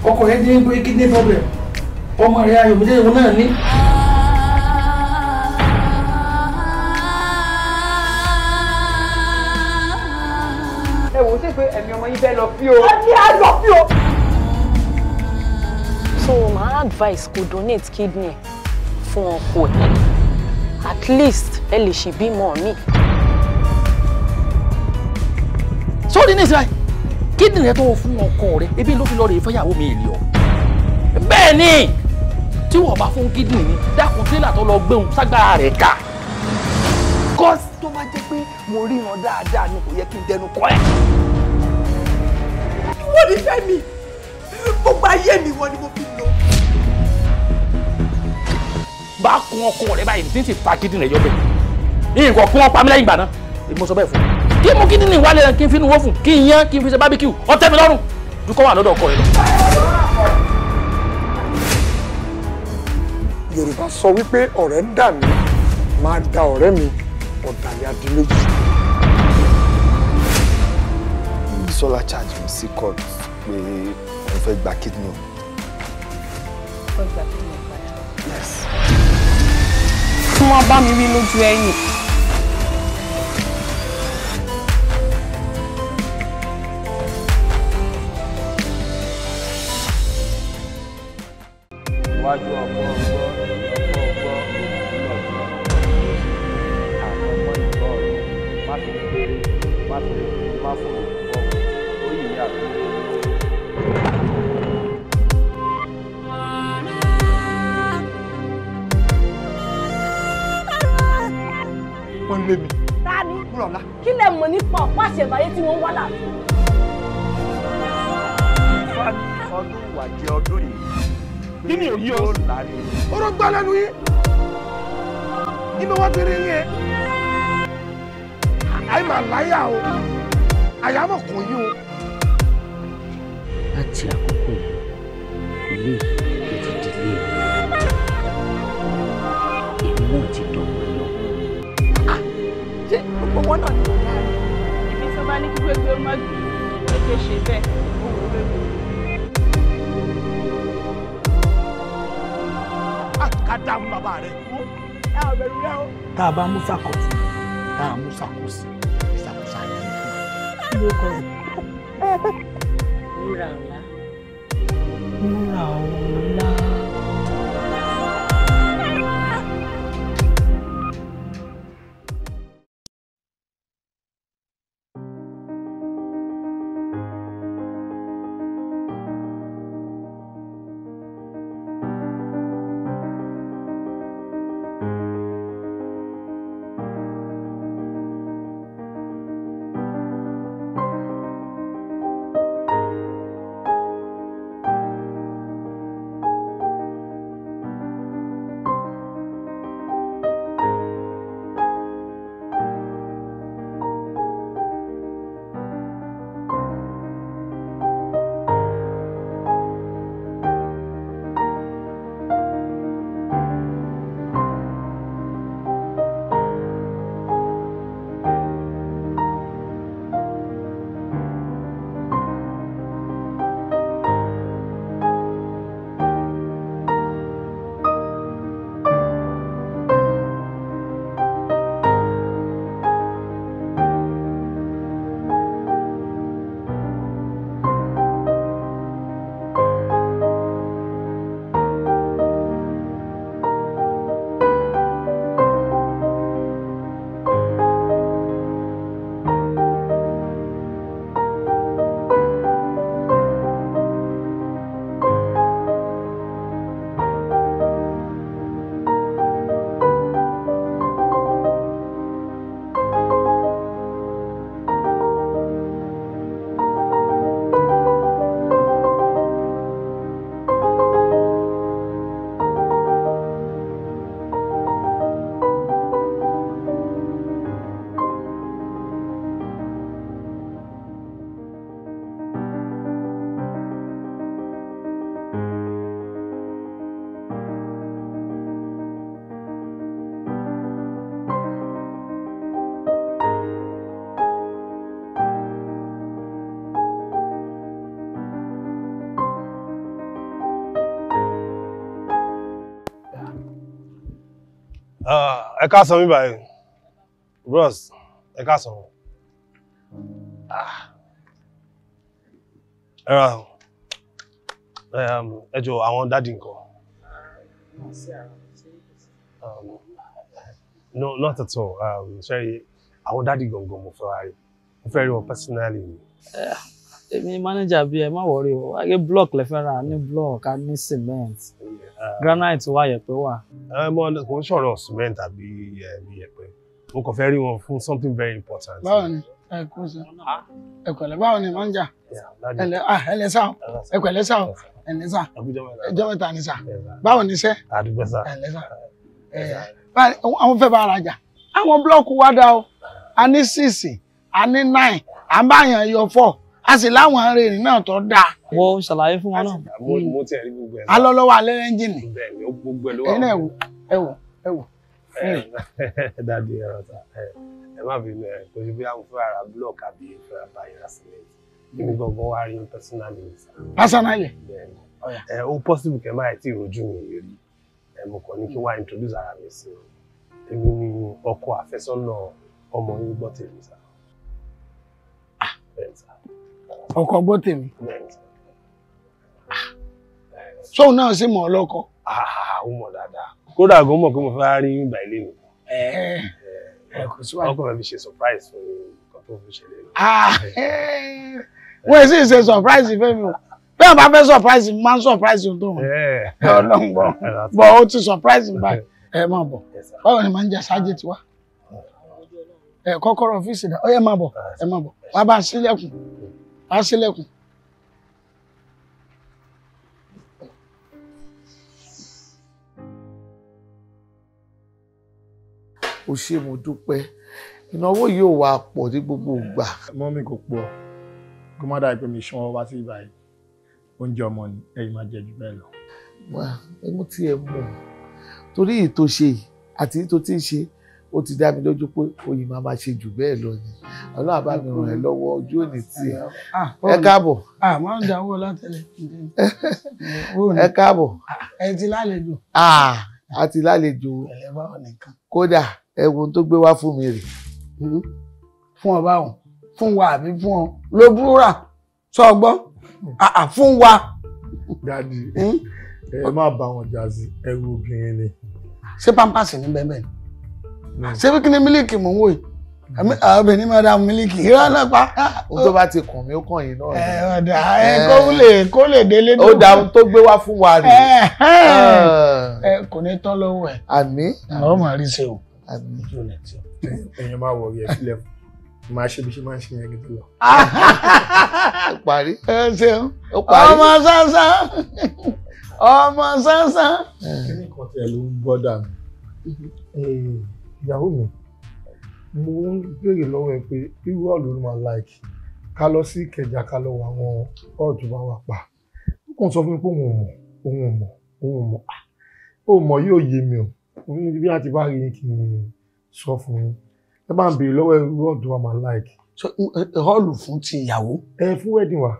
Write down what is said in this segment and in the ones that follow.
Ọkọ rẹ ní pé kidney problem, ọmọ rẹ Ayọ̀mídé ìwọ náà ní. Ẹ wò ó sì pé ẹ̀mí ọmọ yín fẹ́ lọ fí o. Ẹ̀mí á lọ fí o. So my advice kò donate kidney fún ọkọ ẹ, at least ẹ lè ṣì bímọ mi. Sórí ní ìsirayẹ kídìnrín rẹ tó fún ọkọ rẹ ebi ló fi lọ rè fẹ́yàwó mi èlì ọ. Bẹ́ẹ̀ ni tí wọ́n bá fún kídìnrín ni dákun tírélà tó lọ gbéhùn ságbára rẹ̀ ká. Kọ́sì tó bá jẹ́ pé mo ríran dáadáa ni kò yẹ kí n dẹnu kọ́ ẹ̀. Ìwọ ni fẹ́ mi, gbogbo ayé mi wọ́n ni mo fi lò. Bá kun ọkọ rẹ báyìí tí ń sì fa kídìnrín rẹ yọ bẹ́ẹ̀. Nǹkan kún ọ pa mí lẹ́yìn ìgbà náà, èmi sọ bẹ́ẹ̀ fún un. Kí mú kídìnrín wálé rẹ kí n finú wó fún kí n yán kí n fi ṣe bábíkìú ó tẹ́ mi lọ́rùn dúkọ́ wà lọ́dọ̀ ọkọ rẹ lọ. Yorùbá sọ wípé ọ̀rẹ́ ń dà mí máa da ọ̀rẹ́ mi ọ̀dàlẹ̀ adìméjì. Bísọ́lá charge mi sí court pé òun fẹ́ gba kidney o. Fẹ́ gba kidney padà. Yes. Tí wọ́n bá mi rí lójú ẹ̀yìn. Iwájú ọkọ ọgbọ ọkọ ọgbọ ọgbọ àkọ́kọ́ ìgbọ ọ̀rọ̀ má fi péré má fi má fò fọ ó yìí àbúrò. Wọ́n lé mi. Ta ni? Kí lẹ mọ̀ nípa ọ̀pá àṣẹ̀báyé tí wọ́n ń wá láàfin? Ifá ní ọdún ìwàjẹ ọdún yìí. Kí ni òye ọ? Ọ̀rọ̀ gbá lẹ́nu yín. Inú wa ti rí yín ẹ. Àyè máa láyà o. Àyà mọ̀ kò yín o. Láti àkókò yìí, ilé yìí ti di ilé mi. Èmi náà ti dọ̀wọ́ lọ. Ṣé gbogbo wọn náà ni mo dá rí? Ibi tí wọ́n bá ní kí gbégbé ó má gbé, gbégbé ṣe bẹ́ẹ̀, ó wò wéwu. Ká dá fún bàbá rẹ. Tá a bá mú sàkọ̀tì, tá a mú sàkósì, ìsàkóso àyè fún wa. Kí ló kọ rẹ̀? Wúrà ọ̀la. Wúrà ọ̀la. Ẹ káàsán mi báyìí. Bros, ẹ káàsán. Ẹ ra ẹ jọ̀ọ́ àwọn daddy nǹkan. No, not at all. Sorry, àwọn daddy gangan mo fẹ́ wá rí. Mo fẹ́ rí wọn personally. Èmi manager bí ẹ má worry o, ayé block lẹ fẹ́ rà, ní block, a ní cement. Granite wà, yẹ̀pẹ̀ wà. Mo kò ń sọ̀rọ̀ cement àbí yẹ̀pẹ̀. Mo kàn fẹ́ rí wọn fún something very important. Báwo ni? Ẹ kú sí. Ẹ pẹ̀lẹ́, báwo ni manager? Ẹ lẹ sá o, ẹ pẹ̀lẹ́ sá o, ẹ lẹ sá. Ẹjọ́ mẹ́ta ni sá. Báwo ni iṣẹ́? Àdúgbò sá. Ẹ lẹ sá. Àwọn fẹ́ bá ara jà. Àwọn block wa dá o. A ní 6, a ní 9, à ń bá yàn yọ 4. A sì láwọn arìnrìn náà tó dáa. Wo ṣàlàyé fún wọn náà. Mo ti rí gbogbo ẹ̀. Alọ́lọ́wọ́ alẹ́ ẹ́ńjìnì. Bẹ́ẹ̀ni, gbogbo ẹ̀ ló wà. Ẹ̀yin náà ẹ wò, ẹ wò, ẹ wò. Daddy, ẹ rọta, ẹ má bínú, ẹ kò sí bí àwọn fẹ́ ra block àbí fẹ́ ra báyìí ra cement. Èmi gangan wá rí personally. Personally? Bẹ́ẹ̀ni. Ẹ ó possible kẹ́ máa tí ìrojú mi rí. Ẹ mo kàn ní kí wá introduce ara mi sí i. Èmi ni ọkọ àfẹ́sọ́nà ọmọ yín gbọ́ tèmi sá. Ọkọ gbọ́ tèmi. Sóun náà sì mọ̀ ọ́ lọ́kọ. Ó mọ̀ dáadáa. Kódà gan mọ̀ pé mo fẹ́ rí ìgbà ilé mi. Ọkọ mi fi ṣe surprise fún nǹkan tó fi ṣẹlẹ̀. Wọ́n sì ṣe surprise fẹ́mi o. Bí wọ́n bá fẹ́ surprise mi, máa ń surprise ohun tó wọ̀n. Ọlọ́ngbọ̀n bọ̀ ó ti surprise mi báyìí. Ẹ máa bọ̀. Báwo ni màá ń jẹ ṣáájú tiwa? Ẹ kọ́kọ́rọ́ ọ́fíìsì dà. Ó yẹ máa bọ̀, ẹ máa bọ̀. Wàá bá a ṣílẹ̀kùn. Wàá ṣílẹ̀kùn. O ṣé, mo dúpẹ́. Ìnáwó yìí ò wá pọ̀ ní gbogbo ìgbà. Mummy, kò pọ̀, kó má dàbí pé mi ṣan wá sí ibà yìí. Oúnjẹ ọmọ ni, ẹ̀yin máa jẹ jù bẹ́ẹ̀ lọ. Wá, mo tiẹ̀ mọ̀ torí èyí tó ṣe yìí àti èyí tó ti ń ṣe, ó ti dá mi lójú pé oyin máa máa ṣe jù bẹ́ẹ̀ lọ ni. Ọlọ́run bá mi ràn ẹ́ lọ́wọ́, ojú òní tì ẹ́. Ẹ káàbọ̀. Máa ń dáwọ́ látẹ̀lẹ̀. Ẹ káàbọ̀. Ẹ ti lálejò. A ti lálejò. Kódà ẹ̀wọ̀n tó gbé wá fún mi rè. Fún ọ báwọn, fún wa àbí fún ọ ló búra sọ gbọ́ fún wa. Daddy, ẹ má bá wọn jà sí, ẹrù obìnrin ni. Ṣé pampasì ní bẹ́ẹ̀ bẹ́ẹ̀ ni? Ṣé kí ni mílíkì mò ń wò yìí? Obìnrin máa da mílíkì irọ́ náà pa. Ohun tó bá ti kàn mí ó kàn yín náà. Ẹ ọ̀dà ẹ kó lè délé dùn. Ó da, ohun tó gbé wá fún wa rèé. Ẹ kò ní tán lọ́wọ́ ẹ̀. Àmín. Àwọn ọmọ rí ṣe o. Ẹ̀yin máa wọ̀ rí ẹ sílẹ̀ fún máa ṣe bí ṣe máa ń ṣe yẹn gidi lọ. Ó parí. Ẹ ṣeun. Ó parí. Ọmọ sánsán, ọmọ sánsán. Kíní kan tiẹ̀ ló ń bọ́dà mi? Ìyàwó mi, mo ń béèrè lọ́wọ́ ẹ pé irú hall ló máa like ká lọ sí Ìkẹjà, ká lọ wọ àwọn hall tó bá wà pa. Ó kàn sọ fún mi pé òun ò mọ̀, òun ò mọ̀, òun ò mọ̀. Ó mọ̀ yóò yé mi o. Bí a ti bá rí yín kí n sọ fún yín, ẹ bá ń béèrè lọ́wọ́ irú hall tó wà máa like. Hall fún ti ìyàwó. Ẹ fún wedding wa.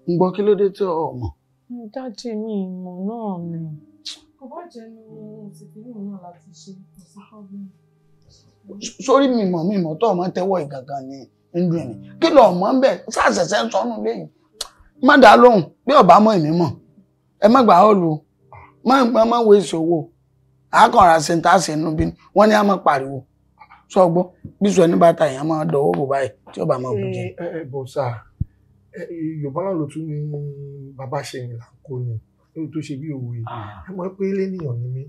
Ń gbọ́, kí ló dé tí o mọ̀? Daddy, mi ìmọ̀ náà ni. Kò bá jẹ́ nu tìpínlẹ̀ náà láti ṣe, kò sí problem. Sórí mímọ̀ mímọ̀ tó ọmọ tẹ́wọ́ ìgangan ni ń dùn mí. Kí lọ mọ̀ ń bẹ̀ ṣàṣẹ̀ṣẹ̀ ń sọnù lẹ́yìn? Má dá lóhùn, bí ọba mọ̀ èmi mọ̀. Ẹ má gbà hall, má gbà, má wo ìṣòwò àákànrà ṣe ń tá ṣe nínú bí wọ́n ní á máa pariwo. Sọ gbọ́, bí sọ ẹni bá ta, èèyàn máa dọwọ́ bò báyìí tí ọba máa bù jẹ. Ẹ bọ̀ sá, Yorùbá náà ló tún ní bàbá ṣe ìrìn là ń kó ni lórí tó ṣe bí òwe. Ẹ mọ̀ pé lẹ́nìyàn ni mí,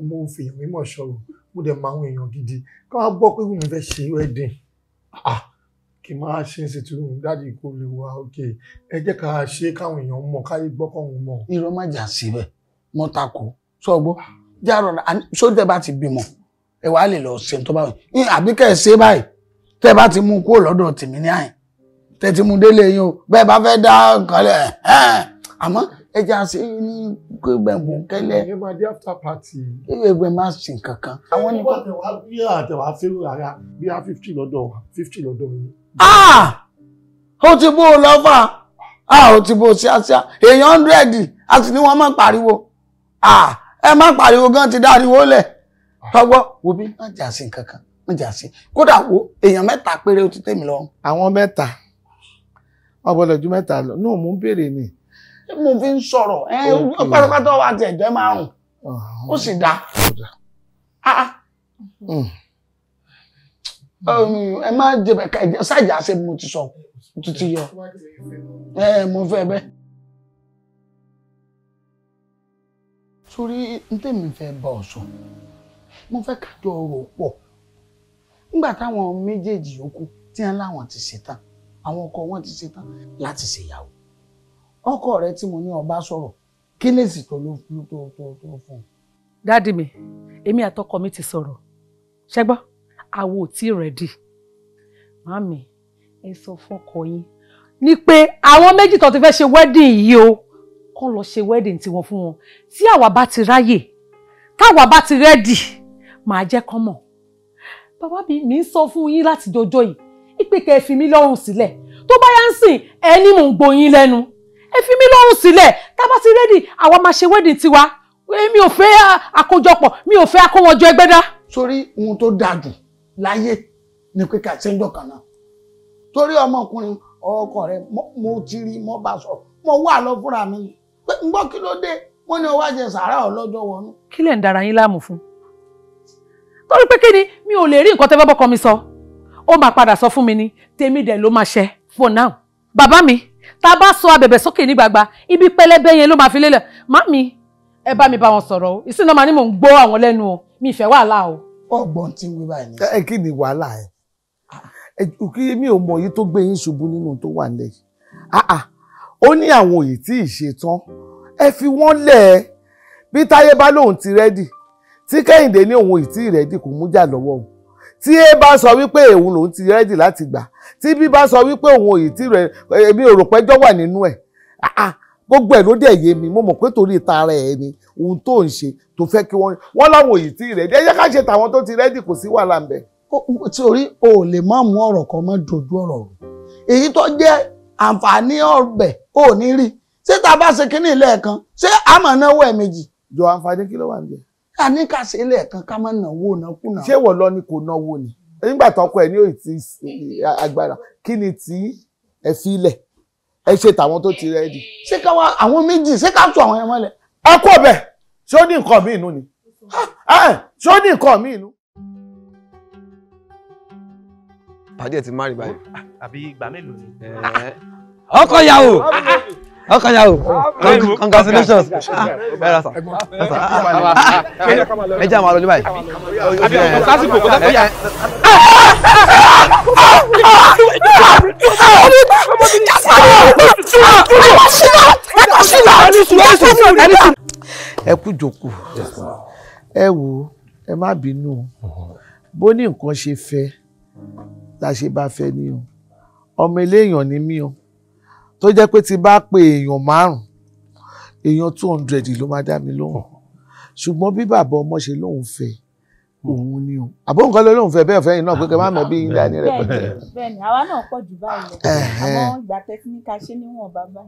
mo fi èèyàn mímọ̀ ṣọ̀rọ̀, mo dẹ̀ mọ àwọn èèyàn gidi ká wá gbọ́ pé mi fẹ́ ṣe wedding, kí n máa ṣe ń ṣètò daddy, kó lè wá òkè. Ẹ jẹ́ ká ṣe káwọn èèyàn mọ̀, káyé gbọ́ kọ́hún mọ̀. Irọ́, má jà síbẹ̀, mo takò. Sọ gbọ́, járọ̀ sójà bá ti bímọ, ẹ wàá lè lọ ṣe tó bá wù yín, àbí kẹ́ ẹ ṣe báyìí. Tẹ́ bá ti mú kúrò lọ́dọ̀ tèmi ní àyìn, tẹ́ ti mú délé yín o, bẹ́ẹ̀ bá fẹ́ dá nǹkan lẹ̀ ẹ̀, àmọ́ ẹ jẹ́ àṣẹ ní gbẹ̀ngbọ̀n kẹ́lẹ́. Ẹ máa dé after party. Ewé má ṣe nǹkan kan. Àwọn ní kò tẹ̀wá bí àtẹ̀wá fẹ́rù rárá, bí a 50 lọ́dọ̀ wa, 50 lọ́dọ̀ yín. Ó ti bó o lọ́fà, ó ti bó o ṣíáṣíá. Èèyàn 100, a sì ní wọ́n máa pariwo. Ẹ má pariwo gan ti dáriwo lẹ̀. Tọgbọ́ wo bí má jà sí nǹkan kan, má jà sí. Kódà wo èèyàn mẹ́ta péré ó ti tẹ́ mi lọ́rùn. Àwọn mẹ́ta, wọ́n gbọ́dọ̀ ju mẹ́ta lọ. Náà mò ń béèrè ni. Mo fi ń sọ̀rọ̀ pátápátá wa ti ẹ̀jẹ̀ márùn-ún. Ó sì dáa. Ẹ má jẹ̀bẹ̀ ká ẹ̀jẹ̀ ṣáàjà ṣe mo ti sọ títí yọ. Mo fẹ́ bẹ́ẹ̀. Sórí n tèmi fẹ́ bá ọ sọ, mo fẹ́ kájọ rò pọ̀. Nígbà táwọn méjèèjì yòókù tí wọ́n láwọn ti ṣetán, àwọn ọkọ wọn ti ṣetán láti ṣèyàwó. Ọkọ rẹ tí mo ní ọba sọ̀rọ̀, kí lèsì tó ló tó tó tó fún un? Dádì mi, èmi àtọkọ mi ti sọ̀rọ̀. Ṣẹ́gbọ́n, àwo ò tí rẹ̀dì. Màmí, ẹ sọ fọ́kọ yín ní pé àwọn méjì tó ti fẹ́ ṣe wedding yìí o, kán lọ ṣe wedding tiwọn fún wọn. Tí àwa bá ti ráyè, táwa bá ti rẹ́dì, màá jẹ́ kán mọ̀. Bàbá mi ń sọ fún yín láti jọjọ́ yìí, ìpè kẹ́ ẹ fi mí lọ́rùn sílẹ̀. Tó bá yá ń sìn, ẹ ní mò ń gboyín lẹ́nu. Ẹ fi mí lọ́rùn sílẹ̀, tá bá ti rẹ́dì, àwa máa ṣe wedding tiwa. Mi ò fẹ́ àkójọpọ̀, mi ò fẹ́ akówọ́njọ ẹgbẹ́dá. Sórí ohun tó dáa jù láyé ni pé ká ṣe ń jọkàn náà. Torí ọmọkùnrin ọkọ rẹ mo ti rí mo bá sọ, mo wà lọ fúnra mi pé ń gbọ́ kí ló dé, wọ́n ní ọwọ́ àjẹ sàárà ọlọ́jọ́ wọnú. Kí lẹ̀ ń dara yín láàmú fún? Torí pé kí ni mi ò lè rí nǹkan tẹ́ fẹ́ bọ́kọ mi sọ, ó máa padà sọ fún mi ni, tèmi dẹ̀ ló máa ṣẹ for now. Bàbá mi, tá a bá sọ abẹ̀bẹ̀ sókè ní gbagba, ibi pẹlẹbẹ yẹn ló máa fi lélẹ̀. Màmí, ẹ bá mi bá wọn sọ̀rọ̀ o, ìsìn náà máa ní mò ń gbọ́ àwọn lẹ́nu o, mi ìfẹ́ wàhálà o. Ọgbọ́n tí ń wí báyìí ni. Ẹ kí ni wàhálà ẹ? Kí mi ò mọ èyí tó gbé yín ṣubú nínú tó wà nílẹ̀ yìí. Ó ní àwọn òye tí ì ṣe tán, ẹ fi wọ́n lẹ̀ ẹ́. Bí Táyé bá lóun ti rẹ́dì, tí Kẹ́hìndé ní òun ì tí ì rẹ́dì kò mú jà lọ́wọ́ òun. Tí A bá sọ wípé òun lòun ti rẹ́dì láti gbà, tí B bá sọ wípé òun òye tí rẹ̀, èmi ò rò pẹ́jọ́ wà nínú ẹ̀. Gbogbo ẹ̀ ló dẹ̀ yé mi, mo mọ̀ pé torí tara ẹ̀ ni ohun tó ń ṣe tó fẹ́ kí wọ́n láwọn òye tí ì rẹ́dì. Ẹ jẹ́ ká ṣe tàwọn tó ti rẹ́dì, kò sí wàhálà ń bẹ̀. Torí o ò lè má mú ọ̀rọ̀ kan mọ́ dojú ọ̀rọ̀ rò. Èyí tó jẹ́ àǹfààní ọbẹ̀ ò ní rí. Ṣé tá a bá ṣe kínní lẹ́ẹ̀kan, ṣé a máa náwó ẹ̀ méjì? Jọ àǹfààní kí ló wà níbẹ̀? A ní ká ṣe lẹ́ẹ̀kan ká má náwó nákúnà. Ṣé wọ́n lọ ni kò náwó ni? Nígbà tọkọ ẹ̀ ní òye tí agbára, kí ni tí ẹ fi lẹ̀? Ẹ ṣe tàwọn tó ti rẹ́dì. Ṣé ká wá àwọn méjì, ṣé ká tú àwọn yẹn mọ́lẹ̀? Ẹ kú ọbẹ̀, ṣé ó ní nǹkan míì nú ni? Ṣé ó ní nǹkan míì nú? Pàdé ẹ̀ ti má rí báyìí. Àbí ìgbà mélòó ni? Ọkọ ìyàwó! Ọkọ ìyàwó! Congratulations! Ẹ jẹ́ àwọn àlọ́ ní báyìí. Sásìkò kò dákọ̀ yà. Ẹ kú jókòó. Ẹ wò, ẹ má bínú. Bó ní nǹkan ṣe fẹ́ la ṣe bá fẹ́ ni o. Ọmọ eléèyàn ni mí o, tó jẹ́ pé tí bá pe èèyàn márùn-ún, èèyàn 200 ló máa dá mi lóhùn. Ṣùgbọ́n bí bàbá ọmọ ṣe lóhùn fẹ́ òun ni o. Àbó nǹkan ló lóhùn fẹ́ bẹ́ẹ̀ fẹ́ yìí náà pé kẹ́ má mọ̀ bí yín dání rẹpẹtẹ. Bẹ́ẹ̀ni, àwa náà pọ̀ jù báyìí lọ. Àmọ́ ìgbà tẹkiníkà ṣe níwọ̀n bàbá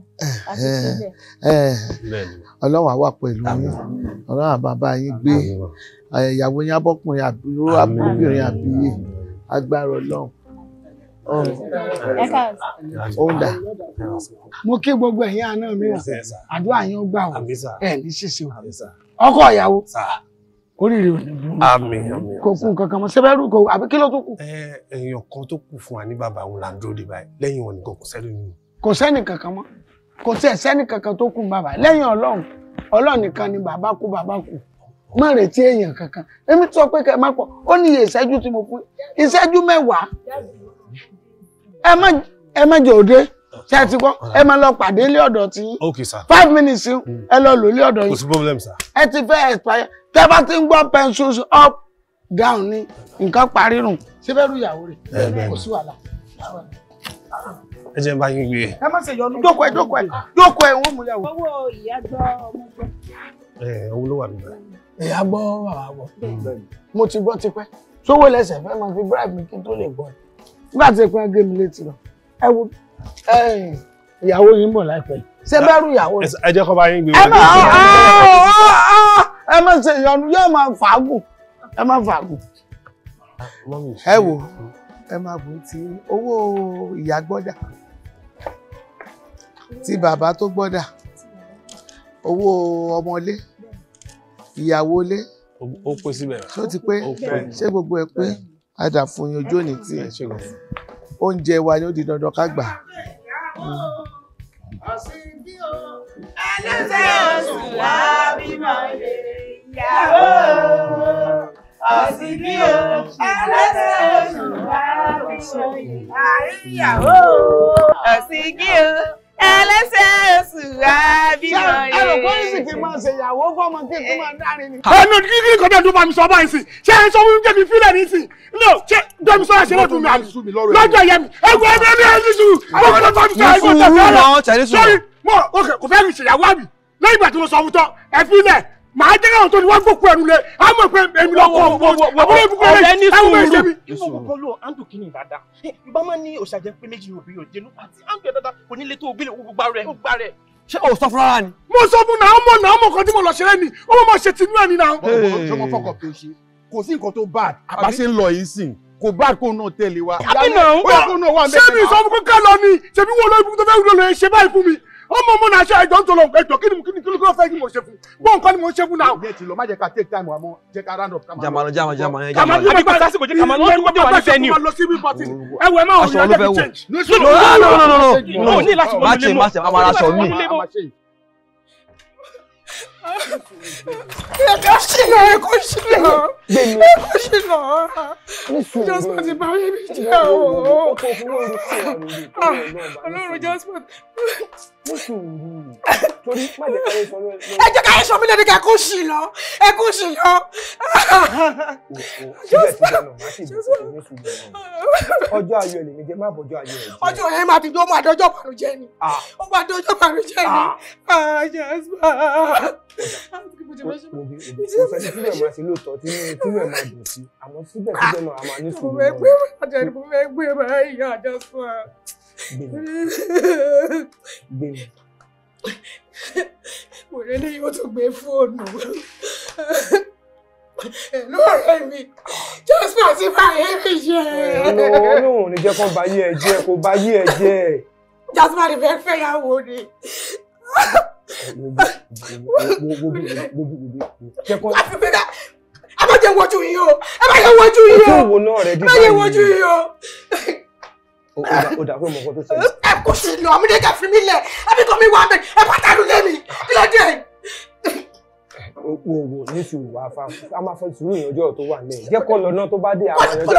àti síbẹ̀. Ọlọ́run á wà pẹ̀lú yín, Ọlọ́run á bàbá yín gbé ìyàwó yín abọ́kùnrin àbúrò àbúròbìnrin àbíyè agbára Ọlọ́run. Mo kí gbogbo ẹ̀yin àná mi o, àdúrà yín ó gbà o, ẹ ní ṣíṣe o. Ọkọ ìyàwó oríire ò ní burú. Kò kú nǹkan kan mọ́, sẹ́fẹ́rù kò àbí kí ló tó kù? Èèyàn kan tó kù fún wa ní bàbá òun là ń dúró dé báyìí, lẹ́yìn wọn nìkan kò sẹ́ni nínú. Kò sẹ́ni kankan mọ́, kò sí ẹ̀sẹ́ni kankan tó kù bàbá lẹ́yìn Ọlọ́run. Ọlọ́run nìkan ni bàbá kú bàbá kú. Má retí èèyàn kankan. Èmi sọ pé kẹ́ má pọ̀, ó ní iye ìṣẹ́jú tí mo fún, ìṣẹ́jú mẹ́wàá. Ẹ má jẹ́ òde, ṣé ẹ ti gbọ́? Ẹ má lọ pàdé ilé ọ̀dọ̀ tí yín. Okay sir. 5 minutes ẹ lọ lò ilé ọ̀dọ̀ yín. Kò sí problem sir. Ẹ ti fẹ́ expire. Tẹ́ bá ti ń gbọ́ pencils up down ní nǹkan parí rùn. Ṣé fẹ́ rú ìyàwó rẹ̀? Kò sí wàhálà. Ẹ jẹ́ n bá yín gbé. Ẹ má ṣe yọnu, jókòó ẹ jókòó ẹ jókòó ẹ wọ́n mú ìyàwó. Owó ìyá gbọ́ ọmọ gbọ́. Ẹ owó ló wà níbẹ̀. Ìyá gbọ́ bàbá gbọ́. Mo ti gbọ́ tipẹ́. Sówó lẹ́sẹ̀ fẹ́ máa fi bribe mi kí n tó lè gbọ́ ẹ. Nígbà tí ẹ̀pẹ́ gé mi létí lọ. Ẹ wo ìyàwó yín bọ̀ láìpẹ́. Ṣé bẹ́ẹ̀ rú ìyàwó rẹ̀? Ẹ jẹ́ kó bá yín gbé. Ẹ má ṣe ìyọnu, yóò máa fàágùn. Ẹ má fàágùn. Ẹ wò ẹ máa bù ti owó ìyá gbọ́dà ti bàbá tó gbọ́dà owó ọmọlé ìyàwó lé. Ó pé síbẹ̀. Ṣó ti pé? Ṣé gbogbo ẹ pé? Àdà fún yín ojú òní tí oúnjẹ wa ni ó di dandan ká gbà. Ẹlẹ́sẹ̀ oṣù lábímọ lè yàwó. Ọ̀sìnkí o, ẹlẹ́sẹ̀ oṣù lábímọ lè yàwó. Ọ̀sìnkí o, ẹlẹ́sẹ̀ oṣù lábímọ lè. Ẹ rò pé ìsìnkí máa ṣe ìyàwó fọmọ kí n tún máa dárin ni. Ẹnu kíkí kọjá tó bá mi sọ báyìí sí, ṣé ẹ sọ fún mi jẹ́ mi fílẹ̀ ní sí? No, ṣé Gbẹ́mi sọ́ra ṣe lọ́dún mi àmì lọ́jọ́ ìyá mi. Ẹgbẹ́ ẹgbẹ́ mi ẹ̀ ní sùúrù, mo kọ́ bá mi sọ ẹgbẹ́ tẹ̀sán. Sọ́rí, mo kò fẹ́ mi ṣèyàwó àmì. Lẹ́yìn ìgbà tí mo sọ fún tán, ẹ fílẹ̀. Màá jẹ́ káwọn tó ní wọ́n gbókù ẹnu lé, á mọ̀ pé èmi lọ́kọ̀ àbúrò ìbùkún rẹ̀ ẹ̀wọ̀n bẹ́ẹ̀ ṣe mi. Ìwọ kọ́ ló àǹdù kìíní dáadáa. Ìbá máa ní òṣàjẹ́ pé méjì òbí òjẹnu àti àǹdù ẹ̀ dáadáa kò ní lè tó ògbélé gbogbo rẹ̀ ó gbá rẹ̀. Ṣé o sọ fún rárá ni? Mo sọ fún náà, ọmọ náà ọmọ kan tí mo lọ ṣeré ni, ó mọ̀ ṣe tinú ẹ̀ ni náà. Ṣé mo fọkàn tó ṣe? Kò sí nǹkan tó bad. Àbá ṣe ń lọ yìí sìn, kò bad kó náà tẹ̀lé wa. Àbí náà ṣé mi sọ fún kókà lọ ni? Ṣèbí wo lórí ibùkún tó fẹ́ wúlò lè ṣe báyìí fún mi? Ọmọ ọmọ náà ṣe àìjọ ń tọrọ ẹjọ kí ni kí ni ló fẹ́ kí mo ṣe fún bọ́n nǹkan ni mo ṣe fún náà. Ìyẹn ti lọ, má jẹ́ ká take time wa mọ́, jẹ́ ká round up. Jamanu jamanu jamanu jamanu. Àbí kò sásìkò jẹ́ kàmá lọ́dún tó wà ní venue. Ẹ wọ ẹ máa wọ ìyá jẹ́ change. No no no no no. Má ṣe má ṣe, a máa ra aṣọ mi. Ẹ ṣìnà, ẹ kò ṣìnà, ẹ kò ṣìnà. Jasper ti bá yé mi jẹ́ o. Ọlọ́run Jasper. Ẹ jẹ́ ká yẹ sọ mí lẹ́nu ká kó ṣìnà, ẹ kó ṣìnà. Ọjọ́ ayọ̀ lèmi jẹ́, má bọ̀jọ́ ayọ̀ ẹ̀ jẹ́. Ọjọ́ yẹn máa ti dó, ó máa dọjọ́ ìbànújẹ́ ni. Ó máa dọjọ́ ìbànújẹ́ ni. Jasper. Kò sẹ́ni tí bẹ́ẹ̀ máa ṣe lóòótọ́ tínú ẹ̀ máa dùn sí, àmọ́ síbẹ̀síbẹ̀ náà a máa ní sùúrù náà. Mo fẹ́ gbé báyìí, Jasper. Gbé mi. Mo rẹ́ ní yóò tún gbé fóònù. Ẹ̀lú ọ̀rẹ́ mi, Jasper ti bá ayé mi jẹ́. Ọlọ́run ò ní jẹ́ kó bá yé ẹ jẹ́, kó bá yé ẹ jẹ́. Jasper ti fẹ́ fẹ́yàwó ni. Ẹ má jẹ́ wojú yín o, ẹ má jẹ́ wojú yín o, ẹ má jẹ́ wojú yín o. Ó dà pé mo kọ́ tó ṣẹlẹ̀. Ẹ kò sí lọ, àmúdé kẹ́ fi mí lẹ̀, ẹbí kan mi wà mẹ́, ẹ bá tàlú lé mi, kí ló dé? Wo wo ní sùúrù wá fa, a máa fẹ́ sùúrù ìyànjú ọ̀rọ̀ tó wà lẹ́yìn. Jẹ́ kó lọ náà tó bá dé àwọn ìyànjú.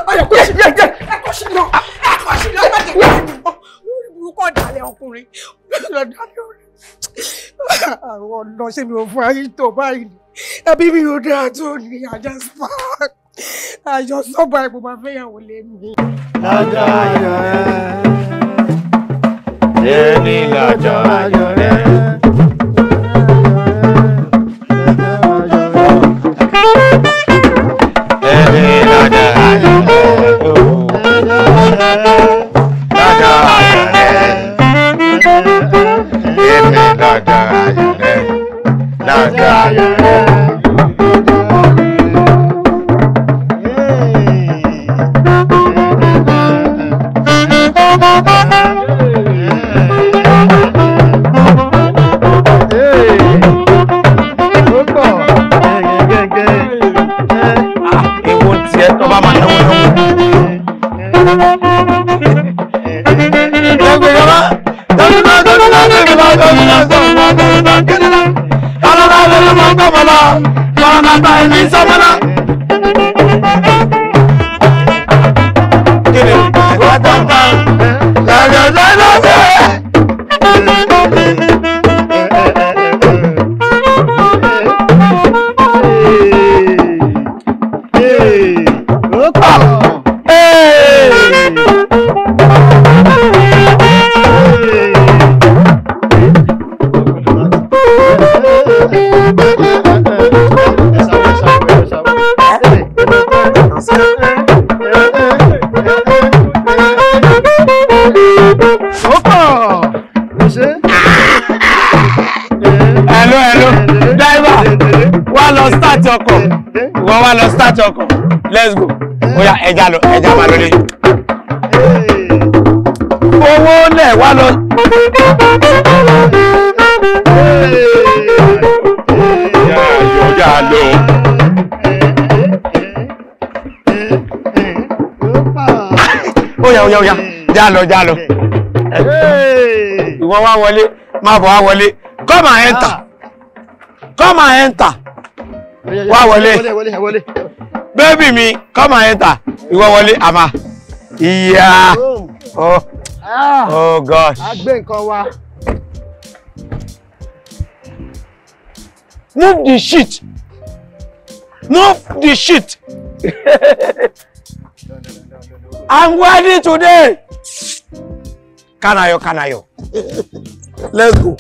Ẹ kò sí lọ, ẹ kò sí lọ, ẹ má jẹ́ kí ẹ mọ̀. Lórí burúkú ọ̀dàlẹ̀ ọkùnrin, ọ̀dàlẹ̀ ọkùnrin. Àwọn ọ̀nà ṣé mi ò fún ayé tó báyìí ni, ẹbí mi ò dáa tó ní Jasper. Àjọ sọ́ba ẹ̀ mo máa fẹ́ yàwó lé mi. Lọ́jọ́ ayọ̀ rẹ̀, èmi lọ́jọ́ ayọ̀ rẹ̀. Èmi lọ́jọ́ ayọ̀ rẹ̀, lọ́jọ́ ayọ̀ rẹ̀. Èmi lọ́jọ́ ayọ̀ rẹ̀, lọ́jọ́ ayọ̀ rẹ̀. Èwo tiẹ̀ tó bá máa náwó náwó. Hello, hello, driver, wá lọ start ọkọ̀, ìwọ wá lọ start ọkọ̀. Let's go. Ó yá ẹja lọ, ẹja máa lọlé. Owó lẹ̀ wá lọ. Yá lọ. Ó yá ó yá ó yá, já lọ já lọ. Ìwọ wá wọlé, má bọ̀ wá wọlé. Come and enter. Come and enter. Wá wọlé. Baby mi, come and enter. Ìwọ wọlé, àmà. Ìyá. Oh, oh gosh. A gbé nǹkan wa. Move the shit. Move the shit. I'm ready today. Kanayo, Kanayo. Let's go.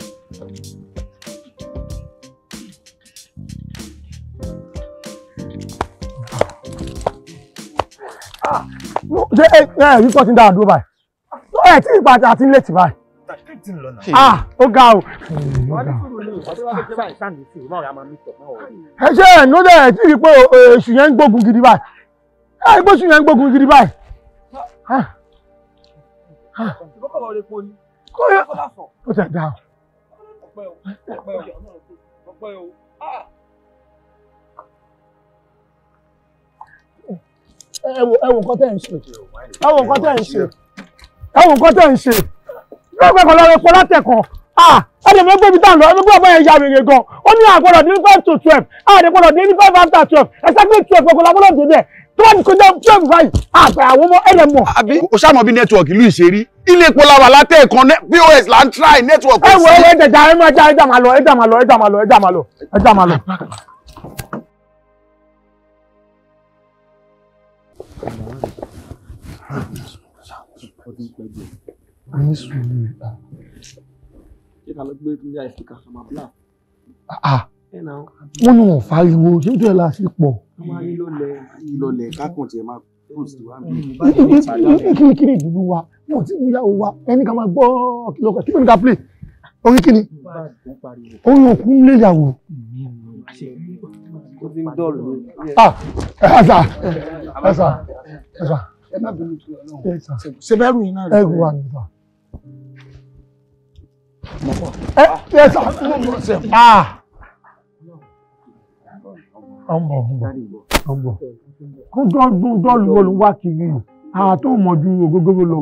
Ṣé ẹ ẹ rí pọ́tí dáa dúró báyìí? Ẹ tí ìgbà àti létí báyìí. Ah, ó ga o. Ẹ ṣe ẹ̀ ló dẹ̀ tí rí pé èṣù yẹn ń gbógun gidi báyìí. Ẹ gbóṣù yẹn ń gbógun gidi báyìí. Ó tẹ̀ dá o. Ẹ wo nǹkan tẹ́ ń ṣe. Ẹ wo nǹkan tẹ́ ń ṣe. Ẹ wo nǹkan tẹ́ ń ṣe. Lọ́gbẹ̀ẹ́ kan lọ́rọ̀ epo látẹ̀kọ̀. Ẹ lè mọ gbé ibi tá à ń lọ, ẹni gbé ọmọ yẹn ya wèrè gan. Ó ní àgbọ̀dọ̀ dé ní 11:55, àgbọ̀dọ̀ dé ní 12:05, exactly 12 ọkọ̀ làgbọ̀dọ̀ dé bẹ́ẹ̀. Tó bá ti kọjá 12 báyìí, àgbà àwọn ọmọ ẹ̀rẹ̀ mọ̀. O ṣáà mọ̀ bí nẹ́tíwọ̀kì ìlú ìṣerí. Ilé epo la wà látẹ̀ẹ̀kan, POS là ń try nẹ́tíwọ̀kì. Ẹ wo ẹ jẹjà ẹ máa já ẹ já máa lọ ẹ já máa lọ ẹ já máa lọ ẹ já máa lọ ẹ já máa lọ. Wọ́n ní wọ́n fariwo ṣé tó yẹ la sí pọ̀. Kí ni ìdùnnú wa? Wọ́n ti mú ìyàwó wa, ẹni ká máa gbọ́ kìlọ̀kọ̀ kí ló ní ká play? Orin kí ni? Orin òkú ń lé ìyàwó. Ẹ sà, ẹ sà, ẹ sà. Ẹ má bínú tó lọ. Ṣé bẹ́ẹ̀ rù yín náà? Ẹ wà níta. Ẹ sà, ah. Ọ̀nbọ̀ ọ̀nbọ̀. Kó dọ́ọ̀lù dọ́ọ̀lù wo ló ń wá kiri? Àtó mọ̀ ju ògógóró lọ.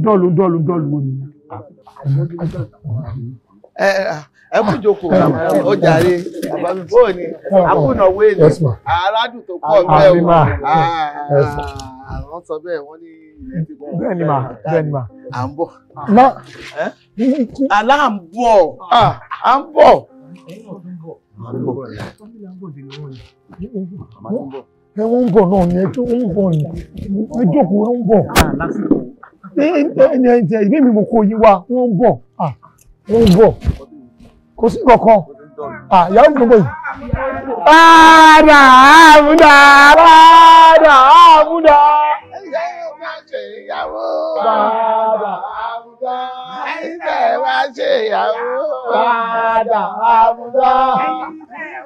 Dọ́ọ̀lù dọ́ọ̀lù dọ́ọ̀lù wo nìyẹn? Ẹ kú jókòó, ó jàre, bàbá mi bóò ni, àkúnàwé ni, aládùn tó pọ̀ bẹ́ẹ̀ o. Àwọn sọ bẹ́ẹ̀ wọ́n ní ilẹ̀ ti bọ̀. Bẹ́ẹ̀ ni mà, bẹ́ẹ̀ ni mà. À ń bọ̀. Alá ń bọ̀, à ń bọ̀. Ẹ wọ́n ń bọ̀ náà ni, ẹ tó ń bọ̀ ni, ẹ jókòó ẹ ń bọ̀. Ẹ ìbí mi mo kó yín wá, wọ́n ń bọ̀, wọ́n ń bọ̀. Kò sí kankan, ìyàwó mi gbogbo yìí. Rárá àmúdá, rárá àmúdá. Rárá àmúdá. Ẹ̀yin wá ṣe ìyàwó. Rárá àmúdá.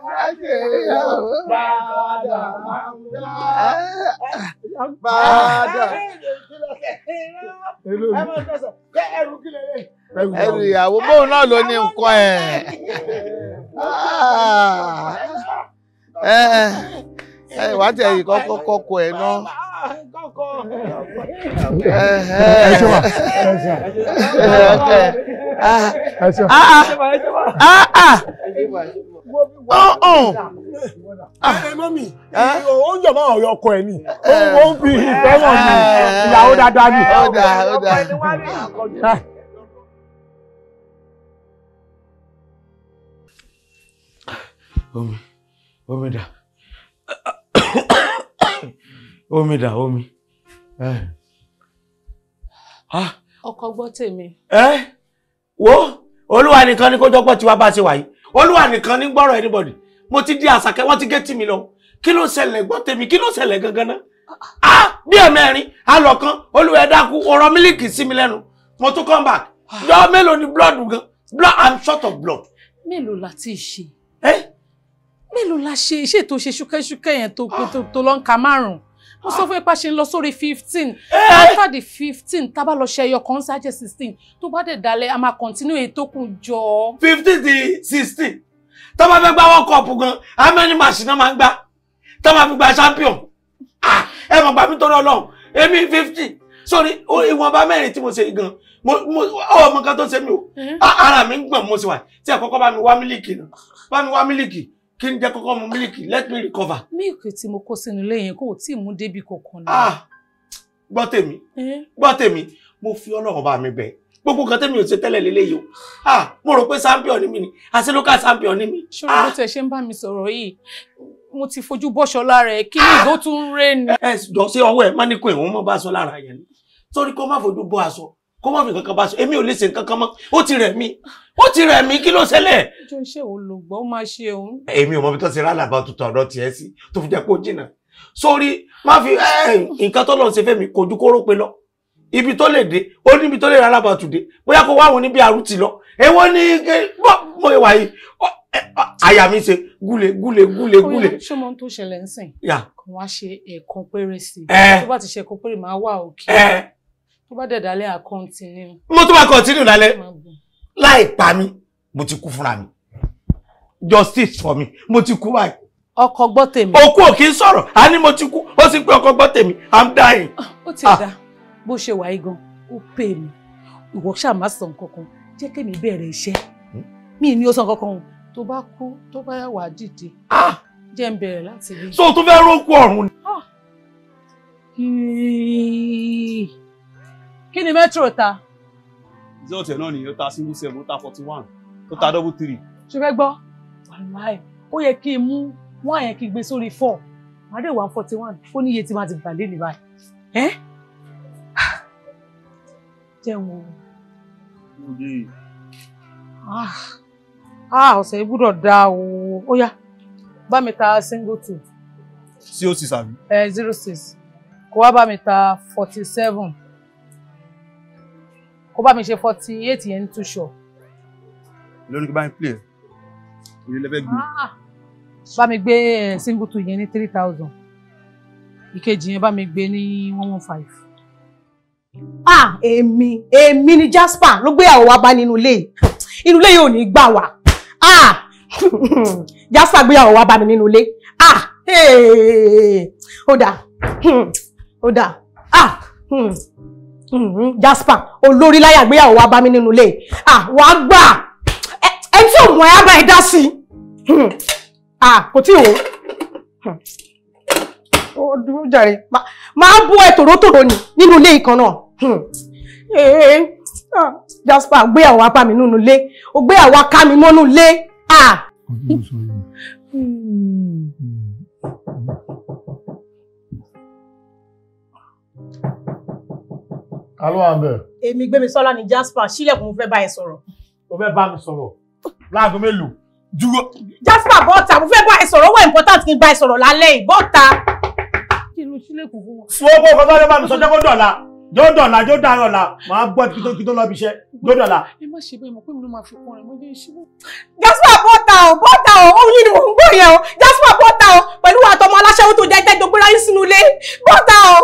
Wá ṣe ìyàwó. Rárá àmúdá. Bàdà. Ẹrù ìyàwó bóun náà ló ní nǹkan ẹ̀. Ẹ wá tẹ̀ yìí kọ́kọ́ kọ́kọ́ ẹ̀ náà. Ẹ ṣe wà, ẹ ṣe. Ẹ ṣe. Ẹ mọ́mì, ó ń jọ̀mọ́ ọ̀rẹ́ ọkọ ẹ̀ ni, ó ń fi ìfẹ́ hàn ní ìyàwó dáadáa ni. Ó dáa, ó dáa. Omi, omi dà. Omi dà, omi. Ọkọ gbọ́ tèmi. Wo, Olúwa nìkan ni kó jọpọ̀ tiwa bá ṣe wà yìí. Olúwa nìkan ní gbọ́rọ̀ anybody. Mo ti di àṣàkẹ́, wọ́n ti gé tì mí lọ. Kí ló ṣẹlẹ̀ gbọ́ tèmi? Kí ló ṣẹlẹ̀ gangan náà? Bí ẹ̀mẹ́rin, alọ̀ kan, Olúwa ẹ dákú, ọ̀rọ̀ mílíkì sí mi lẹ́nu. Mo tún come back. Yọ mélòó ni blood gan? Blood, I'm short of blood. Mélòó la ti ṣe? Mélòó la ṣe iṣẹ́ tó ṣe ṣúkẹ́ṣúkẹ́ yẹn tó lọ ń ka 5. Mo sọ fún ipa ṣe ń lọ sórí 15. After the 15, tá bá lọ ṣe ẹyọ kan sájẹ́ 16. Tó bá dẹ̀ dalẹ̀, a máa continue ètò kù jọ. 15 di 16. Tó bá fẹ́ gbá World Cup gan, how many match náà máa ń gbá? Tó bá fi gba champion. Ẹ mọ̀ gbà mí torí Ọlọ́run, èmi 50. Sorry, ìwọ̀nba 4 tí mo ṣe gan. Ọmọ kan tó ṣe mí o. Ara mi ń gbọ̀n mo sì wà. Tí ẹ kọ́kọ́ bá mi wá mílìkì náà. Bá mi wá mílìkì. Kí n jẹ́ kọ́kọ́ mu mílìkì, let me recover. Mílìkì tí mo kó sínú ilé yẹn kò tí ì mú débi kankan náà. Gbọ́ tèmi, gbọ́ tèmi, mo fi Ọlọ́run bá mi bẹ̀. Gbogbo nǹkan tèmi ò ṣe tẹ́lẹ̀ lélẹ́yìí o. Mo rò pé champion ni mí ni, àṣé local champion ni mí. Ṣé o tẹ̀ ṣe ń bá mi sọ̀rọ̀ yìí? Mo ti fojú bọ́ṣọ lára ẹ̀, kí ni ìgò tún ń ré ni. Ẹ jọ sí ọwọ́ ẹ̀ má ní kó ìwọ̀n mọ́ bá aṣọ lára yẹn ni. Sórí kó má fojú bọ́ aṣọ, kó má fi kankan bá aṣọ, èmi ò lè ṣe nǹkan kan mọ́, ó ti rẹ̀ mí, ó ti rẹ̀ mí, kí ló ṣẹlẹ̀? Ọjọ́ iṣẹ́ wo ló gbọ́, ó máa ṣe òun. Èmi ò mọ ibi tó ṣe rálàbà tuntun ọ̀dọ̀ tiẹ̀ sí, tó fi jẹ́ kó jìnnà. Sórí má fi nǹkan tó lọ ṣe fẹ́mi kò ju kóró pe lọ. Ibi tó lè dé, ó níbi tó lè rálàbà tù dé, bóyá kó wá wọn níbi àrùtì lọ. Èwo ni mo wà yìí, àyà mi ṣe gúle gúle gúle gúle. Ṣé mo ń tó ṣẹlẹ̀ ń sìn? Kò wá ṣe ẹ̀ẹ̀kan péré sí i. Tó bá ti ṣe ẹ̀ẹ̀kan péré máa wà òkè. Tó bá dẹ̀ dálẹ́ à continue. Mo tún máa continue lálẹ́. Láì pa mí, mo ti kú fúnra mi. Justice for me, mo ti kú báyìí. Ọkọ gbọ́ tèmi. Òkú ò kí ń sọ̀rọ̀, a ní mo ti kú, ó sì pé ọkọ gbọ́ tèmi, I'm dying. Ó ti dá, bó ṣe wà yìí gan, ó pè mí. Ìwọ ṣáà má sọ nǹkan kan, jẹ́ kémi bẹ̀rẹ̀ iṣẹ́. Mi ní ó sọ nǹkan kan, tó bá kú, tó bá yà wá dìde. Jẹ́ ń bẹ̀rẹ̀ láti rí. So tó fẹ́ rókú ọ̀run ni. Kí ni metro ta? Result ẹ̀ náà nìyẹn, ó ta 7, ó ta 41, ó ta 33. Ṣé fẹ́ gbọ́? Wàláì, ó yẹ kí n mú wọ́n yẹn kí n gbé sórí 4. Màá dé 141, ó ní iye tí màá ti gbà lé ní báyìí. Ẹ́ jẹun o. Ọ̀sẹ̀ yìí gbúdọ̀ dáa o. Ó yá, bá mi ta single 2. 06 àbí? 06. Kó wá bá mi ta 47. Kó bá mi ṣe 48 yẹn too sure. Lónìí kí bá mi play. Orí lẹ́fẹ́ gbé. Bá mi gbé single 2 yẹn ní 3,000. Ìkejì yẹn bá mi gbé ní 115. Èmi ni Jasper ló gbéyàwó wa bá nínú ilé. Inú ilé yóò ní gbà wá. Jasper gbéyàwó wa bá mi nínú ilé. Ó dáa. Ó dáa. Jasper olórí láyà gbéyàwó wa bá mi nínú ilé. Wàá gbà. Ẹ tí ò mọ̀ ẹ́ á bá ẹ dá sí. Kò tí ò. Ó dúró jàre. Máa bú ẹ tòrótòró ni nínú ilé ìkan náà. Jasper gbéyàwó wa bá mi nínú ilé. Ó gbéyàwó wa ká mi mọ́nú ilé. Alo àmbẹ̀. Èmi Gbémisọ́lá ni Jasper, ṣílẹ̀kùn mo fẹ́ bá ẹ sọ̀rọ̀. O fẹ́ bá mi sọ̀rọ̀ láago mélòó? Dúró. Jasper bọ́ta, mo fẹ́ bá ẹ sọ̀rọ̀, ó wà important kí n bá ẹ sọ̀rọ̀ lálẹ́ yìí, bọ́ta. Kí ló ṣílẹ̀kùn fún wọn? Fún ọkọ̀ ọkọ̀ tó bá mi sọ jẹ́ kó dọ̀la, jọ́ dọ̀la, jọ́ dàrọ̀ la, màá gbọ́ kí tó lọ bí iṣẹ́, jọ́ dọ̀la. Ẹ má ṣe bẹ́ẹ̀ mọ̀ pé mi ló máa fi kún rẹ̀, mo jẹ́ ìṣíwọ́. Jasper bọ́ta o, bọ́ta o, òun yìí ni mò ń gbọ́ yẹn o. Jasper bọ́ta o, pẹ̀lú àtọmọ aláṣẹ́wó tó jẹ́ jẹ́jọ́ gbéra yín sínú ilé, bọ́ta o.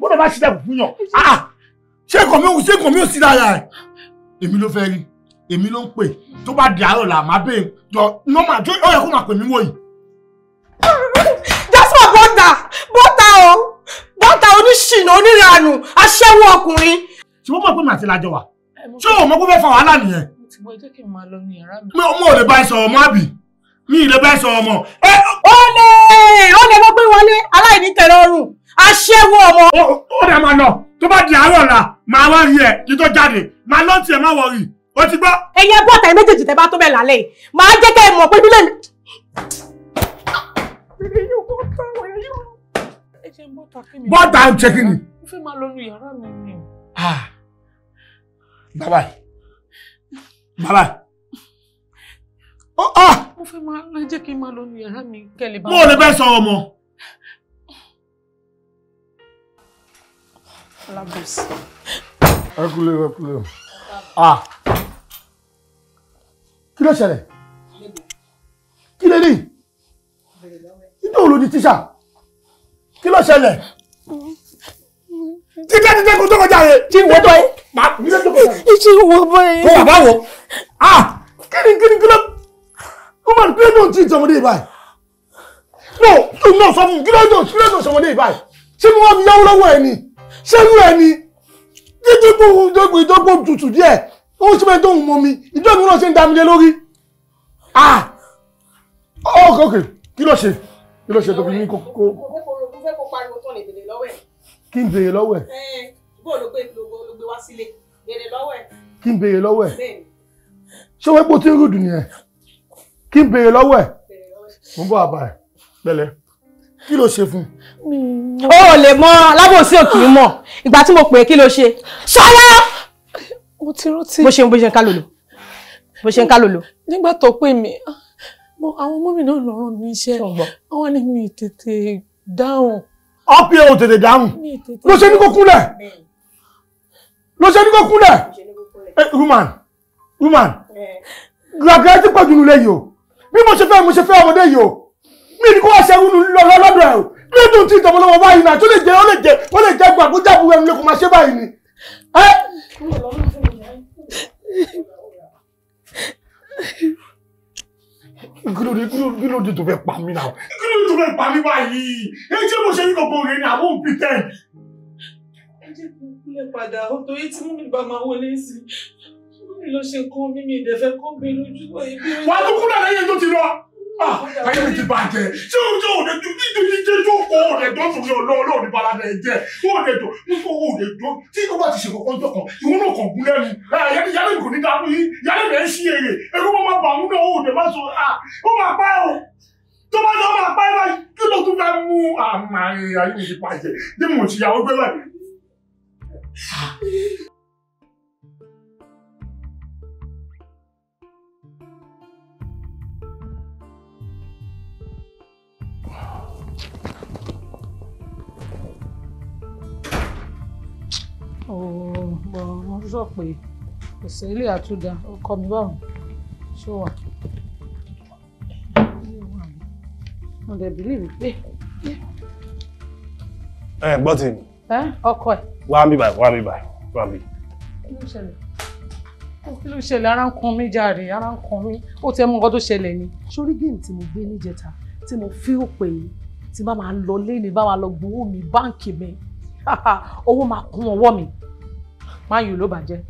Bọ́dọ̀ bá ṣílẹ̀kùn fún yàn. Ṣé kò mí ò sí lára ẹ̀? Èmi ló fẹ́ rí, èmi ló ń pè, tó bá di àárọ̀ là máa bẹ́ẹ̀ jọ nọ́mà tó ó yẹ kó máa pè mí wòyí. Jasper bọ́ta, bọ́ta o, bọ́ta oníṣìnà oníranù, aṣẹ́wó ọkùnrin. Ṣé wọ́n mọ̀ pé màá ti lajọ wà? Ṣé o mọ̀ pé fẹ́ fa wàhálà nìyẹn? Mo ti gbọ́, ẹ jẹ́ kí n máa lọ ní yàrá mi. Mo ò lè bá ẹ sọ̀rọ̀ mọ́ àbí? Mi ì lè bá ẹ sọ̀rọ̀ mọ́. Olè ló gbé wọlé, aláìní tẹ́lọ́rùn, aṣẹ́wó ọmọ. Ó dẹ̀ máa lọ, tó bá di àárọ̀ ọ̀la, màá wá rí ẹ kí tó jáde, màá lọ́ọ̀tì ẹ̀ má wọ̀rì. Ó ti gbọ́. Ẹyẹ bọ́ta ẹ méjèèjì tẹ bá tó bẹ́ẹ̀ lálẹ́ yìí, màá jẹ́ kẹ́ ẹ mọ̀ pé bílẹ̀ mi. Bọ́ta ń ṣe kí ni? Mo fẹ́ máa lọ ní yàrá mi ni. Bàbá yìí. Bàbá yìí. Mo fẹ́ máa lọ, jẹ́ kí n máa lọ ní yàrá mi kẹ́lẹ́ bá. Mo ò lè bẹ́ẹ̀ sọ̀rọ̀ mọ́. Alábòsí. Ẹ kúlẹ̀, ẹ kúlẹ̀. Kí ló ṣẹlẹ̀? Kí lè rí? Nítorí wo ló di tíṣà? Kí ló ṣẹlẹ̀? Títẹ́ títẹ́ kò tó kọjá rẹ̀. Tí wọ́n báyìí. Màá nílé tó kọjá. Ìṣe wọ́n báyìí. Kó wà báwo? Ah! Kí ni kí ni kí ló? Ó máa ń pè é lóun tí ìjọmọdé yìí báyìí. No, tó náà sọ fún mi, kí ló dùn kí ló dùn sọmọdé yìí báyìí? Ṣé mo wá fi yáwó lọ́wọ́ ẹ ni? Ṣé irú ẹ ni? Jíjí gbogbo ìjọgbó tutù díẹ̀, ó ṣe fẹ́ tó ń mọ mi, ìjọ mi náà ṣe ń dá mi lé lórí. Ah! Ok, ok, kí ló ṣe? Kí ló ṣe tó fi ní kókó? Mo fẹ́ kó pariwo tán lè béèrè lọ́wọ́ ẹ̀. Kí n béèrè lọ́wọ́ ẹ̀? Bó ló gbé ló gbé wá sílé, béèrè lọ́wọ́ ẹ̀. Kí n béèrè lọ́wọ́ ẹ̀? Ṣé wọ́n pò tí ń rúdù nìyẹn? Kí n béèrè lọ́wọ́ ẹ̀? Mo ń bọ̀ àbá ẹ̀ pẹ̀lẹ́. Kí ló ṣe fún un? O ò lè mọ alábòsí ò kì í mọ̀. Ìgbà tí mo pè é kí ló ṣe? Ṣọlá! Mo ti rántí. Bó ṣe ń ká lòlò. Bó ṣe ń ká lòlò. Nígbà tó pè mí, àwọn ọmọ mi náà lọ rán mi iṣẹ́. Wọ́n ní mi tètè dáhùn. Ọ́pì ò tètè dáhùn. Ló ṣe ní kó kúnlẹ̀. Ló ṣe ní kó kúnlẹ̀. Woman, woman, gbàgbé ti pọ̀jù nílé yìí o. Bí mo ṣe fẹ́ ọmọdé yìí o. Mi ní kó wá ṣẹ́rú lọ́dọ̀ ẹ̀ o. Lódùn tí ìtọ̀mọ́ lọ́wọ́ báyìí náà tó lè jẹ́ ó lè jẹ́ ó lè jẹ́ gbà kó jábù ẹnu lé kó máa ṣe báyìí ni. Kí ló dé tó fẹ́ pa mí náà? Kí ló dé tó fẹ́ pa mí báyìí? Ẹ ṣé mo ṣe ní gbogbo rẹ̀ ni àbó ń pretend. Ẹ jẹ́ kí n kúlẹ̀ padà, torí tí mú mi bá máa wọlé sí i. Mú mi lọ ṣe nǹkan mímí ìdẹ̀fẹ́ kọ́ mi lójú. Wà á tún kúlẹ̀ lẹ́yìn tó ti lọ. Ayé mi ti bàjẹ́. Ṣé o ṣe òde tó ní jẹ́ jókòó òde tó tún ní ọlọ́ọ̀ ní balada ẹ̀ jẹ́? Òde tó ní kó òde tó tí o bá ti ṣe kọ̀ọ̀kan jọ̀kan ìwọ náà kàn gún lẹ́nu. Yálé mi kò ní dáa fún yín, yálé mi ẹ̀ ń ṣí èrè. Ẹ̀rú mo máa bà mú náà òde má sọ, ó máa pa ẹ́ o. Tó bá yọ ó máa pa ẹ́ báyìí, kí ló tún fẹ́ mú àmà ayé mi ti bàjẹ́? Dé mo ti yàwó gbé báyìí. Mo sọ pé kò sí ilé àtúndà ọkọ mi báwọn ṣó wà mo dẹ̀ believe pé. Ẹ gbọ́ tèmi. Ẹ ọkọ ẹ. Wá mi báyìí, wá mi báyìí, wá mi. Kí ló ṣẹlẹ̀? Kí ló ṣẹlẹ̀? Ara ń kan mí jàre, ara ń kan mí. Ó ti ẹ mọ nǹkan tó ṣẹlẹ̀ ni. Sórí géèmù tí mo gbé níjẹta tí mo feel pé tí bá máa lọ lé ní bá máa lọ gbowó mi báǹkì mi owó máa kún ọwọ́ mi. Máa yùn ló bàjẹ́.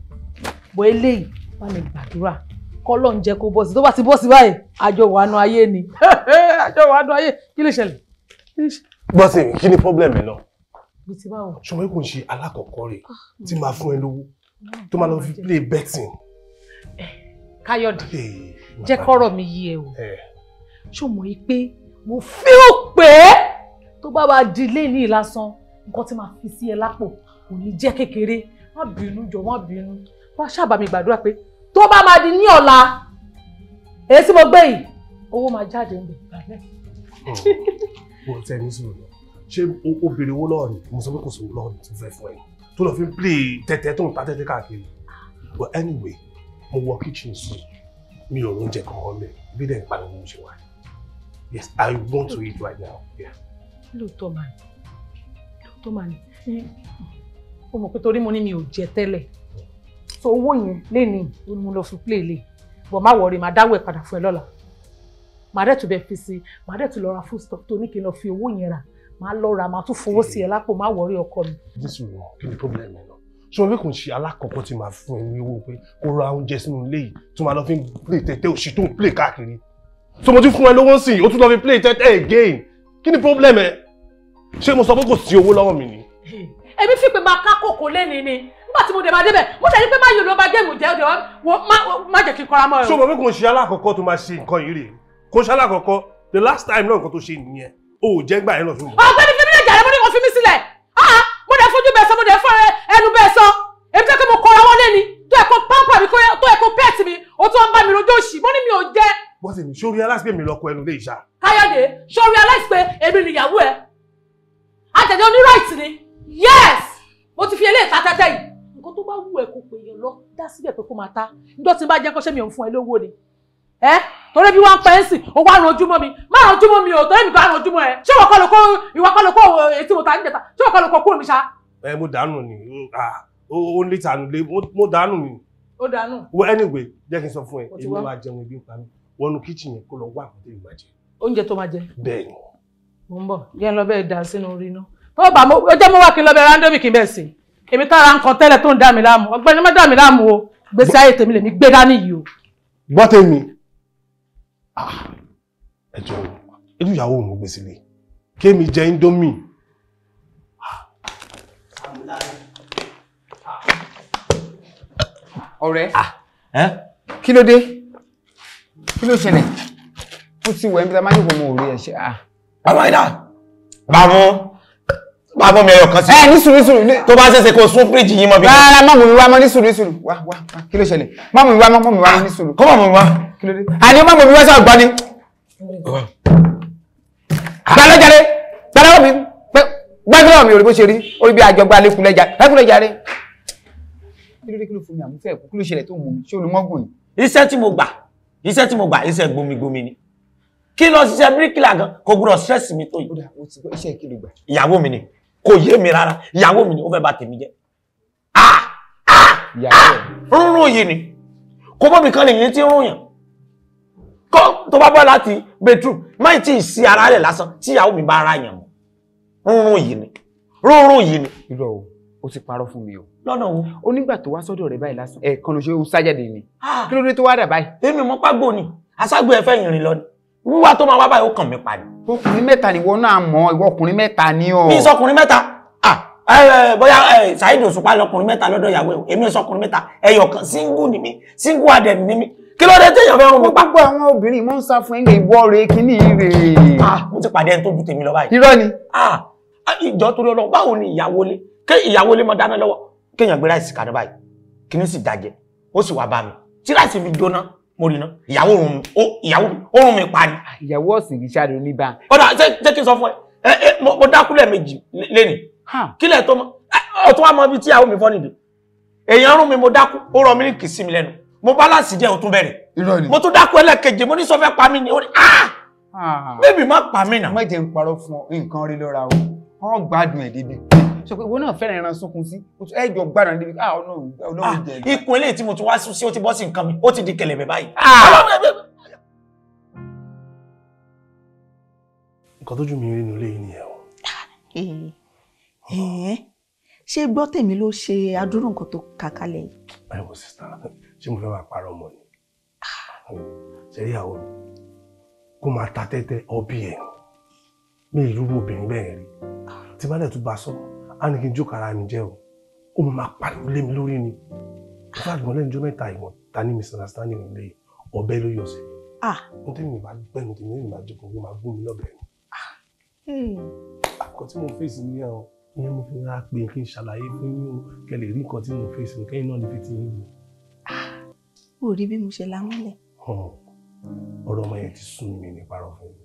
Bọ̀ eléyìí bá mi gbàdúrà kọ́lọ́ ń jẹ́ kó bọ́ sí tó bá ti bọ́ sí báyìí àjọ wàánu ayé ni àjọ wàánu ayé. Kí ló ṣẹlẹ̀? Gbọ́ tèmi, kí ni problem ẹ̀ náà? Bí ti báwo? Ṣùgbọ́n kò ń ṣe alákọ̀ọ́kọ́ rẹ̀ tí máa fún ẹ lówó tó máa lọ fi play betting. Káyọ̀dé, jẹ́ kọ́rọ̀ mi yí ẹ o. Ṣó mọ̀ yí pé mo feel pé tó bá bá di léyìn lásán nǹkan tí máa fi sí ẹ lápò kò ní jẹ́ kékeré. Má bínú jọ̀ọ́, má bínú. Wá ṣáàbà mi gbàdúrà pé tó bá máa di ní ọ̀la èyí tí mo gbé yìí owó máa jáde ń bẹ̀ gbàgbẹ́. Mo tẹ ní sùúrù lọ. Ṣé o béèrè owó lọ́wọ́ mi? Mo sọ pé kò sówó lọ́wọ́ mi tó fẹ́ fún ẹ. Tó lọ fi ń play tẹ́tẹ́ tó ń ta tẹ́tẹ́ káàkiri. But anyway, mo wọ kitchen sùn. Mi ò róúnjẹ kankan mẹ́. Bí dẹ̀ ń pariwo mo ṣe wà. Yes, I want to eat right now. Yeah. Lóòótọ́ màá ní. Lóòótọ́ màá ní. Ó mọ̀ pé torí mo ní mi ò jẹ tẹ́lẹ̀. So owó yẹn lénìí ó ní mo lọ fi play lè. But má worry, màá dáwọ́ ẹ̀ padà fún ẹ lọ́la. Màá dẹ̀ tún bẹ̀ fi sí, màá dẹ̀ tún lọ ra food stock tó ní kí n lọ fi owó yẹn rà. Màá lọ ra, màá tún fowó sí ẹ lápò, má worry ọkọ mi. Jésù rọ, kí ni problem ẹ náà? Ṣé o kò ń ṣe alákọ̀ọ́kọ́ tí màá fún ẹ ní owó pé kó ra oúnjẹ sínú ilé yìí tó máa lọ fi play tẹ́tẹ́ òṣì tó ń play káàkiri? So mo ti fún ẹ lówó sí i, o tún lọ fi play tẹ́tẹ́ again. Kí ni problem ẹ? Ṣé mo sọ pé kò sí owó lọ́wọ́ mi ni? Èmi fi pé máa ká kòkó léni ni. Nígbà tí mo dẹ̀ máa débẹ̀, mo dẹ̀ ní pé má yóò ló máa géèmù jẹ́ ọ̀dẹ̀ wọ́n má jẹ́ kí n kọ́ra mọ́ ẹ. Ṣé o mọ̀ pé kò ń ṣe alákọ̀ọ́kọ́ tó máa ṣe nǹkan yìí rèé? Kò ń ṣe alákọ̀ọ́kọ́. The last time náà nǹkan tó ṣe nìyẹn. O ò jẹ́ gbà yẹn lọ fún mi. Ọ̀gbẹ́ni fi mí lè jàre, mo ní kò fi mí sílẹ̀. Mo dẹ̀ fojú bẹ́ẹ̀ sọ, mo dẹ̀ fọ́ ẹnu bẹ́ẹ̀ sọ. Èmi tẹ́ pé mo kọ́ra wọlé ni, tó ẹ̀kọ́ pampa mi, tó ẹ̀kọ́ pet mi, o tún ń bá mi rojọ́ òṣì, mo ní mi ò jẹ́. Bọ́sẹ̀ mi, ṣé o realize pé mi lọ́kọ ẹnu lé ìṣá? Káyọ̀dé, ṣé o realize pé èmi nìyàwó ẹ? Àtẹ̀jẹ́ oní right ni. Yes! Mo ti fi eléyìí ta tẹ́tẹ́ yìí. Nǹkan tó bá wù ẹ́ kó pè yàn lọ, dá síbẹ̀ pé kó máa ta. Níjọ́ tí n bá jẹ́ kọ́ṣẹ́ mi ò ń fún ẹ lówó ni. Ẹ torí bí wọ́n ń pẹ́ ń sìn, ó wá ranjú mọ́ mi. Má ranjú mọ́ mi o, torí mi kò ranjú mọ́ ẹ. Ṣé ìwọ kọ́ ló kó ìwọ kọ́ ló kó etí mo ta níjẹta? Ṣé ìwọ kọ́ ló kó kúrò mi ṣá? Ẹ mo dànù ni, ó ń létà nulẹ̀, mo dànù ni. Ó dànù. Well anyway, jẹ́ kí n sọ fún ẹ, èmi máa jẹun ebi ń pa mí. Wọnú kíchìn yẹn kó lọ wá àkótó ìgbà jẹ. Oúnjẹ tó máa jẹ. Bẹ́ẹ̀ni. Mo ń bọ̀, jẹ́ ń lọ bẹ́ẹ̀ dà sínú orí iná. Tó bá mo, ó jẹ́ mo wá kí n lọ bẹ randomi kí n bẹ̀ sí. Èmi tára ń kan tẹ́lẹ̀ tó ń dá mi láàmú. Ọ̀gbẹ́ni má dá mi láàmú o. Gbèsè ayé tèmi lèmi gbé dání yìí o. Gbọ́ tèmi. Ẹ jọ̀ọ́, irú ìyàwó mo gbé sílé. Kémi jẹ Indomie. Ọ̀rẹ́, kí ló dé? Kí ló ṣẹlẹ̀? Ó ti wẹ̀ ń bí ta máa ń yóò mọ òrí ẹ̀ ṣe. Bàbá ìdá, bàbá mi ẹyọ kan sí. Ẹ ní sùúrù sùúrù. Tó bá ṣẹ̀ṣẹ̀ kó sún fíríjì yín mọ́ bí. Rárá, má mú mi wá mọ́, ní sùúrù sùúrù. Wá wá, kí ló ṣẹlẹ̀? Má mú mi wá mọ́, mú mi wá ní sùúrù. Kọ́ má mú mi wá. Kí ló dé? Àní má mú mi wá sọ àgbọ̀ ni. Gbà lọ́jàre, gbà lọ́wọ́ mi, gbàgbọ́ mi ò rí bó ṣe rí, orí bí àjọgbá lẹ́kùnlẹ́jà, lẹ́kùnlẹ́jà rẹ̀. Kí ló dé, kí ló fún mi àmúfẹ́ ẹ̀kú, kí ló ṣẹlẹ̀ tó mú mi, ṣé olùmọ́gùn ni? Iṣẹ́ tí mo gbà, iṣẹ́ tí mo gbà, iṣẹ́ gbomigbomi ni. Kí lọ ṣiṣẹ́ bíríkìlà gan, kò gbúdọ̀ stress mi tó yìí. Iṣẹ́ kí ló gbà? Ìyàwó mi ni, kò yé mi rárá, ìyàwó mi ni, ó fẹ́ bà tèmi jẹ́. Rúnrún yìí ni, kò mọ́ mi kan lè yín tí ń rún yàn. Tó bá bọ́ láti bedroom, má tí ì sí ara rẹ̀ lásán, tí ìyàwó mi bá ara yàn mọ́. Rúnrún yìí ni, rúnrún yìí ni. Irọ́ o, ó ti parọ́ fún mi o. Lọ́nà wo? Ó nígbà tó wá sọ́dọ̀ rẹ̀ báyìí lásán, ẹ̀ẹ̀kan ló ṣe ó sájáde ni. Kí ló dé tó wá dà báyìí? Èmi mọ́ pàgbó ni, aṣágbó ẹ fẹ́ yìnrìn lọ ni. Wíwá tó máa wá báyìí ó kàn mí pa ni. Ọkùnrin mẹ́ta ni ìwọ náà mọ̀, ìwọ ọkùnrin mẹ́ta ni ọ. Mi sọkùnrin mẹ́ta. Bóyá Saheed Òṣùpá lọkùnrin mẹ́ta lọ́dọ̀ ìyàwó ẹ̀, èmi sọkùnrin mẹ́ta, ẹyọ kan single ni mí, single adẹ̀ ni mí. Kí ló dé téèyàn fẹ́ rún mi pa? Gbogbo àwọn obìnrin mọ́ ń sá fún ẹ̀yìn ìwọ rẹ̀ kíní rẹ̀. Mo ti pàdé ẹni tó ju tèmi lọ báyìí. Irọ́ ni. Ìjọ torí Ọlọ́run, báwo ni ìyàwó lé? Ké ìyàwó lé mọ dáná lọ́wọ́, kéèyàn gbé ráìsì kaná báyìí, kíní sì dàjẹ́, ó sì wá bá mi. Tí ráìsì fi jóná, mo rí ná, ìyàwó òrùn mi pa ni. Ìyàwó ọ̀sìn kì í ṣáà ní bá. Ọ̀dà ṣé kí n sọ fún ẹ, mo dákúlẹ̀ méjì lénìí. Kílẹ̀ tó mọ́, ọ̀tún wá mọ ibi tí ìyàwó mi fọ́ nìdí. Èèyàn rún mi, mo dákú, ó rọ mílíkì sí mi lẹ́nu. Mo balance jẹ́ ó tún bẹ̀rẹ̀. Mo tún dákú ẹlẹ́kejì, mo ní sọ fẹ́ pa mí ni, ó ní bébì má pa mí nà. Má jẹ́ ń parọ́ fún ọ, nǹkan rí lọ́ra o, wọ́n gbádùn ẹ̀ débi pé sọ pé ìwọ náà fẹ́ràn ẹran sunkún sí, ẹ jọ gbádùn ẹ̀ débi pé Ọlọ́run jẹ. Ikùn eléyìí tí mo tún wá sí, ó ti bọ́ sí nǹkan mi, ó ti di kẹlẹ̀bẹ̀ báyìí. Nǹkan tójú mi rí nílé yìí nìyẹn o. Ṣé gbọ́ tèmi ló ṣe adúrú nǹkan tó kà kalẹ̀ yìí? Ẹ wo sista, ṣé mo fẹ́ máa parọ́ ọmọ ni? Ṣé ìyàwó mi kó máa ta tẹ́tẹ́ ọbí ẹ̀ mi ìrúrú obìnrin bẹ́ẹ̀ rí. Tí bá dẹ̀ tún bá sọ, á ní kí n jókòó ara mi jẹ́ o. Ó máa pariwo lé mi lórí ni. Ìfá àgbọ̀n lẹ́nu ọjọ́ mẹ́ta ìwọ̀n ta ní misunderstanding nílé ọbẹ̀ ló yọ sí mi. Mo tẹ́mi ìbá gbẹ́nu tèmi ní ìbá jókòó kó máa gún mi lọ́bẹ̀ ni. Àkọ́ tí mo fèsì ní ẹ̀ ìyẹn mo fi ra pé kí n ṣàlàyé fún yín o, kẹ́ lè rí nǹkan tí mo fèsì kẹ́yìn náà lè fi ti yín wò. Ó rí bí mo ṣe la mọ́lẹ̀. Ọ̀rọ̀ ọmọ yẹn ti sún mi ní parọ́ fún mi.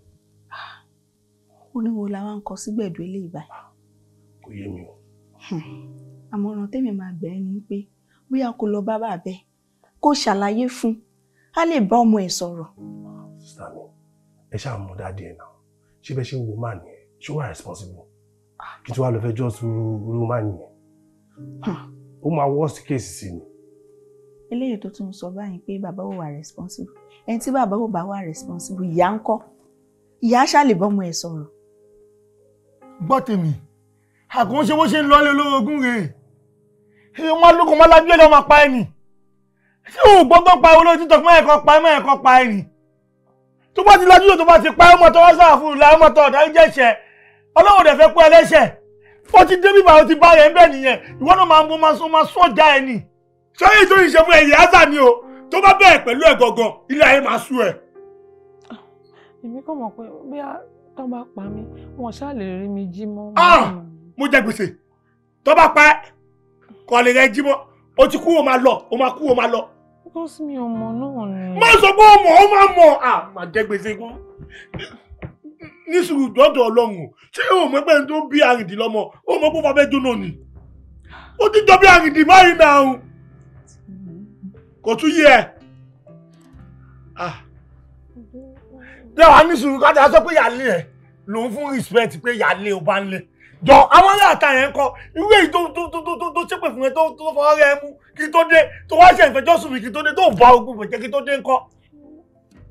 Ó ní wo la wá ń kọ sígbẹ̀dù eléyìí báyìí. Kò yé mi o. Àmọ̀ràn tèmi máa gbà ẹ́ ni pé bóyá kó lọ bá bàbá ẹ̀ kó ṣàlàyé fún un, á lè bá ọmọ ẹ̀ sọ̀rọ̀. Sísá mi, ẹ ṣáà mú dáadé ẹ̀ náà, ṣé bẹ́ẹ̀ ṣe ń wo máà nìyẹn, ṣé ó wà responsible? Kí tí wàá lọ fẹ́ jọ́ sùúrù máà nìyẹn. Ó máa worst case sí ni. Eléyìí tó tún sọ báyìí pé bàbá ò wà responsible, ẹni tí bàbá ò bá wà responsible, ìyá ń kọ́, ìyá ṣáà lè bọ́mọ ẹ̀ sọ̀rọ̀. Gbọ́ tèmi, àkànṣe bó ṣe ń lọlé olórogún rèé, èèyàn máa lókun máa lájú ẹ̀ lọ́ máa pa ẹ̀ nì. Ṣé o gbọ́ tó pa olóòtú títọ́ mẹ́ẹ̀kọ́ pa mẹ́ẹ̀kọ́ pa ẹ̀ nì? Tó bá ti lajú tó bá ti pa ọmọ tó wá sáà fún ìlà ọmọ tó ọ̀dà ń jẹ̀ṣẹ̀, Ọlọ́run dẹ̀ fẹ́ pé ẹlẹ́ṣẹ̀. Ó ti dé bíbá ó ti bá rẹ̀ ń bẹ̀ nìyẹn, ìwọ náà máa mú máa sọ́jà ẹ̀ nì. Ṣé èyí tó ń ṣe fún ẹ̀yà àṣà ni o? Tó bá bẹ̀rẹ̀ pẹ̀lú ẹ̀ gangan, ilé ayé máa sú ẹ. Èmi kàn mọ̀ pé bóyá tó bá pa mí, wọn ṣáà lè rí mi jí mọ́. Mo jẹ gbèsè. Tó bá pa ẹ́, kò lè rẹ jí mọ́. O ti kú o máa lọ, o máa kú o máa lọ. Because mi ò mọ̀ náà ni. Má sọ pé o mọ̀, o máa mọ̀. Máa jẹ gbèsè kú. Ní sùúrù dọ́dọ̀ Ọlọ́run, ṣé o mọ̀ pé ẹni tó bí arìndínlọ́mọ, o mọ̀ pé ó fà bẹ́ẹ̀ jóná ni? Ó ti jọ bí arìndín márùn-ún náà. Kò tún yé ẹ. Lẹ́wọ̀n ní sùúrù kájà sọ pé ìyáálé ẹ̀ lòun fún respect pé ìyáálé ò bá ń lé. Jọ àwọn aláàtà yẹn ń kọ irú èyí tó tó tó tó tó ṣépè fún ẹ tó tó fọwọ́ rẹ mú kí tó dé tó wá ṣe ìfẹjọ́sùn mi kí tó dé tó bá ogun bẹ̀jẹ̀ kí tó dé ńkọ́.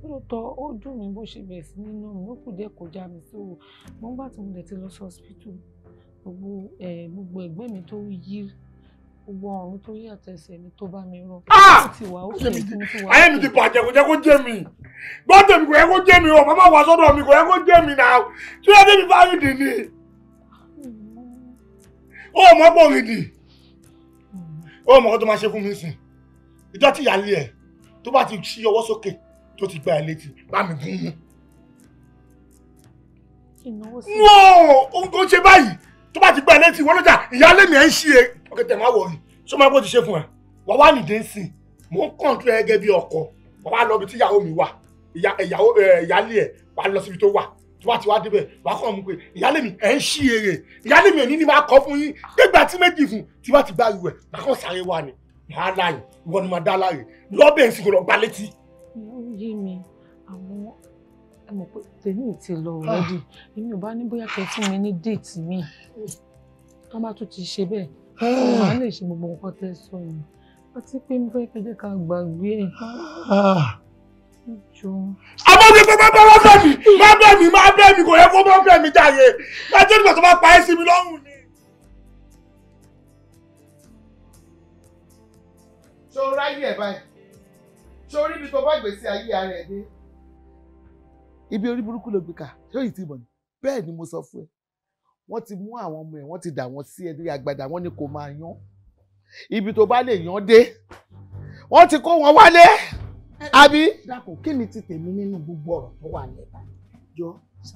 Lóòótọ́ ó dùn mí bó ṣe bẹ̀rẹ̀ sí nínú mi, ó kù díẹ̀ kó já mi sí òwò. Mo ń gbà tí mo dẹ̀ ti lọ sí hospital, gbogbo gbogbo ẹ̀gbẹ́ mi tó yí, gbogbo ọrùn tó yí àtẹsẹ̀ mi tó bá mi rọ. Ó ti wà ó kì í tí mo ti wà. Ayé mi ti bàjẹ́, kò jẹ́ kó jẹ́ mi. Gbọ́dọ̀ mi kò yẹ kó jẹ́ mi o, màmá wà sọ́dọ̀ mi kò yẹ kó jẹ́ mi náà. Tí ó yẹ kí mi bá rìn dì ní. Ó mọ̀ pọ̀ rìn dì. Ó mọ̀ kó tó máa ṣe fún mi sìn. Ìjọ́ tí ìyáálé ẹ̀ tó bá ti ṣí ọwọ́ sókè tó ti gba ẹ létí, bá mi gún un. No! Ohun tó ń ṣe báyìí tó bá ti gba ẹ létí, wọ́n lọ́jà ìyáálé mi ẹ̀ ń ṣí e. Ọkẹ́ tẹ̀ máa wọ̀ rí. Ṣé o máa bó ti ṣe fún ẹ? Wà wá nìdé ń sìn. Mò ń kọ̀ǹtù ẹ gẹ́gẹ́ bí ọkọ. Wà wá lọ ibi tí ìyàwó mi wà. Ìyáálé ẹ̀ wà lọ síbi tó wà. Tó bá ti wá débẹ̀, wà kàn mú pé ìyáálé mi ẹ̀ ń ṣí eré. Ìyáálé mi ẹ̀ ní ní máa kọ́ fún yín. Gbégbá tí méjì fún tí bá ti gbá ìwẹ̀, màá kàn sáré wá ni. Màá láàyè, ìwọ ni màá dá láàyè. Lọ́bẹ̀ ń sìn kò lọ gbá létí. Ó yé mi, àwọn ẹ mọ̀ pé tèmi ti lọ already. Èmi ò bá ní bóyá kẹ́ fún mi ní déètì mi. Wọ́n bá tún ti ṣe bẹ́ẹ̀, màá lè ṣe gbogbo nǹkan tẹ́ sọ yìí. Àti pé mo fẹ́ kẹ́ jẹ́ ká gbàgbé ẹ̀. Àmọ́ mi kò bá bá wọ́n bẹ̀ mí, má bẹ̀ mí, má bẹ̀ mí, kò yẹ kó má bẹ̀ mí jáde. Láti ìgbà tó bá pa ẹ́ sí mi lọ́rùn ni. Ṣé o ráyè ẹ̀ báyìí? Ṣé o rí ibi tó bá gbèsè ayé ara ẹ̀ dé? Ibi orí burúkú ló gbé ká, ṣé òyìn ti mọ̀ ni? Bẹ́ẹ̀ ni mo sọ fún ẹ. Wọ́n ti mú àwọn ọmọ ẹ̀, wọ́n ti dà wọ́n sí ẹni agbada, wọ́n ní kó máa yán. Ibi tó bá lè yán dé, wọ́n ti kó wọn wálé. Àbí? Dákun, kí ni ti tèmi nínú gbogbo ọ̀rọ̀ tó wà nípa? Jọ,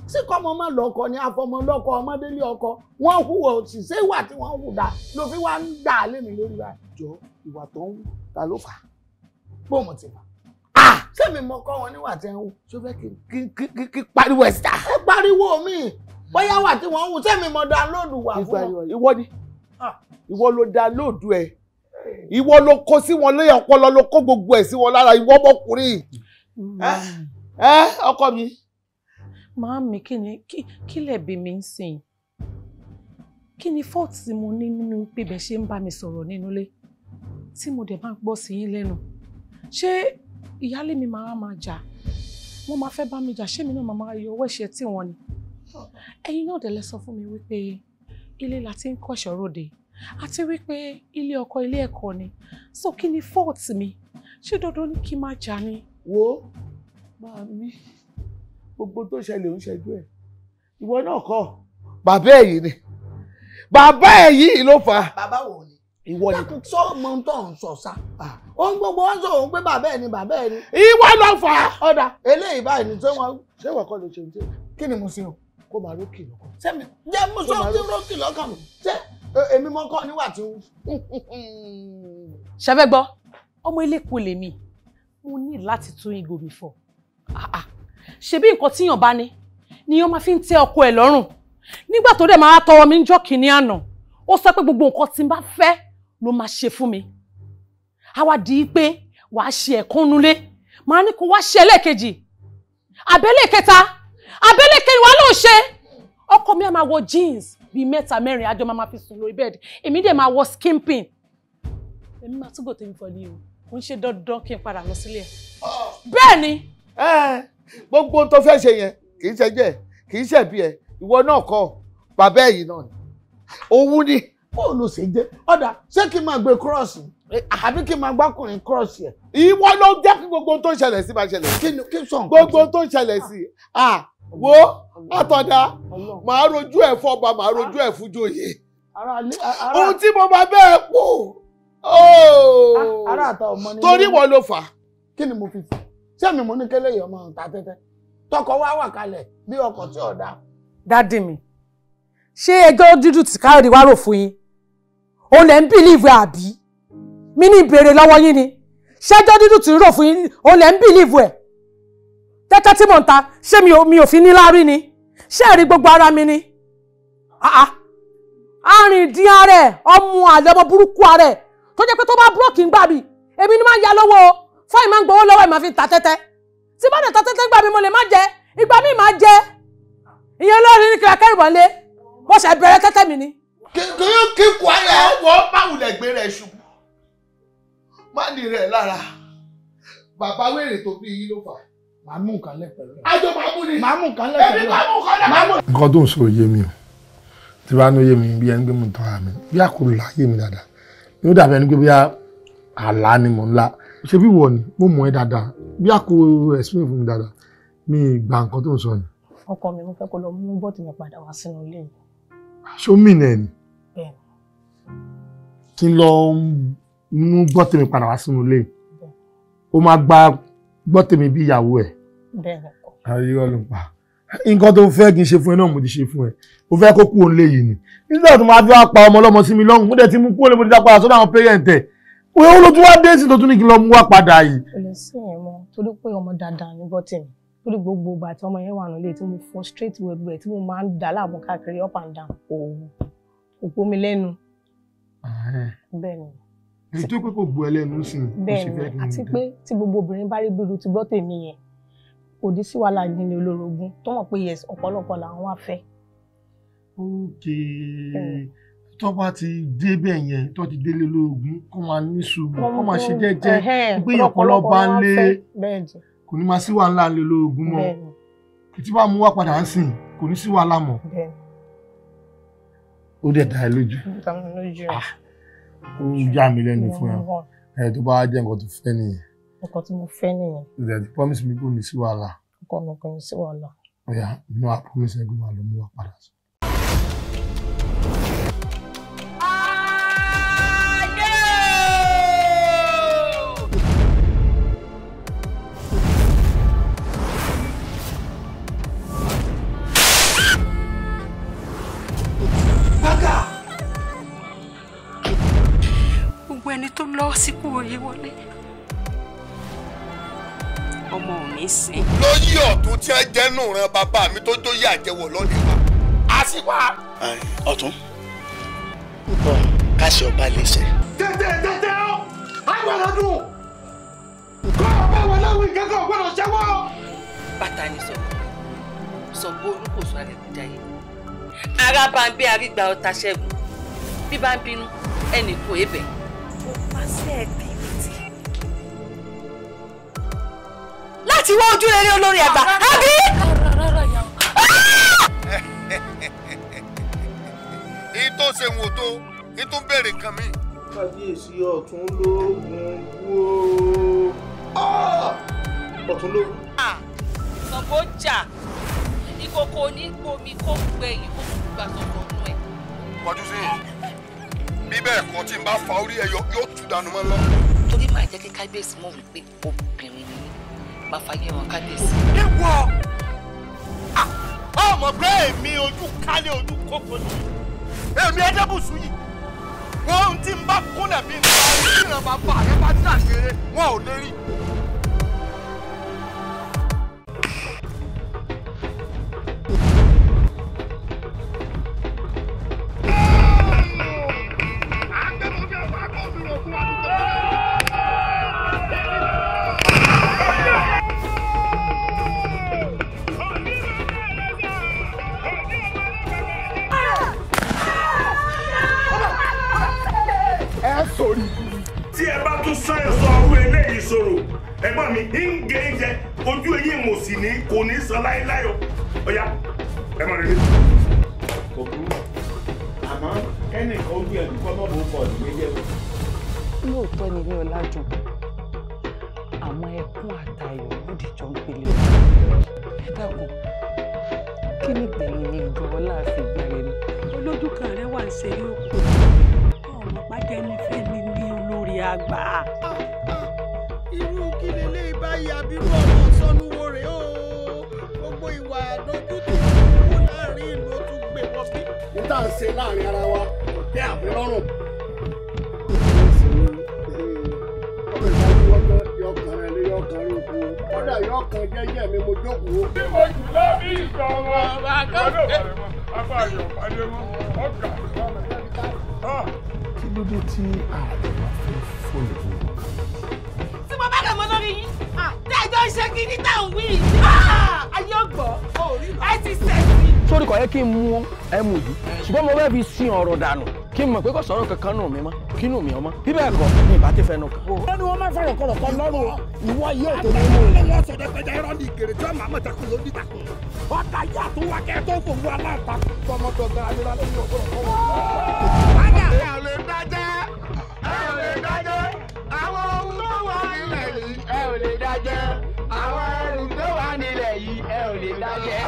ṣé kọ́mọ má lọ́kọ ni afọmọ lọ́kọ ọmọdélé ọkọ? Wọ́n hùwà òsì, ṣé ìwà tí wọ́n hù dá ló fi wá ń dà lé mi lórí báyìí? Jọ, ìwà tó ń hù ta ló fà á? Bó mo ti fà á? Ṣé mi mọ kọ́ wọn níwà tí ń hù? Ṣé o fẹ́ kí pariwo ẹ̀ síta? Ẹ pariwo mi, bóyá wà tí wọ́n hù, ṣé mi mọ dáńlóòdù wà fún wọn? Ìwọ ni, ìwọ ló dáńlóòdù ẹ̀. Ìwọ ló kó sí wọn lóye ọpọlọ, ló kó gbogbo ẹ̀ sí wọn lára, ìwọ ọmọkùnrin. Ẹ ọkọ mi. Màámi, kí ni kí lẹ bí mi ń sìn? Kí ni fault tí mo ní nínú pé bẹ́ẹ̀ ṣe ń bá mi sọ̀rọ̀ nínú ilé tí mo dẹ̀ bá ń gbọ́ sí yín lẹ́nu? Ṣé ìyáálé mi máa máa jà? Wọ́n máa fẹ́ bá mi jà, ṣé mi náà máa yọ ọwọ́ ẹ̀ṣẹ̀ tí wọ́n ni? Ẹ̀yin náà dẹ̀ lẹ sọ fún mi wípé ilé la ti ń kọ́ṣọ́ ròde àti wípé ilé ọkọ ilé ẹ̀kọ́ ni. So kí ni fault mi? Ṣé dandan ni kí n máa jà ni? Wo màámi, gbogbo tó ṣẹlẹ̀ ń ṣẹjú ẹ̀. Ìwọ náà kọ́, bàbá ẹ̀ yìí ni. Bàbá ẹ̀ yìí ló fà á. Bàbá wo ni? Ìwọ ni. Dákun, sọ mọ ohun tó ń sọ sá. Ohun gbogbo wọn sọ òun pé bàbá ẹ̀ ni bàbá ẹ̀ ni. Ìwọ ló fà á. Ọ̀dà eléyìí báyìí ni ṣé wọn. Ṣé ìwọ kọ́ ló ṣe ohun tí? Kí ni mo ṣe o? Kó máa rókì lọ́kàn. Ṣé mi jẹ́ mo sọ ohun tí rókì lọ́kàn mi? Ṣé èmi mọ kọ́ níwà tí ń. Ṣé fẹ́ gbọ́? Ọmọ eléko lèmi, mo ní láti tún ìgò mi fọ̀. Ṣebí nǹkan tíyàn bá ní ni wọ́n máa fi ń tẹ́ ọkọ ẹ̀ lọ́rùn. Nígbà tó dẹ̀ máa tọrọ mi ń jọ́ kìíní àná, ó sọ pé gbogbo nǹkan tí n bá fẹ́ ló máa ṣe fún mi. A wá di pé wàá ṣe ẹ̀kan nulẹ̀, màá ní kó wá ṣe ẹlẹ́ẹ̀kejì, àbẹ́lẹ̀ kẹta, àbẹ́lẹ̀ kẹrin wàá lóò ṣe. Ọkọ mi á máa wọ jeans bíi mẹ́ta mẹ́rin, àjọ máa fi sùn lórí bẹ́ẹ̀dì, èmi dẹ̀ máa wọ skimping. Èmi máa túbọ̀ tèmi fọ ní o, kò ń ṣe dandan kí n padà lọ sílé ẹ̀. Bẹ́ẹ̀ ni. Gbogbo ohun tó fẹ́ ṣe yẹn kì í ṣẹjẹ́ ẹ̀, kì í ṣẹ̀bi ẹ̀, ìwọ náà kọ́, bàbá ẹ̀ yìí náà ni. Òun ni. Bóò ló ṣe jẹ́? Ọ̀dà, ṣé kí n máa gbé kírọ́ọ̀sì àbí kí n máa gbákùnrin kírọ́ọ̀sì ẹ̀? Ìwọ ló jẹ́ kí gbogbo ohun tó ń ṣẹlẹ̀ sí máa ṣẹlẹ̀. Kí sọ nǹkan. Gbogbo ohun tó ń ṣẹlẹ̀ sí. Wo àtọ̀dá, màá rojú ẹ̀ fọba, màá rojú ẹ̀ fújòyè. Ohun tí mo máa bẹ́ẹ̀ pò. Ará àta ọmọ ni. Torí wọ́n ló fà á. Kí ni mo fi fà? Ṣé mi mo ní kélé yìí ọmọ ta tẹ́tẹ́? Tọkọ wá wà kalẹ̀ bí ọkọ̀ tí ò dáa. Dádì mi, ṣé ẹjọ́ dúdú tí Káyọ̀dé wá rò fún yín? Òun lẹ̀ ń bìlíìfù àbí? Mi ní ìbéèrè lọ́wọ́ yín ni. Ṣé ẹjọ́ dúdú tí ń rò fún yín? Òun lẹ̀ ń bìlíìfù ẹ̀? Tẹ́tẹ́ tí mò ń ta, ṣé mi ò fi ní láárí ni? Ṣé ẹ̀rí gbogbo ara mi ni? Arìndín ara ẹ̀, ọmọ àlè ọmọ burúkú ara ẹ̀ tó jẹ́ pé tó bá búrọ́ọ̀kì ń gbà mí, èmi ni máa ń ya lọ́wọ́ o. Fáìn máa ń gbowó lọ́wọ́ ẹ̀ máa fi ta tẹ́tẹ́. Tí bá dẹ̀ ta tẹ́tẹ́ gbà mí, mo lè má jẹ. Ìgbà mi máa jẹ. Ìyẹn olórí ní kíra kẹ́rù bọ̀lé. Mo ṣe bẹ̀rẹ̀ tẹ́tẹ́ mi ni. Kíkú ayẹ wọ́n báwùlẹ̀ gbé rẹ̀ ṣubú. Má ní rẹ̀ lára. Bàbá wèrè tó bí yín ló fà. Màá mú nǹkan lẹ̀ pẹ̀lú ẹ̀. Àjọ máa mú ni. Màá mú nǹkan lẹ̀ pẹ̀lú ẹ̀. Èmi máa mú nǹkan lẹ̀ pẹ̀lú ẹ̀. Nǹkan tó ń sọ yé mi o. Tí bá ní yé mi bí ẹni pé mo ń tọ́ra mi. Bí a kò láyé mi dáadáa. Ní ó dàbí ẹni pé bí àlá ni mò ń lá. Ṣé bí wọ̀ ni? Mo mọ̀ ẹ́ dáadáa. Bí a kò explain fún mi dáadáa. Mi gba nǹkan tó ń sọ yìí. Ọkọ mi, mo fẹ́ kó lọ mú bọ́ọ̀tì mi padà wá sínú ilé mi. Ṣó mìnà ẹ̀ ni? Bẹ́ẹ̀ni. Kí n lọ mú bọ́ọ̀tì mi padà wá sínú ilé. Ó máa gba bọ́ọ̀tì mi bí ìyàwó ẹ̀. Bẹ́ẹ̀ni. Irọ́ ló ń pa. Nǹkan tó fẹ́ kí n ṣe fún ẹ náà mo ti ṣe fún ẹ. O fẹ́ kó kú òun lé yìí ni. Nígbà tó máa fi wá pa ọmọ ọlọ́mọ sí mi lọ́rùn, mo dẹ̀ ti mú kúrò lé mo ti dá padà sọ́dọ̀ àwọn parent ẹ̀. Ó ló tún wá dé sí tó tún ní kí n lọ mú wá padà yìí. Kò lè sí ìyẹn mọ́ torí pé ọmọ dáadáa ní bọ́ọ̀tì mi. Torí gbogbo ìgbà tí ọmọ yẹn wà nílé tí mo frustrate gbogbo ẹ̀ tí mo máa ń dà láàmú káàkiri up and down kò gbó mi lẹ́nu. Bẹ́ẹ̀ni. Èyí tó pé kò gbó ẹ lẹ́nu sí i. Bẹ́ẹ̀ni, àti pé tí gbogbo obìnrin bá rí bírú ti gbọ́ tèmi yẹn kò dé sí wàhálà nílé olórogún tó mọ̀ pé yes ọ̀pọ̀lọpọ̀ làwọn wá fẹ́. Okay. Tó bá ti débẹ̀ yẹn tó ti délé olórogún kó máa ní sùúrù kó máa ṣe jẹ́jẹ́ pé ọ̀pọ̀lọpọ̀ bá ń lé kò ní máa sí wàhálà ńlẹ̀ olórogún mọ́. Tí bá mú wá padà ń sìn kò ní sí wàhálà mọ́. Ó dẹ̀ dá ẹ lójú. Ó yà mí lẹ́nu fún ẹ. Ẹ tó bá jẹ́ nǹkan tó fẹ́ nìyẹn. Nǹkan tí mo fẹ́ nìyẹn. Ìdẹ̀ ti promise mi kò ní sí wàhálà. Ọkọ mi kò ní sí wàhálà. Ọ̀yà inú a promise ẹ kó máa lọ mú wa padà. Gbogbo ẹni tó lọ síkú òye wọlé ọmọ ò ní sìn. Lóyè ọ̀tún tí ẹ jẹ́nu ran bàbá mi tó tó yé àjẹwò lónìí wa. A sì wá. Ọ̀tún káṣí ọba lè ṣe. Tètè tètè o, àwọn ọdún kọ́ ọba wọn láwùjọ ìkẹ́kọ̀ọ́ gbọ́dọ̀ ṣẹ́wọ́. Bàtà ni sọ̀rọ̀ sọ̀gbọ́ olúkòso alẹ́kùnjayé. Ara bá ń bí arígbà ọta ṣẹ́gun bí bá ń bínú ẹnì kò ébẹ̀. Ó pàṣẹ ẹ̀ tètè láti wá ojú rere olórí àgbà àbí. Èyí tó ṣe wò tó èyí tó ń béèrè nǹkan mi. Kábíyèsí ọ̀tún lóògùn wó ọ̀tún lóògùn. Ṣàngó jà ìkòkò ní gbomi kó gbẹ ìkòkò gbà sọ̀tọ̀ nù ẹ̀. Kọjú sí yìí bí bẹ́ẹ̀ kọ́ tí n bá fa orí ẹ yóò tú dànù mọ́ lọ. Torí máa jẹ́ kí kábíyèsí mọ̀ wípé obìnrin ni máa fàyè wọn kábíyèsí. Ìwọ ọmọ pé èmi ojú kálé ojú kókó ni èmi ẹdẹ́bùsù yìí wọn tí n bá kúnlẹ̀ bí n bá rí ìran bàbá rẹ bá dàgéré wọn ò lè rí. Tí ẹ bá tún sáyẹn sọ ọrú eléyìí sọ̀rọ̀ ẹ̀gbọ́n mi ń gé jẹ ojú eyín mo sì ní kò ní san láéláé o ọ̀yá ẹ má rere. Kò burú àmọ́ kẹ́nìkan ojú ẹ̀ kọ́ mọ́ bó kọ̀ ọ̀dùn méjì o. Lóòótọ́ ni ilé ọlájùn àmọ́ ẹkún àtayọ̀ lódìjọ́ ń pele ẹ dákun kí ni gbẹ̀yìn mi gan-an láàfin ìgbàre ni. Olójú kan rẹ wà ń ṣeré òkú ọmọ pàjẹ́nifẹ́ni ní olórí àgbà. Irú kí leléyìí báyìí àbírú ọmọ sọnù wo rèé o gbogbo ìwà àdójútì wò láàrin ìlú ó tún gbé wọn bí. N tá à ń ṣe láàrin ara wa kò tẹ́ àmì lọ́rùn. Kódà yóò kan jẹ́jẹ́ mi mo jókòó. Bí mo jù lọ bí ìjọba ìwọ́dọ̀ bàrẹ̀ mọ́ apá rẹ̀ ọ̀pá-dé mọ́ ọ̀gá. Kí ló dé tí ààrẹ wá fẹ́ fún ìlú? Tí mo bá kà mọ́ lórí yín, tẹ́ ẹ jọ ń ṣe kí ní táwọn wí. Ayé ọgbọ́. Sórí kò yẹ kí n mú ẹmu yìí, ṣùgbọ́n mo fẹ́ fi sin ọ̀rọ̀ dànù kí n mọ̀ pé kò sọ̀rọ̀ kankan nù mí mọ́, kí nù mí ọmọ. Bí bẹ́ẹ̀ kọ́, mi ìbá ti fẹnu kàn. Wọ́n ní wọ́n máa fọ̀rọ̀ kọ̀rọ̀ kan lọ́rùn ìwọ yóò tó ní mú. Wọ́n sọ̀dọ̀ pẹja irọ́ ní ìkèrè tí wọ́n máa mọ̀ takùn ló ní takùn. Ọ̀tá yà tó wá kẹ́ tó fòwú aláǹtakùn. Tọmọdọ̀gba ayélujára ló ń Ẹ ò lè dájẹ́, ẹ ò lè dájẹ́, àwọn ohun tó wà nílẹ̀ yìí, ẹ ò lè dájẹ́, àwọn ẹrù tó wà nílẹ̀ yìí, ẹ ò lè dájẹ́.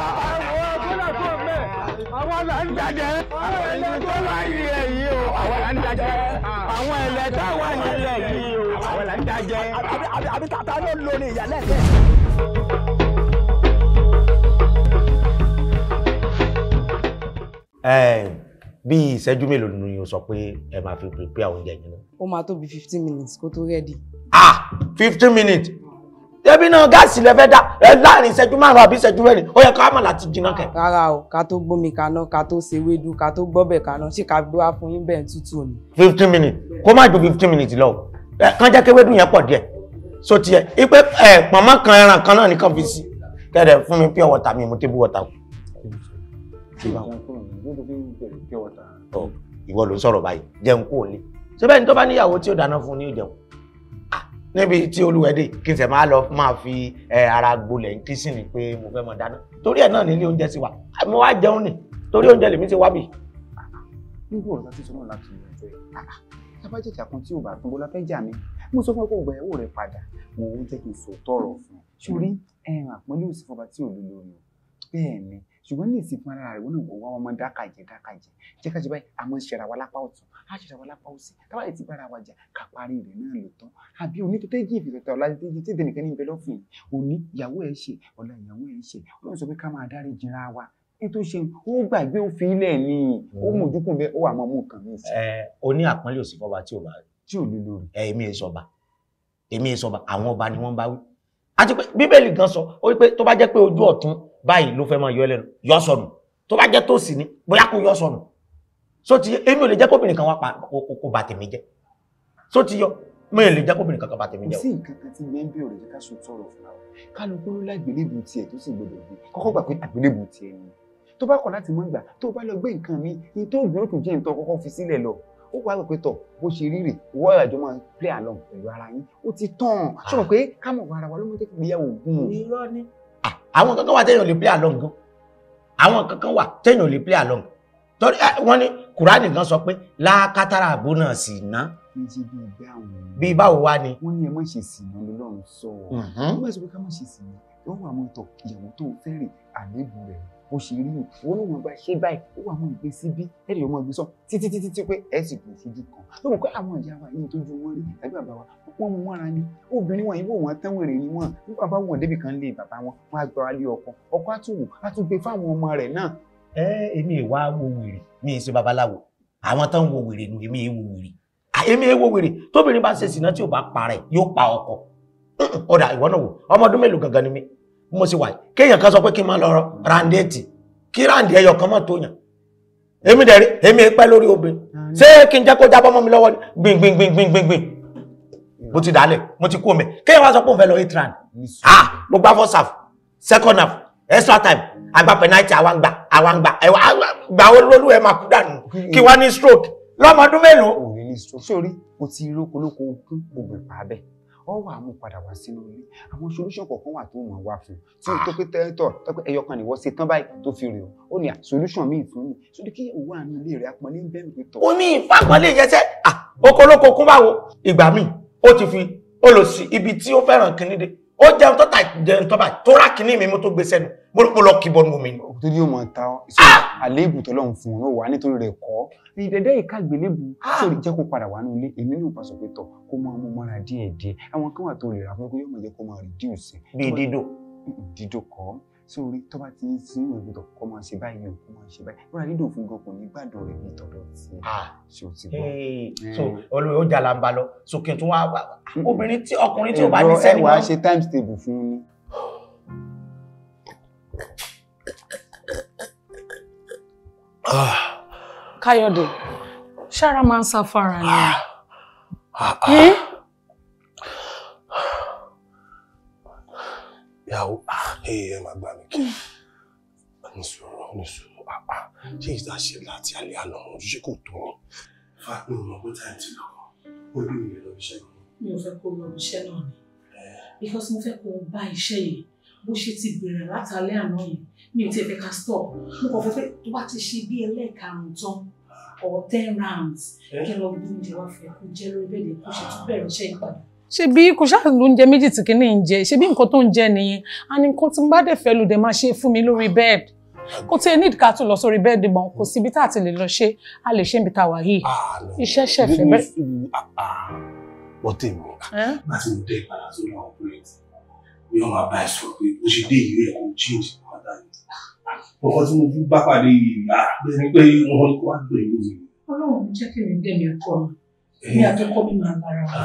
Àwọn ọkùnrin tó mẹ́, àwọn là ń dájẹ́, àwọn ẹlẹ́ tó wà nílẹ̀ yìí o, àwọn là ń dájẹ́, àwọn ẹlẹ́ tó wà nílẹ̀ yìí o, àwọn là ń dájẹ́. Àbí tata ló ń lo ní ìyàlẹ́ ẹ̀. Bí ìṣẹ́jú mélòó ni o sọ pé ẹ máa fi prepare oúnjẹ yẹn náà? Ó máa tó bí 15 minutes kó tó ready. Ah, 15 minutes! Débi náà gáàsì lẹ fẹ́ dá ẹ láàrin ìṣẹ́jú márùn-ún àbí ìṣẹ́jú mẹ́rin, ó yẹ ká mọ̀ láti jiná kẹ̀. Rárá o, ká tó gbómi kaná, ká tó ṣe ewédú, ká tó gbọ́bẹ̀ kaná, ṣé ká gbé wá fún yín bẹ́ẹ̀ tútù ni. 15 minutes, kó má ju 15 minutes lọ. Kàn jẹ́ kéwédú yẹn pọ̀ díẹ̀. So tiẹ̀, ipe ẹ̀ pọ̀nmọ́ kan ẹran kan náà nìkan fi sí. Kẹ́rẹ̀ fún mi pure water mi, mo table water. Ìwọ ló ń sọ̀rọ̀ báyìí, jẹun kó o lé. Ṣé bẹ́ẹ̀ ni tó bá níyàwó tí ó dáná fún ni ó jẹun? Níbi tí olúwẹ̀dẹ̀ kí n sẹ̀ máa lọ máa fi ara gbolẹ̀ ń kísìn ni pé mo fẹ́ mọ dáná. Torí ẹ̀ náà nílé oúnjẹ sí wa. Mo wá jẹun ni, torí oúnjẹ lèmi ti wá bì. Nígbà ọ̀rọ̀ láti sọ náà láti yàn jẹ́ tábà jẹ̀jà kan tí ò bá tún bó la fẹ́ jà mí. Mo sọ fún ẹ kó gba ìyàwó rẹ padà, mo ń jẹ́ kí n sọ tọrọ fún ẹ. Sórí ẹran àpọ́nlé òsì fọba tí ò lò lórí o. Bẹ́ẹ̀ ni, ṣùgbọ́n ní ìsìnkú ara rẹ̀ wọ́n náà wọ́n wá máa dákàjẹ́ dákàjẹ́ jẹ́ ká ṣe báyìí, a máa ń ṣera wa lápá ọ̀tún, á ṣera wa lápá òsì, tábà lè ti bára wa jà ká parí rẹ̀ náà lò tán. Àbí òní tó tẹ́jì ìfìtọ̀tọ̀ ọ̀la tẹ́jì tí ìdẹnìkan ní ìbẹ̀ lọ́fìn, òní ìyàwó ẹ̀ ṣe, ọ̀la ìyàwó ẹ̀ ṣe, Ọlọ́run sọ pé ká máa dárí jìnra wa. Ètò ṣe ó gbàgbé ó fi ilẹ̀ ni ó mójúkùn bẹ́ẹ̀ ó wà mọ́ mú nǹkan mi sí. Ẹ o ní àpọ́nlé òsì fọba tí ò bá tí ò lè lórí. Ẹ èmi èso ọba, èmi èso ọba, àwọn ọba ni wọ́n bá wí. Àti pé Bíbélì gan sọ ó wí pé tó bá jẹ́ pé ojú ọ̀tún báyìí ló fẹ́ máa yọ ẹlẹ́nu, yọ sọnù. Tó bá jẹ́ tòsì ni bóyá kó yọ sọnù. So ti èmi ò lè jẹ́ kóbìnrin kan wá pa kó bà tèmi jẹ́. So ti yọ mi ò lè jẹ́ kóbìnrin kankan bà tèmi Kò jẹ́ o. sí nǹkan kan tí gbẹ́ ń bí ọ̀rẹ́ jẹ́ ká sọ tọrọ fúnra wa. Kálukú ló lágbélébùú tiẹ̀ tó sì gbọdọ̀ gbé. Kọ́kọ́ gbà pé àgbélébùú tiẹ̀ ni. Tó bá kọ̀ láti mọ́ gbà, tó bá lọ gbé nǹkan mi, ní tó gbé òkú jẹ́ nǹkan kọ́kọ́ fi sílẹ̀ lọ. Ó wá rò pé tọ̀ bó ṣe rí rè, ìwọ ìrìnàjò máa play along pẹ̀lú ara yín. Ó ti tán. Ṣé o mọ̀ pé ká mọ̀ ara wa ló mú jẹ́ kí ìgbéyàwó gùn? Irọ́ ni. Àwọn kankan wà téèyàn lè play along gan. Àwọn kankan wà téèyàn lè play along. Torí wọ́n ní Kùránì gan sọ pé lákàtàrà àbó náà sì ná. Kì í ṣe bí ìgbà àwọn. Bí báwo wá ni? Wọ́n ní ẹ má ṣe sìnà lọ́lọ́run sọ. Wọ́n bá sọ pé ká má ṣe sìnà. Wọ́n wà mọ́ tọ̀ ìyàwó tó fẹ́ rè àléébù rẹ̀ bó ṣe rí o. Wọ́n ló wọn bá ṣe báyìí, ó wà mọ́ ìgbé síbí, ẹ̀rì ọmọ ìgbé sọ títí títí tí pé ẹ̀ sì dùn sójú kan. Ló mọ̀ pé àwọn ìyá wa yìí tójú wọn rí tàbí bàbá wa, wọ́n mú mọ́ra ni. Obìnrin wọn ìwò wọn tán wèrè ni wọ́n. Nígbà bá wọn débì kan lé bàbá wọn, wọ́n á gbára lé ọkọ. Ọkọ á tún wò, á tún gbé fáwọn ọmọ rẹ̀ náà. Ẹ èmi ìwà wo wèrè, mi ì ṣe babaláwo. Àwọn tán wo wèrè nu, èmi èwo wèrè. Èmi èwo wèrè. Tóbìnrin bá ṣe sìná tí ò bá parẹ́, yóò pa ọkọ. Ọ̀dà ìwọ náà wò, ọmọ ọdún mélòó gangan ni mí? Mo sì wà yìí. Kéèyàn kan sọ pé kí n máa lọ ràǹdéètì, kí ráǹdì ẹyọ kan mọ̀ tó yàn. Èmi dẹ̀ rí, èmi pẹ́ lórí obìnrin. Ṣé kí n jẹ́ kó jábọ́ mọ́ mi lọ́wọ́ ni? Gbìn gbìn gbìn gbìn gbìn gbìn. Mo ti dálẹ̀, mo ti kú omi. Kéèyàn wá sọ pé òun fẹ́ lọ eight round. Ah, mo gbá first half, second half, extra time, àgbà penalty, àwa ń gbà, àwa ń gbà, ẹ̀wà gbà olólù ẹ̀ máa kú dànù. Kí wá ní stroke lọ́mọ ọdún mélòó? Ò ní ní stroke. Sórí, o ti rókolóko kún obìnrin pa bẹ́ẹ̀. Ọ wà mú padà wá sínú ilé. Àwọn solution kọ̀ọ̀kan wà tó mọ̀ wá fún un. Tí o tó pé tẹ́tọ̀ tó pé ẹyọ kan nìwọ ṣe tán báyìí tó fi rè o. Ó ní à solution míì tún ní. Sórí kí òwò àánú ilé rẹ̀ apọ̀nlé ń bẹ́ẹ̀ pé tọ̀. Omi ìfàpọ̀nlé yẹsẹ́, okolóko kún báwo? Ìgbà míì, ó ti fi ó lọ sí ibi tí ó fẹ́ràn kinní dé. Ó jẹun tó tà jẹun tó báyìí, tó rà kinní mi mo tó gbé sẹ́nu. Mo lọ kí bọnu omi ni. Torí ó mọ̀ ta ọ́, àléébù tọ́lọ́run fún un ó wà nítorí rẹ̀ kọ́. Ìdẹ̀dẹ̀ ìkàgbélébù sórí jẹ́ kó padà wá ní ilé, èmi náà bá sọ pé tọ̀ kó máa mú mọ́ra díẹ̀ díẹ̀. Àwọn kan wà tó lè rà fún pé yóò máa jẹ́ kó máa reduce. Bíi dídò. Dídò kọ́. Sórí tó bá ti ń sin ìwé gbọdọ̀ kó máa ṣe báyìí o, kó máa ṣe báyìí. Rárá dídò fún gan kò ní gbàdọ̀ rẹ̀ bí tọ̀dọ̀ tiẹ̀. Ṣé o ti gbọ́? So olóyè ó jà làǹbà lọ, sókè tún wá obìnrin tí ọkùnrin tí ò bá ní sẹ́ni mọ́. Ẹ wàá ṣe times table fún un ni. Káyọ̀dé, ṣára máa ń sá fara ni. Ìyàwó, ẹ máa gbà mí kí. Ní sùúrù, ní sùúrù. Ṣé ìta ṣe láti alẹ́ àná ṣé kò tó ni? Fa mi ò mọ̀ pé táìmù ti lọ. Ó bí mi lè lọ iṣẹ́ gan. Mi ò fẹ́ kó lọ iṣẹ́ náà ni. Because mo fẹ́ kó bá iṣẹ́ yìí bó ṣe ti bẹ̀rẹ̀ látàlẹ́ àná yìí, mi ò tiẹ̀ fẹ́ ká stop. Mo kàn fẹ́ pé tó bá ti ṣe bí ẹlẹ́ẹ̀karùn-ún tán or 10 rounds, kí lọ gbé oúnjẹ wá fẹ́ kó jẹ́ lórí bẹ́ẹ̀dì kó ṣe tún bẹ̀rẹ̀ iṣẹ́ ìpadà. Ṣé bí kò ṣáà lóúnjẹ méjì tí kìíní ń jẹ, ṣé bí nǹkan tó ń jẹ nìyẹn, a ní nǹkan tí mo bá dẹ̀ fẹ́ lò dẹ̀ máa ṣe fún mi lórí bẹ́ẹ̀dì. Kò tí ẹ ní ìdíkà tó lọ sórí bẹ́ẹ̀dì mọ́, kò síbi tá a ti lè lọ ṣe, a lè ṣe níbi tá a wà yìí. Iṣẹ́ ṣẹ̀fẹ̀ bẹ́ẹ̀. Bọ́tẹ̀ mi, láti mo dé ìpadà sórí àwọn ọkùnrin bí wọ́n máa bá ẹ sọ̀rọ̀ pé bó ṣe dé ìlú ẹ̀ kò change padà yìí. Ọkọ tí mo fi bá pàdé yìí bẹ́ẹ̀ ni pé wọ́n kó wá gbẹ̀yìn mi. Ọlọ́run jẹ́ kí mi dé mi ọkọ mi, mi àtọkọ mi máa lára wa.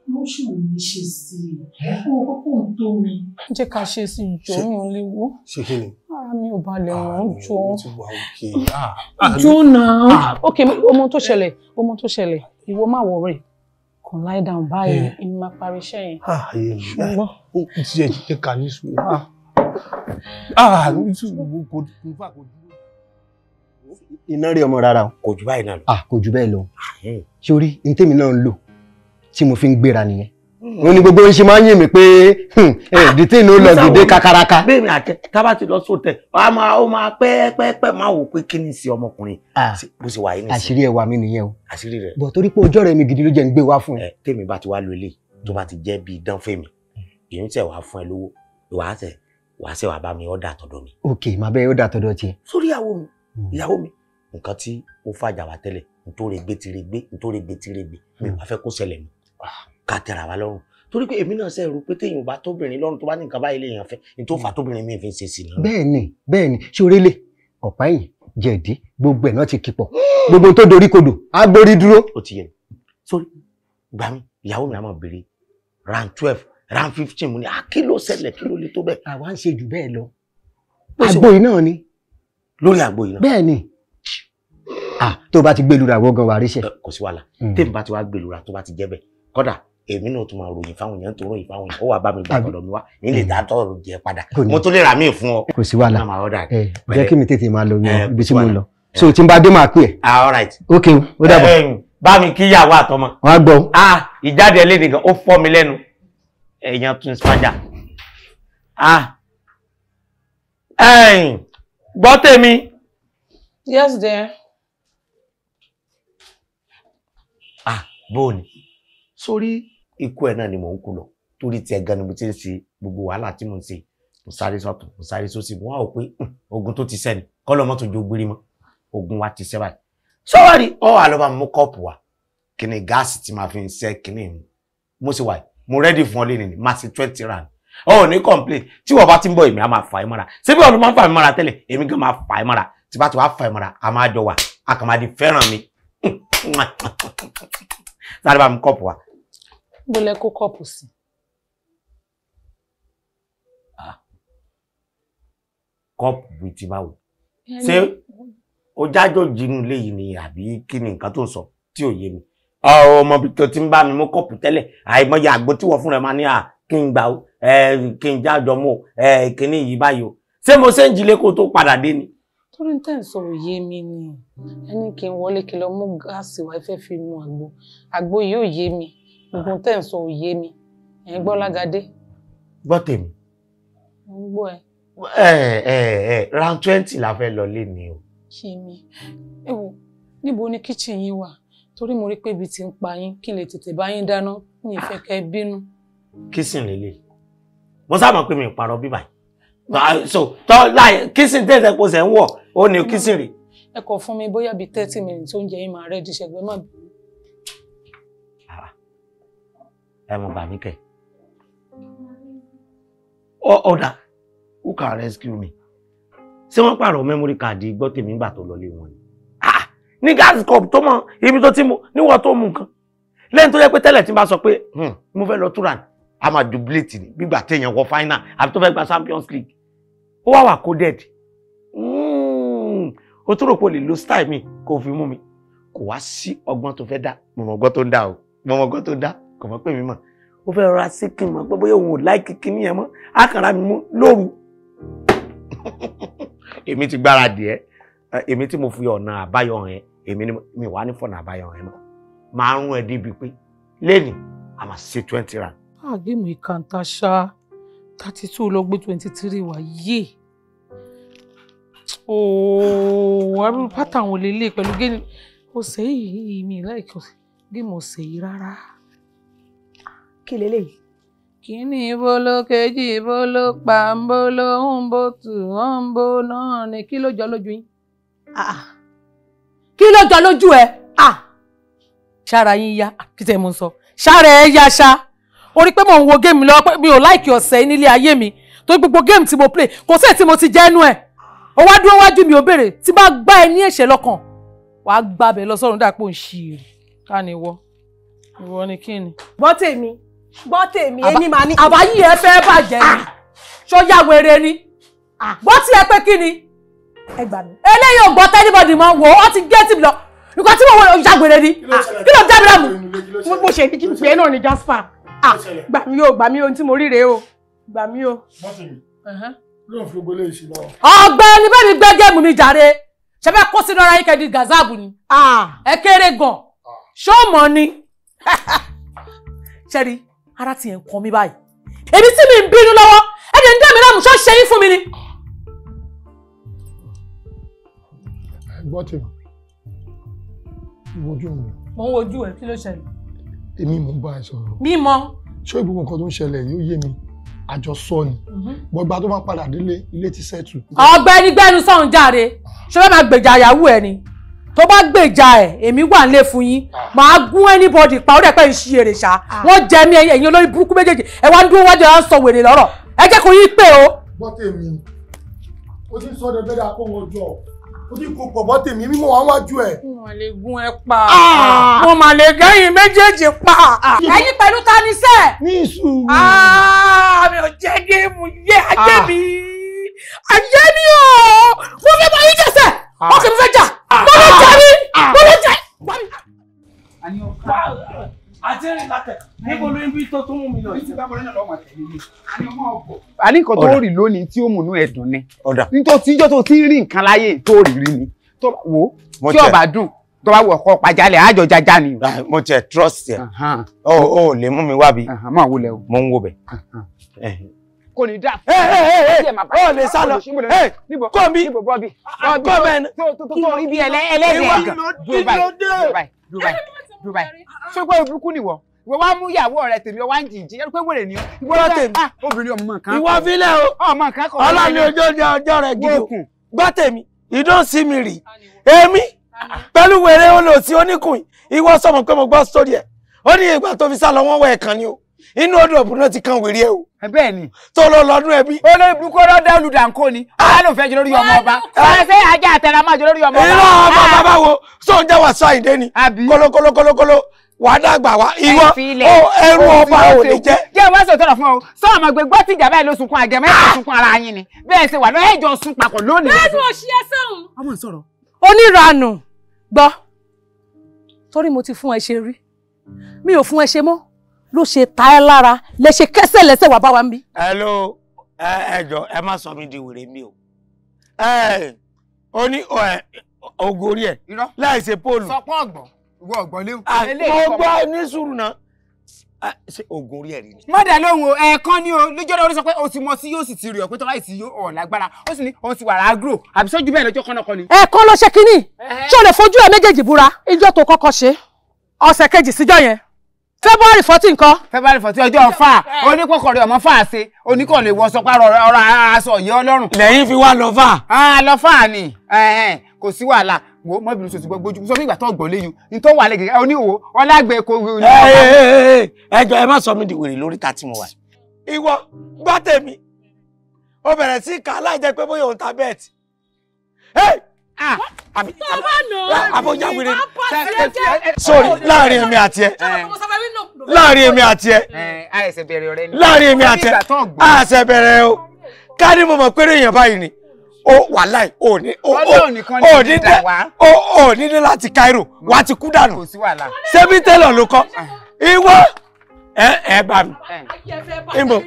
Mo ṣì wù mí ṣe sí i, owó kókó ń tó mi. Jẹ́ ká ṣe sí ìjọ mi ò lè wó. Ṣé kí ni? Ara mi ò balẹ̀ wọ́n jọ. Jọ náà. Ok, ọmọ tó ṣẹlẹ̀, ọmọ tó ṣẹlẹ̀, ìwọ má worry. Kàn lie down báyìí, èmi máa parí iṣẹ́ yẹn. Ayé mi, ó ti ẹ̀ jẹ́ ká ní sùúrù. Ní sùúrù kò fà kò dúró. Iná rí ọmọ rárá o. Kò jù báyìí náà lọ. Kò jù bẹ́ẹ̀ lọ. Sórí, ní tèmi náà ń lò tí mo fi ń gbéra nìyẹn. Ó ní gbogbo ń ṣe máa ń yìn mí pé dìtẹ́ ìnú lọ gèdè kakaraka. Bẹ́ẹ̀ni àtẹ tábà ti lọ sóòtẹ̀, ó máa pẹ́ẹ́pẹ́ẹ́pẹ́ máa wò pé kí ni sí ọmọkùnrin bó ṣe wà yìí nìyẹn. Àṣírí ẹwà mi nìyẹn o. Àṣírí rẹ̀. Bọ̀ torí pé ọjọ́ rẹ̀ mi gidi ló jẹ́ ń gbé wá fún ẹ. Tèmi bá ti wá lo eléyìí tó bá ti jẹ́ bíi dán fèmí, èyí ń tẹ̀ wá fún ẹ lówó, wàá tẹ̀ wá bá mi ọ̀dà tọ̀dọ̀ mi. Ok, màá bẹ́ẹ̀ ọ̀dà tọ̀dọ̀ tiẹ̀. Sórí ìyàwó mi, ìyàwó mi, nǹkan tí ó fàjà wá tẹ́lẹ̀, ntòrègbè tìrègbè, ntòrègbè tìrègbè, mi ò wá fẹ́ kó ṣẹlẹ̀ mọ́. Ká tẹra wa lọ́rùn torí pé èmi náà ṣe rò pé téèyàn bá tóbìnrin lọ́rùn tó bá ní nǹkan báyìí lèèyàn fẹ́ ní tó fà tóbìnrin mi fi ń ṣe sí i. Bẹ́ẹ̀ni bẹ́ẹ̀ni, ṣé orílẹ̀ ọ̀pá ẹ̀yìn jẹ̀dí gbogbo ẹ̀ náà ti kí pọ̀, gbogbo tó dorí kodò á gbórí dúró. Ó ti yẹ mi sórí gbà mí ìyàwó mi á máa béèrè round 12 round 15 mo ní kí ló ṣẹlẹ̀ kí ló lè tó bẹ́ẹ̀. Àwa ń ṣe jù bẹ́ẹ̀ lọ, àgbo yìí náà ni. Lórí àgbo yìí náà. Bẹ́ẹ̀ni, tó bá ti gbẹlura àwọn gan wà ríṣẹ́. Kò sí wàhálà, tèmi bá ti wá gbẹlura tó bá ti jẹ́ bẹ́ẹ̀ kódà èmi náà tún máa ròyìn fáwọn èèyàn tó ròyìn fáwọn èèyàn ó wà bá mi gbà ọ̀dọ̀ mi wá nílé ìdátọ́ jẹ padà mo tún lè rà míì fún ọ. Kò sí wàhálà, jẹ́ kí mi tètè máa lọ ibi tí mo ń lọ, so tí n bá dé máa pè ẹ́. All right. Ok, ó dàbọ̀. Bá mi kí ìyàwó àtọmọ. Wọ́n á gbọ́. Ìjáde ẹlẹ́ni gan ó fọ́ mi lẹ́nu èèyàn tún spajà. Gbọ́ tèmi. Yes dear. Bó o ní sórí ikú ẹ náà ni mò ń kú lọ torí tiẹ̀ gan ni mo ti ń ṣe gbogbo wàhálà tí mo ń ṣe, mo sáré sọ́tún mo sáré sósì, mo wá wò pé ogun tó ti sẹ́ ni kọ́lọ́ mọ́tò jó gbérí mọ́, ogun wa ti sẹ́ báyìí. Sọ́wọ́rì ọ wà lọ́ba mú kọ́ọ̀pù wa kí ni gáàsì tí màá fi ń sẹ́ kí ni mo ṣe wà yìí, mo rẹ́dì fún ọ lé nìyí, máa ṣe 20 rand ọ ò ní complain tí wọ́n bá ti ń bọ̀ èmi á máa fà é mọ́ra, ṣé bí ọ̀nà máa ń fà mí mọ́ra tẹ́lẹ̀ èmi gan máa fà é mọ́ra, tí bá ti wá fà é mọ́ra a máa jọ wà a kàn máa di fẹ́ràn mi. Sáré bá mi kọ́ọ̀pù wa. Bó lẹ kó kọ́ọ̀pù sí. Kọ́ọ̀pù bíi ti báwo? Ṣé o jájọ́ jínú ilé yìí ni àbí kí ni nǹkan tó ń sọ tí ò yé mi? Ọmọ ibi tó ti ń bá mi mú kọ́ọ̀pù tẹ́lẹ̀, àìmọye àgbo tí wọ́n fúnra ẹ̀ máa ní à kí n gbà ó, kí n jájọ mú kíní yìí báyìí o. Ṣé mo ṣe ń jí lé kó tó padà dé ni? Torí tẹ́ ń sọ òye mi ni, ẹni kí n wọlé kí lọ mú gáàsì wá fẹ́ fi mu àgbo, àgbo yìí ò yé mi, gbogbo tẹ́ ń sọ òye mi, ẹ̀ ń gbọ́ lágadé. Gbọ́ tèmi. Mo ń gbọ́ ẹ. Round 20 la fẹ́ lọ lé ni o. Ṣé mi ẹ wo níbo ni kíchìn yín wà? Torí mo rí pé ibi tí ń pa yín kí n lè tètè bá yín dáná, mi ì fẹ́ kẹ́ ẹ bínú. Kísìn lélẹ̀, mo sábà pé mi ì parọ́ bíbáyìí. So tọ́ láì kísìn tẹ̀sẹ̀ kó sẹ̀ ń wọ̀ ó ní kísìn rè. Ẹ kọ fún mi bóyá bíi 30 minutes oúnjẹ yín máa rẹ́dí ṣẹ̀gbẹ́ má bínú. Ẹ mọ̀ bà mí kẹ̀. Ọ̀dà who can rescue me? Ṣé wọ́n pààrọ̀ memory card gbọ́ tèmi nígbà tó lọlé wọn ni? Ní gas cup tó mọ ibi tó ti mu níwọ̀n tó mu nǹkan. Lẹ́yìn tó yẹ pé tẹ́lẹ̀ tí n bá sọ pé mo fẹ́ lọ túra ni, a máa jubilate ni gbígbà téèyàn wọ final àbí tó fẹ́ gba Champions League. Ó wá wà coded. O tó rò pé o lè lo style mi kó o fi mú mi. Kò wá sí ọgbọ́n tó fẹ́ dá. Mo mọ̀ ọgbọ́n tó ń dá o. Mo mọ̀ ọgbọ́n tó ń dá. Kò mọ̀ pé mi mọ̀. Ó fẹ́ rọra sí kí n mọ̀ pé bóyá òun ò láìkí kíní yẹn mọ́. Á kàn ra mi mú lóru. Èmi ti gbáradì ẹ, èmi tí mo fi ọ̀nà àbáyọ hàn ẹ́, èmi ni mi wà ní fọ̀nà àbáyọ hàn ẹ́ mọ́. Máa rún ẹ débi pé lẹ́nìí a máa ṣe 20 round. Géèmù ìkàntà ṣá 32 lọ gbé 23 wá yé. Ooo, àbúrò pátá àwọn olè lè pẹ̀lú géèmù ọ̀sẹ̀ yìí mi láìkí géèmù ọ̀sẹ̀ yìí rárá. Kí leléyìí? Kíní bolo kejì bolo pa ń bolo ń bo tù ń bo náà ni kí ló jọ lójú yín? Kí ló jọ lójú ẹ? Ṣára yín yá, kí tẹ́ mo ń sọ. Ṣára ẹ yá ṣá. Ó rí pé mò ń wo géèmù lọ pé mi ò láìkí ọ̀sẹ̀ nílé ayé mi. Torí gbogbo géèmù tí mo play kò sí èyí tí mo ti jẹ́ ẹnu ẹ̀. Ó wá dúró wájú mi ò béèrè tí bá gbá ẹ ní ẹ̀ṣẹ̀ lọ́kàn. Wàá gbàbẹ̀ lọ sọ́run dàpọ̀ ń ṣe èrè. Ká ni ìwọ? Ìwọ ni kí ni? Gbọ́ tèmi, gbọ́ tèmi, èmi máa ní. Àbáyé ẹ fẹ́ bàjẹ́ ni. Ṣó yá wèrè ni? Gbọ́ tí ẹ pé kí ni? Ẹ gbà mí. Eléyìí ò gbọ́ tẹ́nibọ̀dì mọ́ wò ó ti gé tì mí lọ. Nǹkan tí mo wọ ya wèrè ni. Kí ló jábí láàmú? Mo ṣe ní kí n pè é náà ni Jasper. Gbà mí o, gbà mí o, ohun tí mo rí rèé o. Gbà mí o. Gbọ́ tèmi, ló ń fi gbogbo eléyìí ṣe lọ́wọ́. Ọ̀gbẹ́ni bẹ́ẹ̀ mi gbé géèmù mi jàre. Ṣé fẹ́ kó sínú ara yín kẹ́ di gazabu ni? Ẹ kéré gan. Ṣó mọ̀ ni? Ṣẹ́rí, ara ti ẹ̀ ń kan mi báyìí. Èmi tí mi ń bínú lọ́wọ́, ẹni ń dá mi láàmú, ṣó ṣe yín fún mi ni? Gbọ́ tèmi, ìwojú mi. Mo ń wojú ẹ, kí ló ṣẹlẹ̀? Èmi mò ń bá ẹ sọ̀rọ̀. Mímọ. Ṣé gbogbo nǹkan tó ń ṣẹlẹ̀ yóò yé mi? Àjọsọ ni. Gbọ́gbà tó máa padà délé, ilé ti sẹ́tù. Ọ̀gbẹ́ni gbẹ́nu sọ̀hún jáde, ṣé fẹ́ máa gbèjà ìyàwó ẹ ni? Tó bá gbèjà ẹ, èmi wà nílé fún yín. Màá gún anybody pa, ó dẹ̀ pé ń ṣí èrè ṣá. Wọ́n jẹ mí ẹ̀yin olórí burúkú méjèèjì. Ẹ wá ń dúró wájú ẹ wá ń sọ wèrè lọ́rọ̀. Ẹ jẹ́ kó yín pé o. Gbọ́ tèmi, o ti ń sọ ọdẹ bẹ́ẹ̀ dà kó wọn jọ. O ti kò pọ̀ bọ́ tèmi, mímọ́ wá wájú ẹ̀. Mo mà lè gún ẹ pa. Mo mà lè gẹ́yìn méjèèjì pa. Ẹ̀yin pẹ̀lú ta ni sẹ́? Ní sùúrù. Mi ò jẹ́ géèmù yé ayé mi. Ayé mi o! Mo fẹ́ bá yín jẹ̀sẹ̀. Ọkẹ́ mi fẹ́ jà. Mo lè jà mí. Mo lè jà. Àti rìn látẹ̀, níbo ló ń bí tó tún mú mi lọ? A ní nǹkan tó rí lónìí tí ó múnú ẹ dùn ni. Nítorí tíjọ́ tó ti ń rí nǹkan láyé tó rí rí ni. Wò tí ó bá dùn tó bá wọ̀ ọkọ̀ pàjálẹ̀ àjọ jájá ni. Mo tiẹ̀ trust ẹ. O ò lè mú mi wá bí. Máa wo lẹ o. Mo ń wo bẹ̀. Kò ní dá. Ó lè sá lọ. Kò mí. Kò mẹ́ni. Tó rí bí ẹlẹ́dẹ̀ẹ́ gan. Dúró báyìí. Dúró báyìí. Dubai. Ṣé pé burúkú ni wọ? Ìwọ wá mú ìyàwó rẹ tèmi wá ń jìjì yẹn pé wèrè ni ìwọ tèmi. Obìnrin ọmọ nǹkan. Ìwọ fílẹ̀ o. Ọmọ nǹkan kọ. Ọlọ́ni ojú ọjọ́ rẹ̀ gidi o. Gbọ́ tèmi, you don't see me rí. Èmi pẹ̀lú wèrè olòsí oníkùn ìwọ sọmọ pé mo gbọ́ sórí ẹ̀. Ó ní ìgbà tó fi sá lọ wọ́n wọ ẹ̀kan ni o. Inú odò ọ̀bùn náà ti kan wèrè ẹ o. Bẹ́ẹ̀ ni. Tó lọ lọ́dún ẹbí. Olórí burúkú ọlọ́dẹ olùdànkó ni. Ọlá ló fẹ́ jẹ lórí ọmọ ọba. Ṣé ajá àtẹ̀rà máa jẹ lórí ọmọ ọba? Irọ́ ọmọ bàbá wo sóun jẹ́ wàásù àyíndé ni. Kólókólókólókóló wàá dàgbà wá. Ìwọ ẹrú ọba ò ní jẹ́. Jẹ́ ìwé sọ̀tọ̀ rọ̀ fún ọ. Sọ ọmọ gbé gbọ́ tìjà báyìí ló sunkún àgẹ̀mọ́ ẹ̀ sunkún ara yín ni. Bẹ́ẹ̀ ṣe wà lọ ẹ̀jọ̀ sun papọ̀ lónìí. Bẹ́ẹ̀ni òṣì ẹ sẹ́hùn. Ọmọ ń sọ̀rọ̀. Oníranù gbọ́. Torí mo ti fún ẹ ṣe rí. Mi ò fún ẹ ṣe mọ́. Ló ṣe ta ẹ́ lára lẹ ṣe kẹ́sẹ̀ lẹ́sẹ̀ wà bá wa ń bí. Hello, ẹ jọ̀ọ́ ẹ má sọ mi di wèrè mi o. Ó ní ogun orí ẹ̀ láì ṣe póòlù. Sọpọ́ ọ̀gbọ̀n ìwọ ọ̀gbọ̀n léwu. Mo gbọ́ ní sùúrù náà. Ṣé ogun orí ẹ̀ rí ni? Mọ́dà lóhùn o, ẹ̀ẹ̀kan ni o, lójọ́ náà ó sọ pé o ti mọ sí yóò sì ti rí ọ pé tọ́lá ìsì yóò ọ̀ lágbára, ó sì ní òun ti wà lágúrò, àbí sójú bẹ́ẹ̀ lọ́jọ́ kọ́nà kan ni. Ẹ̀ẹ̀kan ló ṣe kínní, ṣé o lè fojú ẹ méjèèjì búra? Ijọ́ tó kọ́kọ́ ṣe, ọ̀sẹ̀ kejì síjọ́ yẹn. February 14 kọ́. February 14 ọjọ́ fà oníkọ̀kọ̀rẹ́ ọmọ fà ṣe oníkọ̀ lè wọ sọpá ọ̀rọ̀ aṣọ yìí ọlọ́run. Lẹ́yìn fi wá lọ fà. Lọ fà ni kò sí wàhálà wo mọ́bìnrin sọ̀tún gbọ́ gbójú sọ fún ìgbà tó gbọ́ léyìn ní tó wà lẹ́gẹ̀ẹ́ oníwò ọlágbẹ́ kò. Ẹ jọ̀ọ́ ẹ má sọ mí di wèrè lórí ta tí mo wà. Ìwọ gbọ́ tèmi ó bẹ̀rẹ̀ sí ká láì jẹ́ pé bóyá òun ta bẹ́ẹ̀tì. Àbójá wèrè sorry láàrin èmi àti ẹ láàrin èmi àti ẹ láàrin èmi àti ẹ àṣẹ bẹ̀rẹ̀ o ká ní mo mọ̀ pé èèyàn báyìí ni ó wà láì ó ní ó ní dé láti Cairo wà á ti kú dànù ṣebí tẹ́lọ̀ ló kọ́ ìwọ Ẹ bá mi. Ìbò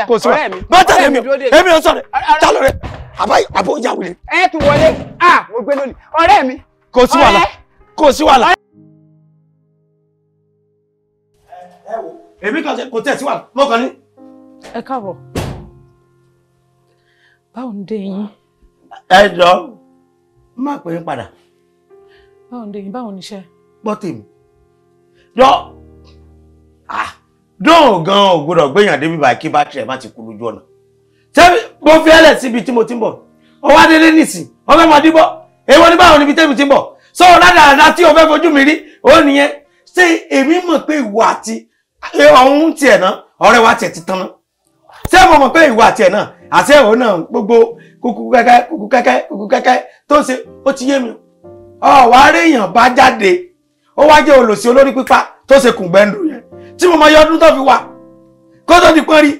kò sí wa. Bá tẹ̀lé mi, èmi ò sọ̀rọ̀. Ta ló rẹ̀? Àbó ìyá wuli. Ẹ tún wọlé. Ah, mo gbé lónìí. Ọ̀rẹ́ mi. Kò sí wàhálà. Kò sí wàhálà. Èmi kàn kò tẹ̀ sí wàhálà. Mo kàn ní. Ẹ káàbọ̀. Báwo ń dé yín? Ẹ jọ, má pè é padà. Báwo ń dé yín? Báwo níṣẹ́? Gbọ́ tèmi. Jọ, dóò gan ò gbọ́dọ̀ gbéyàn débi báyìí kí bátìrì ẹ̀ má ti kú lójú ọ̀nà. Ṣé mo fi ẹlẹ̀ síbi tí mo ti ń bọ̀? Ó wá délé nìsín, ó fẹ́ máa díbọ́. Èwo ní báwo níbi tẹ́mi ti ń bọ̀? Sọ rádaràda tí o fẹ́ fojú mi rí, ó nìyẹn. Ṣé èmi mọ̀ pé ìwọ àti ọ̀hún tiẹ̀ náà, ọ̀rẹ́ wa tiẹ̀ ti tán náà? Ṣé mo mọ̀ pé ìwọ àti ẹ̀ náà àti ẹ̀hún náà gbogbo kúkú kẹ́kẹ́ kúkú kẹ́kẹ́ kúkú kẹ́kẹ́ tó ń ṣe ó ti yé mi. Ọ̀wá réèyàn bá jáde ó wá jẹ́ olòṣì olórí pípa tó ṣe kùngbẹ́ndù yẹn tí mo mọ iye ọdún tó fi wà kó tó di pọ́n rí.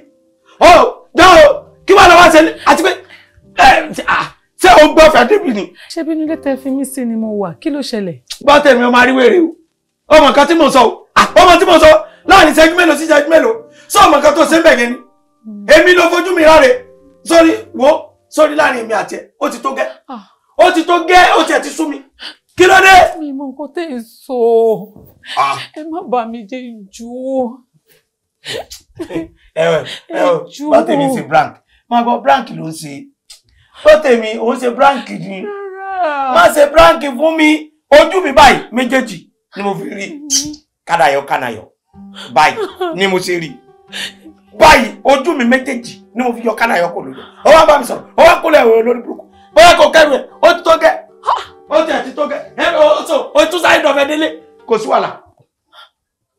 Ó jọ́ o kí wàá lọ wá ṣe àti pé ṣé o gbọ́ fẹ́ débi ni. Ṣé bí nílé tẹ fi mí sí ni mo wà, kí ló ṣẹlẹ̀? Gbọ́ tèmi o máa rí wèrè o. Ọmọ nǹkan tí mo sọ o, ọmọ tí mo sọ láàrin ìṣẹ́jú mélòó sí ìṣẹ́jú mélòó sọ ọmọ nǹkan tó ṣe ń bẹ̀ yẹn ni. Èmi ló fojú mi ráre sórí wo sórí láàrin èmi àti ẹ ó ti tó gẹ́ ó ti tó gẹ́ ó tiẹ̀ ti sú mi kí ló dé. Mi mọ nǹkan tẹ́ ẹ sọ, ẹ má bà mí jẹ́ jù ú. Ẹ ẹ bá tèmi ṣe brank máa gbọ́ brank ló ń ṣe bá tèmi ó ń ṣe brank ni má ṣe brank fún mi ojú mi báyìí méjèèjì ni mo fi rí kánayọ kánayọ báyìí ni mo ṣe rí báyìí ojú mi méjèèjì ni mo fi yọ kánayọ kò lójú ó wá bá mi sọ̀rọ̀ ó wá kólẹ̀ òwe lórí burúkú bóyá kò kẹ́rù ẹ̀ ó ti tó gẹ́ ó ti ẹ̀ ti tó gẹ́ ẹ̀ ó tún sáré dọ̀fẹ́ délé kò sí wàhálà.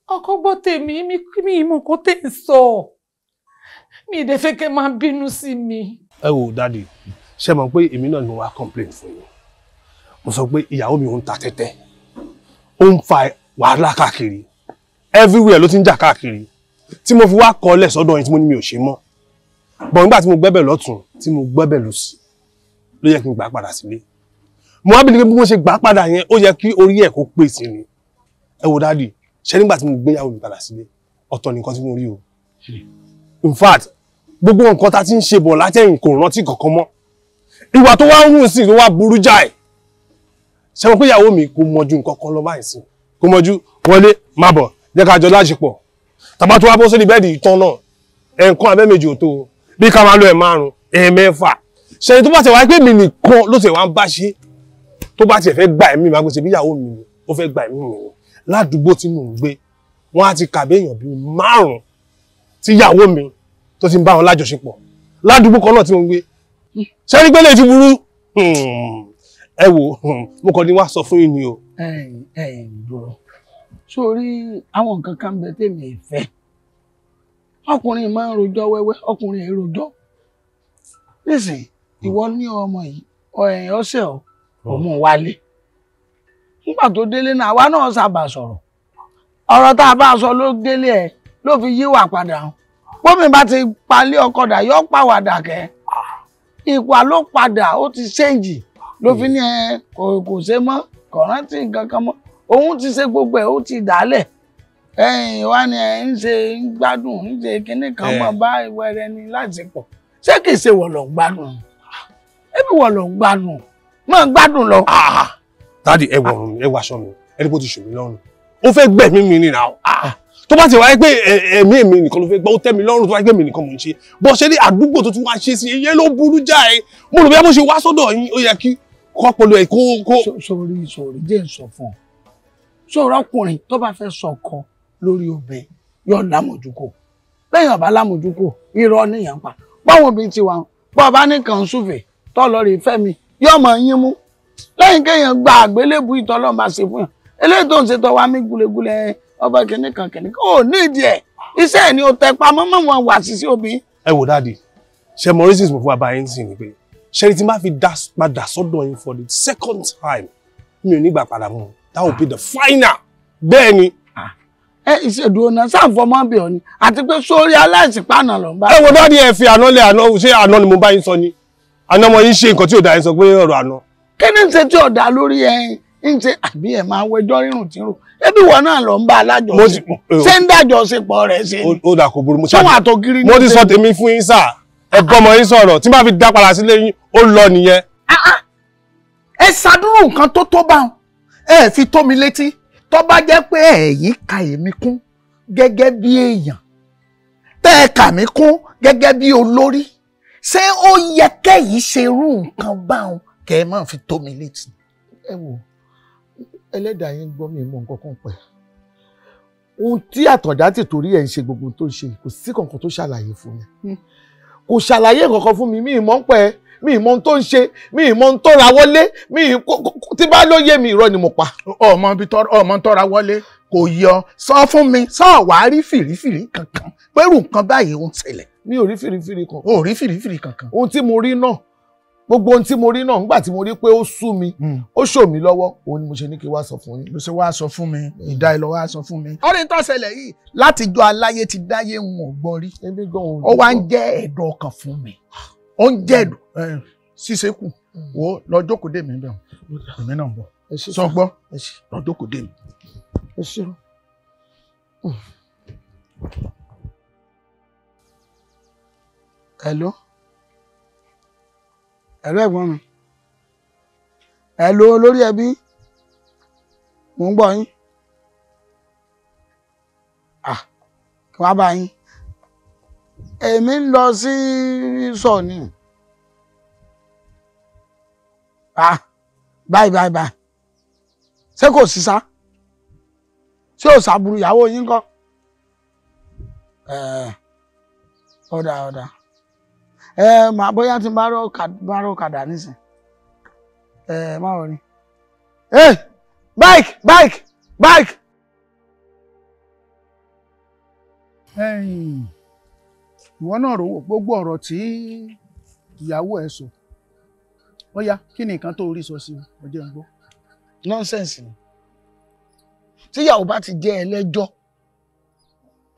Ọkọ gbọ́ tèmi mi ìmọ̀ nǹkan tẹ̀ ń sọ mi ì dẹ̀ fẹ́ kẹ́ máa bínú sí mi. Ẹ wo dáàdi, ṣe mọ̀ pé èmi náà ni mo wá complain fún yín. Mo sọ pé ìyàwó mi ò ń ta tẹ́tẹ́, ó ń fa wàhálà káàkiri, everywhere ló ti ń jà káàkiri, tí mo fi wá kọlẹ̀ sọ́dọ̀ yín tí mo ní mi ò ṣe mọ́. Bọ̀ nígbà tí mo gbẹ́bẹ̀ lọ́tún tí mo gbẹ́bẹ̀ lọ́sì ló yẹ kí n gbà padà sílé. Mo wá bìlí pé bí mo ṣe gbà padà yẹn ó yẹ kí orí ẹ̀ kó pè sí ni. Ẹ wo dáàdi, ṣe nígbà tí mo gbéyàwó mi padà sílé ọ̀tọ̀ nìkan tí mo rí o. In fact, gbogbo nǹkan tá ti ń ṣe bọ̀ látẹ̀yìn kò rántí kankan mọ́. Ìwà tó wá ń hùn sí ló wá burú jáì. Ṣé mo pé ìyàwó mi kò mọjú nǹkan kan lọ báyìí sí? Kò mọjú wọlé má bọ̀ jẹ́ ká jọ láṣepọ̀. Tàbá tó wá bọ́ sórí bẹ́ẹ̀dì ìtàn náà ẹ̀ẹ̀kan abẹ́ méjì ò tó o bí ká máa lo ẹ̀ márùn-ún ẹ̀ẹ̀mẹ́fà. Ṣé tó bá ti wá pé mi nìkan ló ti wá ń bá ṣe tó bá tiẹ̀ fẹ́ gba ẹ̀mí mi máa gbé ṣe bí ìyàwó mi ni ó fẹ́ gba ẹ̀mí mi ni ládùúgbò tí mò ń gbé wọ́n á ti kàbé èèyàn bíi márùn-ún tí ìyàwó mi tó ti ń bá wọn lájọṣepọ̀ ládùúgbò kan náà tí mo ń gbé. Ṣé ní pé lè ti burú? Ẹ wo mo kàn ní wá sọ fún yín ni o. Dúró sórí àwọn nǹkan kan bẹ tèmi fẹ́. Ọkùnrin máa ń rojọ́ wẹ́wẹ́, ọkùnrin èrò rojọ́. Nísìnyí ìwọ ní ọmọ yìí ọ̀sẹ̀ òun wálé. Nígbà tó délé náà àwa náà sábà sọ̀rọ̀. Ọ̀rọ̀ tá a bá sọ ló délé ẹ̀ ló fi yíwà padà hàn. Bómi bá ti palẹ̀ ọkọ dà yọ pàwàdà kẹ́. Ìwà ló padà ó ti ṣéǹjì ló fi ní ẹ kò ṣe mọ́ kò rántí nǹkan kan mọ́. Òun ti ṣe gbogbo ẹ̀ ó ti dálẹ̀. Ẹ̀yìn wá ni ẹ̀ ń ṣe ń gbádùn ń ṣe kinní kan mọ́ bá ìwẹ̀rẹ̀ ni láti pọ̀. Ṣé kìí ṣe wọ̀ ló ń gbádùn? Ẹbí wọ̀ ló ń gbádùn? Mọ̀ ń gbádùn lọ. Dáàdi ẹ wọ ọrùn mi, ẹ wọ aṣọ mi, ẹ ní bó ti ṣù mí lọ́rùn. Ó fẹ́ gbẹ̀mí mi nìyà o. Tó bá ti wáyé pé ẹ̀mí èmi nìkan ló fẹ́ gbọ́, ó tẹ́ mi lọ́rùn tó wáyé pé èmi nìkan mò ń ṣe. Bó ṣe ní àdúgbò tó tún wá ṣe sí iye ló burú jáì. Mo rò bí bó ṣe wá sọ́dọ̀ yín, ó yẹ kí kọ́pọ̀lọ́ ẹ̀ kó. Sórí sórí jẹ́ ń sọ fún ọ. Sórí ọkùnrin tó bá fẹ́ sọkọ lórí obìnrin yóò lámòjúkò. Lẹ́yìn ọ̀bá lámòjúkò, irọ́ níyàn pa. Báwọn obìnrin ti wà, bọ́ ọba nìkan súfè tọ́ lọ rí fẹ́mi, yóò mọ̀ yín mú. Lẹ́yìn kéèyàn gba àgbélébù ìtọ́lọ́ máa ṣe fún yàn. Eléyìí tó ń ṣe tọ́ wa mí gulegule ọba kìnìkan kìnìkan ò ní ìdí ẹ̀. Iṣẹ́ ẹ̀ ni ó tẹ pamọ́ mọ́ wọn wà sí sí obìnrin. Ẹ wò dáàdi, ṣe mọ reasons mo fún bàbá yín sí ni pé ṣe ni tí n bá fi padà sọ́dọ̀ yín for the second time mi ò ní gbà padà mọ́. That will be the final. Bẹ́ẹ̀ ni. Ẹ ìṣèdúró náà sáǹfọmọ́ bí ọ ni àti pé sórí aláìsípànà ló ń bá. Ẹ wo dáàdi ẹ fi àná lé àná ṣé àná ni mo bá yín sọ ni àná ọmọ yín ṣe nǹkan tí ò dáa yín sọ pé ọ̀rọ̀ àná. Kí ni ṣe tí ò dáa lórí Ń ṣe àbí ẹ̀ máa wẹjọ́ rírùn tí ń rò. Ẹbí wọn náà lọ ń bá alájọṣepọ̀. Ṣé ń dájọṣepọ̀ rẹ̀ ṣe ni? Ó dà kò burú. Ṣé wọn àtògiri ní mo ti sọ tèmi fún yín sà. Ẹ gbọ́mọ yín sọ̀rọ̀. Tí n bá fi dá padà sílé yín, ó lọ nìyẹn. Ẹ ṣàdúrù nǹkan tó tó bá wọn. Ẹ fi tó mi létí. Tó bá jẹ́ pé ẹ̀yin ka èmi kún gẹ́gẹ́ bí èèyàn, tẹ́ ẹ kà mí kún gẹ́gẹ́ bí olórí, ṣé ó yẹ kẹ́yìn ṣe irú nǹkan báwọn kẹ́ ẹ máa fi tó mi létí? Ẹ wò, ẹlẹ́dàá yín gbọ́ mi mọ nǹkan kan pẹ̀. Ohun tí Àtàndá ti torí ẹ̀ ń ṣe gbogbo tó ń ṣe, kò sí kankan tó ṣàlàyé fún mi. Kò ṣàlàyé kankan fún mi, mi ì mọ̀ ń pẹ́, mi ì mọ̀ ohun tó ń ṣe, mi ì mọ̀ ohun tó ra wọlé, mi ì tí bá ló yé mi, irọ́ ni mo pa. Ọmọ ibi ọmọ tọ́ra wọlé kò yọ. Sọ fún mi, sọ wàá rí fìrífìrí kankan pẹ̀lú nǹkan báyìí ó ń ṣẹlẹ̀. Mi ò rí fìrífìrí kan. O ò rí fìrífìrí kankan. Ohun tí mo rí náà, gbogbo ohun tí mo rí náà, nígbà tí mo rí pé ó sú mi, ó ṣò mí lọ́wọ́, òun ni mo ṣe ní kí wá sọ fún yín. Ló ṣe wá sọ fún mi, ìdá ìlọ wá sọ fún mi. Ọ̀rẹ́ tó ṣẹlẹ̀ yìí látijọ́ aláyé ti dáyé ń ò gbọ́ rí. Ó wá ń jẹ́ ẹ̀dùn ọkàn fún mi. Ó ń jẹ́ ẹ̀dùn ṣíṣe kù. Wo lọ jókòó dè mí bẹ́ẹ̀, èmi náà ń bọ̀. Sọ gbọ́, lọ jókòó dè mí. Hello. Hello ẹ̀gbọ́n mi. Hello olórí ẹbí. Mò ń gbọ́ yín. Ah, kí wá bá yín. Èmi ń lọ sí sọ ni. Ah, báyìí báyìí báyìí. Ṣé kò sí sá? Ṣé ò sàbùrù ìyàwó yín kọ́? Ọ̀dà ọ̀dà. Màá bóyá tí n bá rọ ọ̀kadà nísìn. Má wọrí. Bike bike bike. Ìwọ náà rò wò gbogbo ọ̀rọ̀ tí ìyàwó ẹ sọ. Ó yá, kí ni nǹkan tó rí sọ sí ọ jẹ́ n gbọ́. Nọ́nsẹ̀nsì ni. Tíyàwó bá ti jẹ́ ẹlẹ́jọ́,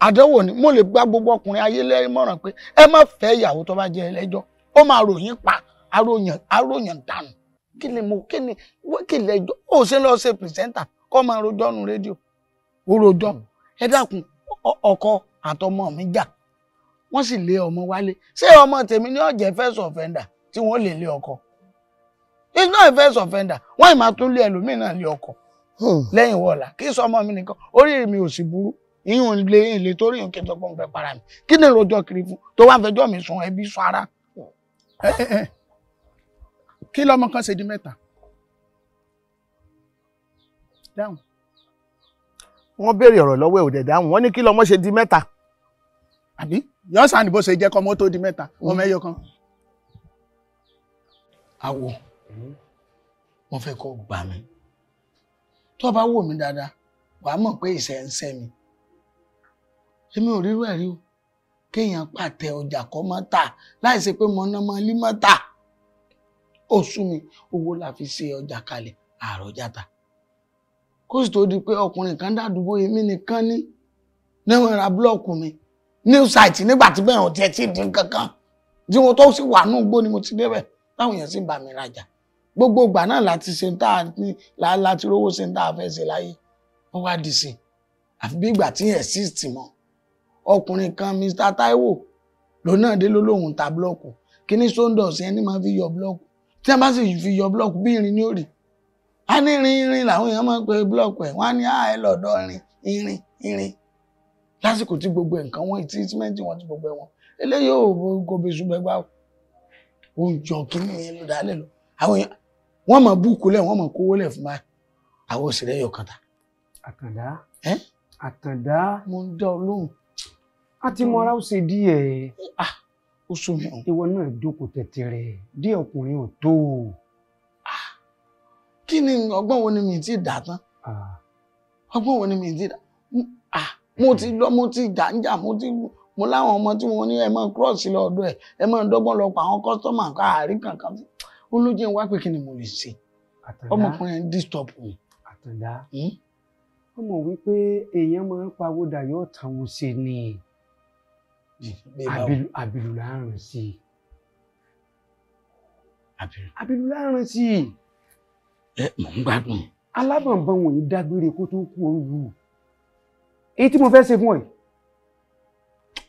àdánwò ni. Mo lè gba gbogbo ọkùnrin ayé lẹ́mọ̀ràn pé ẹ má fẹ́ ìyàwó tó bá jẹ́ ẹlẹ́jọ́, ó máa ròyìn pa aróyàn dànù. Kí ni mo kí ni kí lẹ́jọ́ ó ṣe lọ ṣe pìrìsẹ́ńtà kọ́ máa rojọ́ nu rédíò, ó rojọ́. Ẹ dákun, ọkọ àtọmọ mi jà, wọ́n sì lé ọmọ wálé. Ṣé ọmọ tèmi ní ó jẹ́ first offender tí wọ́n lè lé ọkọ? It's not a first offender. Wọ́n ì máa tún lé ẹlòmíì náà lé ọkọ lẹ́yìn wọ̀ọ̀la. Kí sọ ọmọ mi nìkan, orí mi ò sì burú. Ìyún lè ilé torí ìyún kí n sọ pé òun fẹ́ para mi. Kí ni rojọ́ kiri fún tó wá ń fẹjọ́ mi sùn ẹbí sọ ara. Kí lọmọ kan ṣe di mẹ́ta? Dáhùn. Wọ́n béèrè ọ̀rọ̀ lọ́wọ́ ẹ̀ ò dẹ̀ dáhùn. Wọ́n ní kí lọmọ ṣe di mẹ́ta. Àbí yọ̀ọ́sà ni bó ṣe jẹ́ kọ́mọ tó di mẹ́ta, ọmọ ẹyọ kan. Àwọ̀ mo fẹ́ kó gbà mí. Tó bá wò mí dáadáa, wàá mọ̀ pé ìṣẹ́ ń ṣẹ́ mi. Èmi ò rírú ẹ̀ rí o. Kéèyàn pàtẹ ọjà kọ́ mọ́ tà láì ṣe pé mo ná mọ́ lí mọ́ tà. Ó sú mi, owó la fi ṣe ọjà kalẹ̀, àròjà ta. Kó sì tó di pé ọkùnrin kan dàdúgbò èmi nìkan ní níwọ̀n ra búlọ̀kù mi. New site nígbà tí bẹ́ẹ̀ ò tiẹ̀ tí ì dín kankan. Tí mo tó sì wà nù gbó ni mo ti débẹ̀, táwọn èèyàn sì bá mi rajà. Gbogbo ìgbà náà láti ṣe tá a ní láti rówó ṣe tá a fẹ́ ṣe láyé. Ó wá di sí i. Àfi bí ìgbà tí exist mọ́. Ọkùnrin kan Mr. Taiwo lòun náà dé lólóhùn ta búlọ́ọ̀kù. Kíní sóńdọ̀sì ẹni máa fi yọ búlọ́ọ̀kù. Tí wọ́n bá sì fi yọ búlọ́ọ̀kù bí irin ní òrì. A ní irin irin làwọn èèyàn máa ń pe búlọ́ọ̀kù ẹ̀. Wọ́n á ní ẹ lọ́dọ̀ irin irin irin. Lásìkò tí gbogbo nǹkan wọn tí símẹ́ǹtì wọn ti gbogbo ẹ̀ wọn. Eléyìí ò kò bẹ̀sùn bẹ́gbà o. Ó ń jọ kíní yẹn ló dálẹ̀ lọ. Àwọn èèyàn wọ́n máa búùkù lẹ̀, wọ́n máa kówó lẹ̀ fún báyìí. Àwọn òṣèré yọ kàtà. Àtàndá. Àtàndá. Mo ń dá ọ lóhùn. A ti mọra ó ṣe díẹ̀. Ó sú mi o. Ìwọ náà jókòó tẹ̀tẹ̀rẹ̀, díẹ̀ ọkùnrin ò tó o. Kí ni ọgbọ́n wo ni mi ti dà tán? Ọgbọ́n wo ni mi ti dà? Mo ti lọ, mo ti jà ń jà, mo láwọn ọmọ tí mo ní ẹ máa cross lọ ọ̀dọ̀ ẹ̀, ẹ máa dọ́gbọ́n lọ pa àwọn kọ́sítọ́mà káàrí kankan. Ó ló jẹ́ wá pé kí ni mo lè ṣe? Ọmọkùnrin ń disturb mi. Àtàndá. Ó mọ̀ wípé èèyàn máa ń pawó dà yóò tàwọn ṣe ni. Àbìlù láàrùn sí i. Àbìlù láàrùn sí i. Ẹ mò ń gbádùn. Alábọ̀nbọ̀n wọ̀nyí dágbére kó tó kú òru. Èyí tí mo fẹ́ ṣe fún ọ yìí,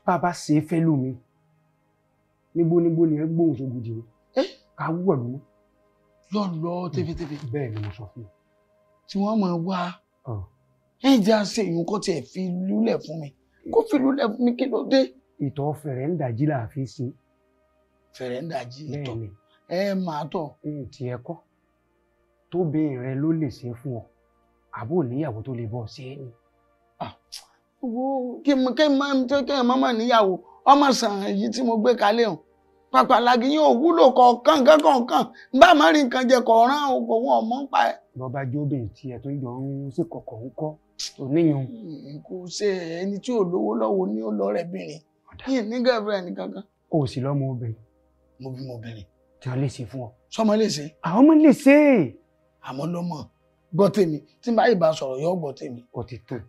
bàbá ṣe é fẹ́ lómi. Níbo níbo ni ẹ gbóhùn sógun jì mí. Ká wúwọ̀ lómi. Yọ lọ tẹfẹtẹfẹ. Bẹ́ẹ̀ ni mo sọ fún ọ. Tí wọ́n máa wá ẹ jẹ́ àṣẹ ìyún kó tiẹ̀ fi lúlẹ̀ fún mi. Kó fi lúlẹ̀ fún mi kí ló dé? Ìtọ̀ fẹ̀rẹ̀ ń dàjí là fi ṣe. Fẹ̀rẹ̀ ń dàjí ìtọ̀. Ẹ máa tọ̀. Tiẹ̀ kọ́. Tóbìnrin rẹ ló lè ṣe fún ọ. Àbó níyàwó tó lè bọ́ ṣe é ni. Wo kí n má má níyàwó ọmọ sàn èyí tí mo gbé kalẹ̀ hàn. Pàpàlàgì yóò wúlò kọ̀ọ̀kan kọ̀ọ̀kan bá má rí nǹkan jẹ kọ̀ọ̀rán òkò wọn ọmọ ń pa ẹ̀. Bọ́ba jóbìn tiẹ̀ tó ń jọ ń sí kọ̀kọ̀ ń kọ́ oníyun. Kò ṣe ẹni tí ò lówó lọ́wọ́ ní ó lọ rẹ̀ bìnrin. Yìí ní girlfriend kankan. O sì lọ́mọ obìnrin. Mo bímọ obìnrin. Tí wọ́n lè ṣe fún ọ. Sọmọ lè ṣe. Àwọn ọmọ lè ṣe. Àmọ́ lọ́mọ gbọ́ tèmi tí n bá yìí bá sọ̀rọ̀ yóò gbọ́ tèmi. Ó ti tán.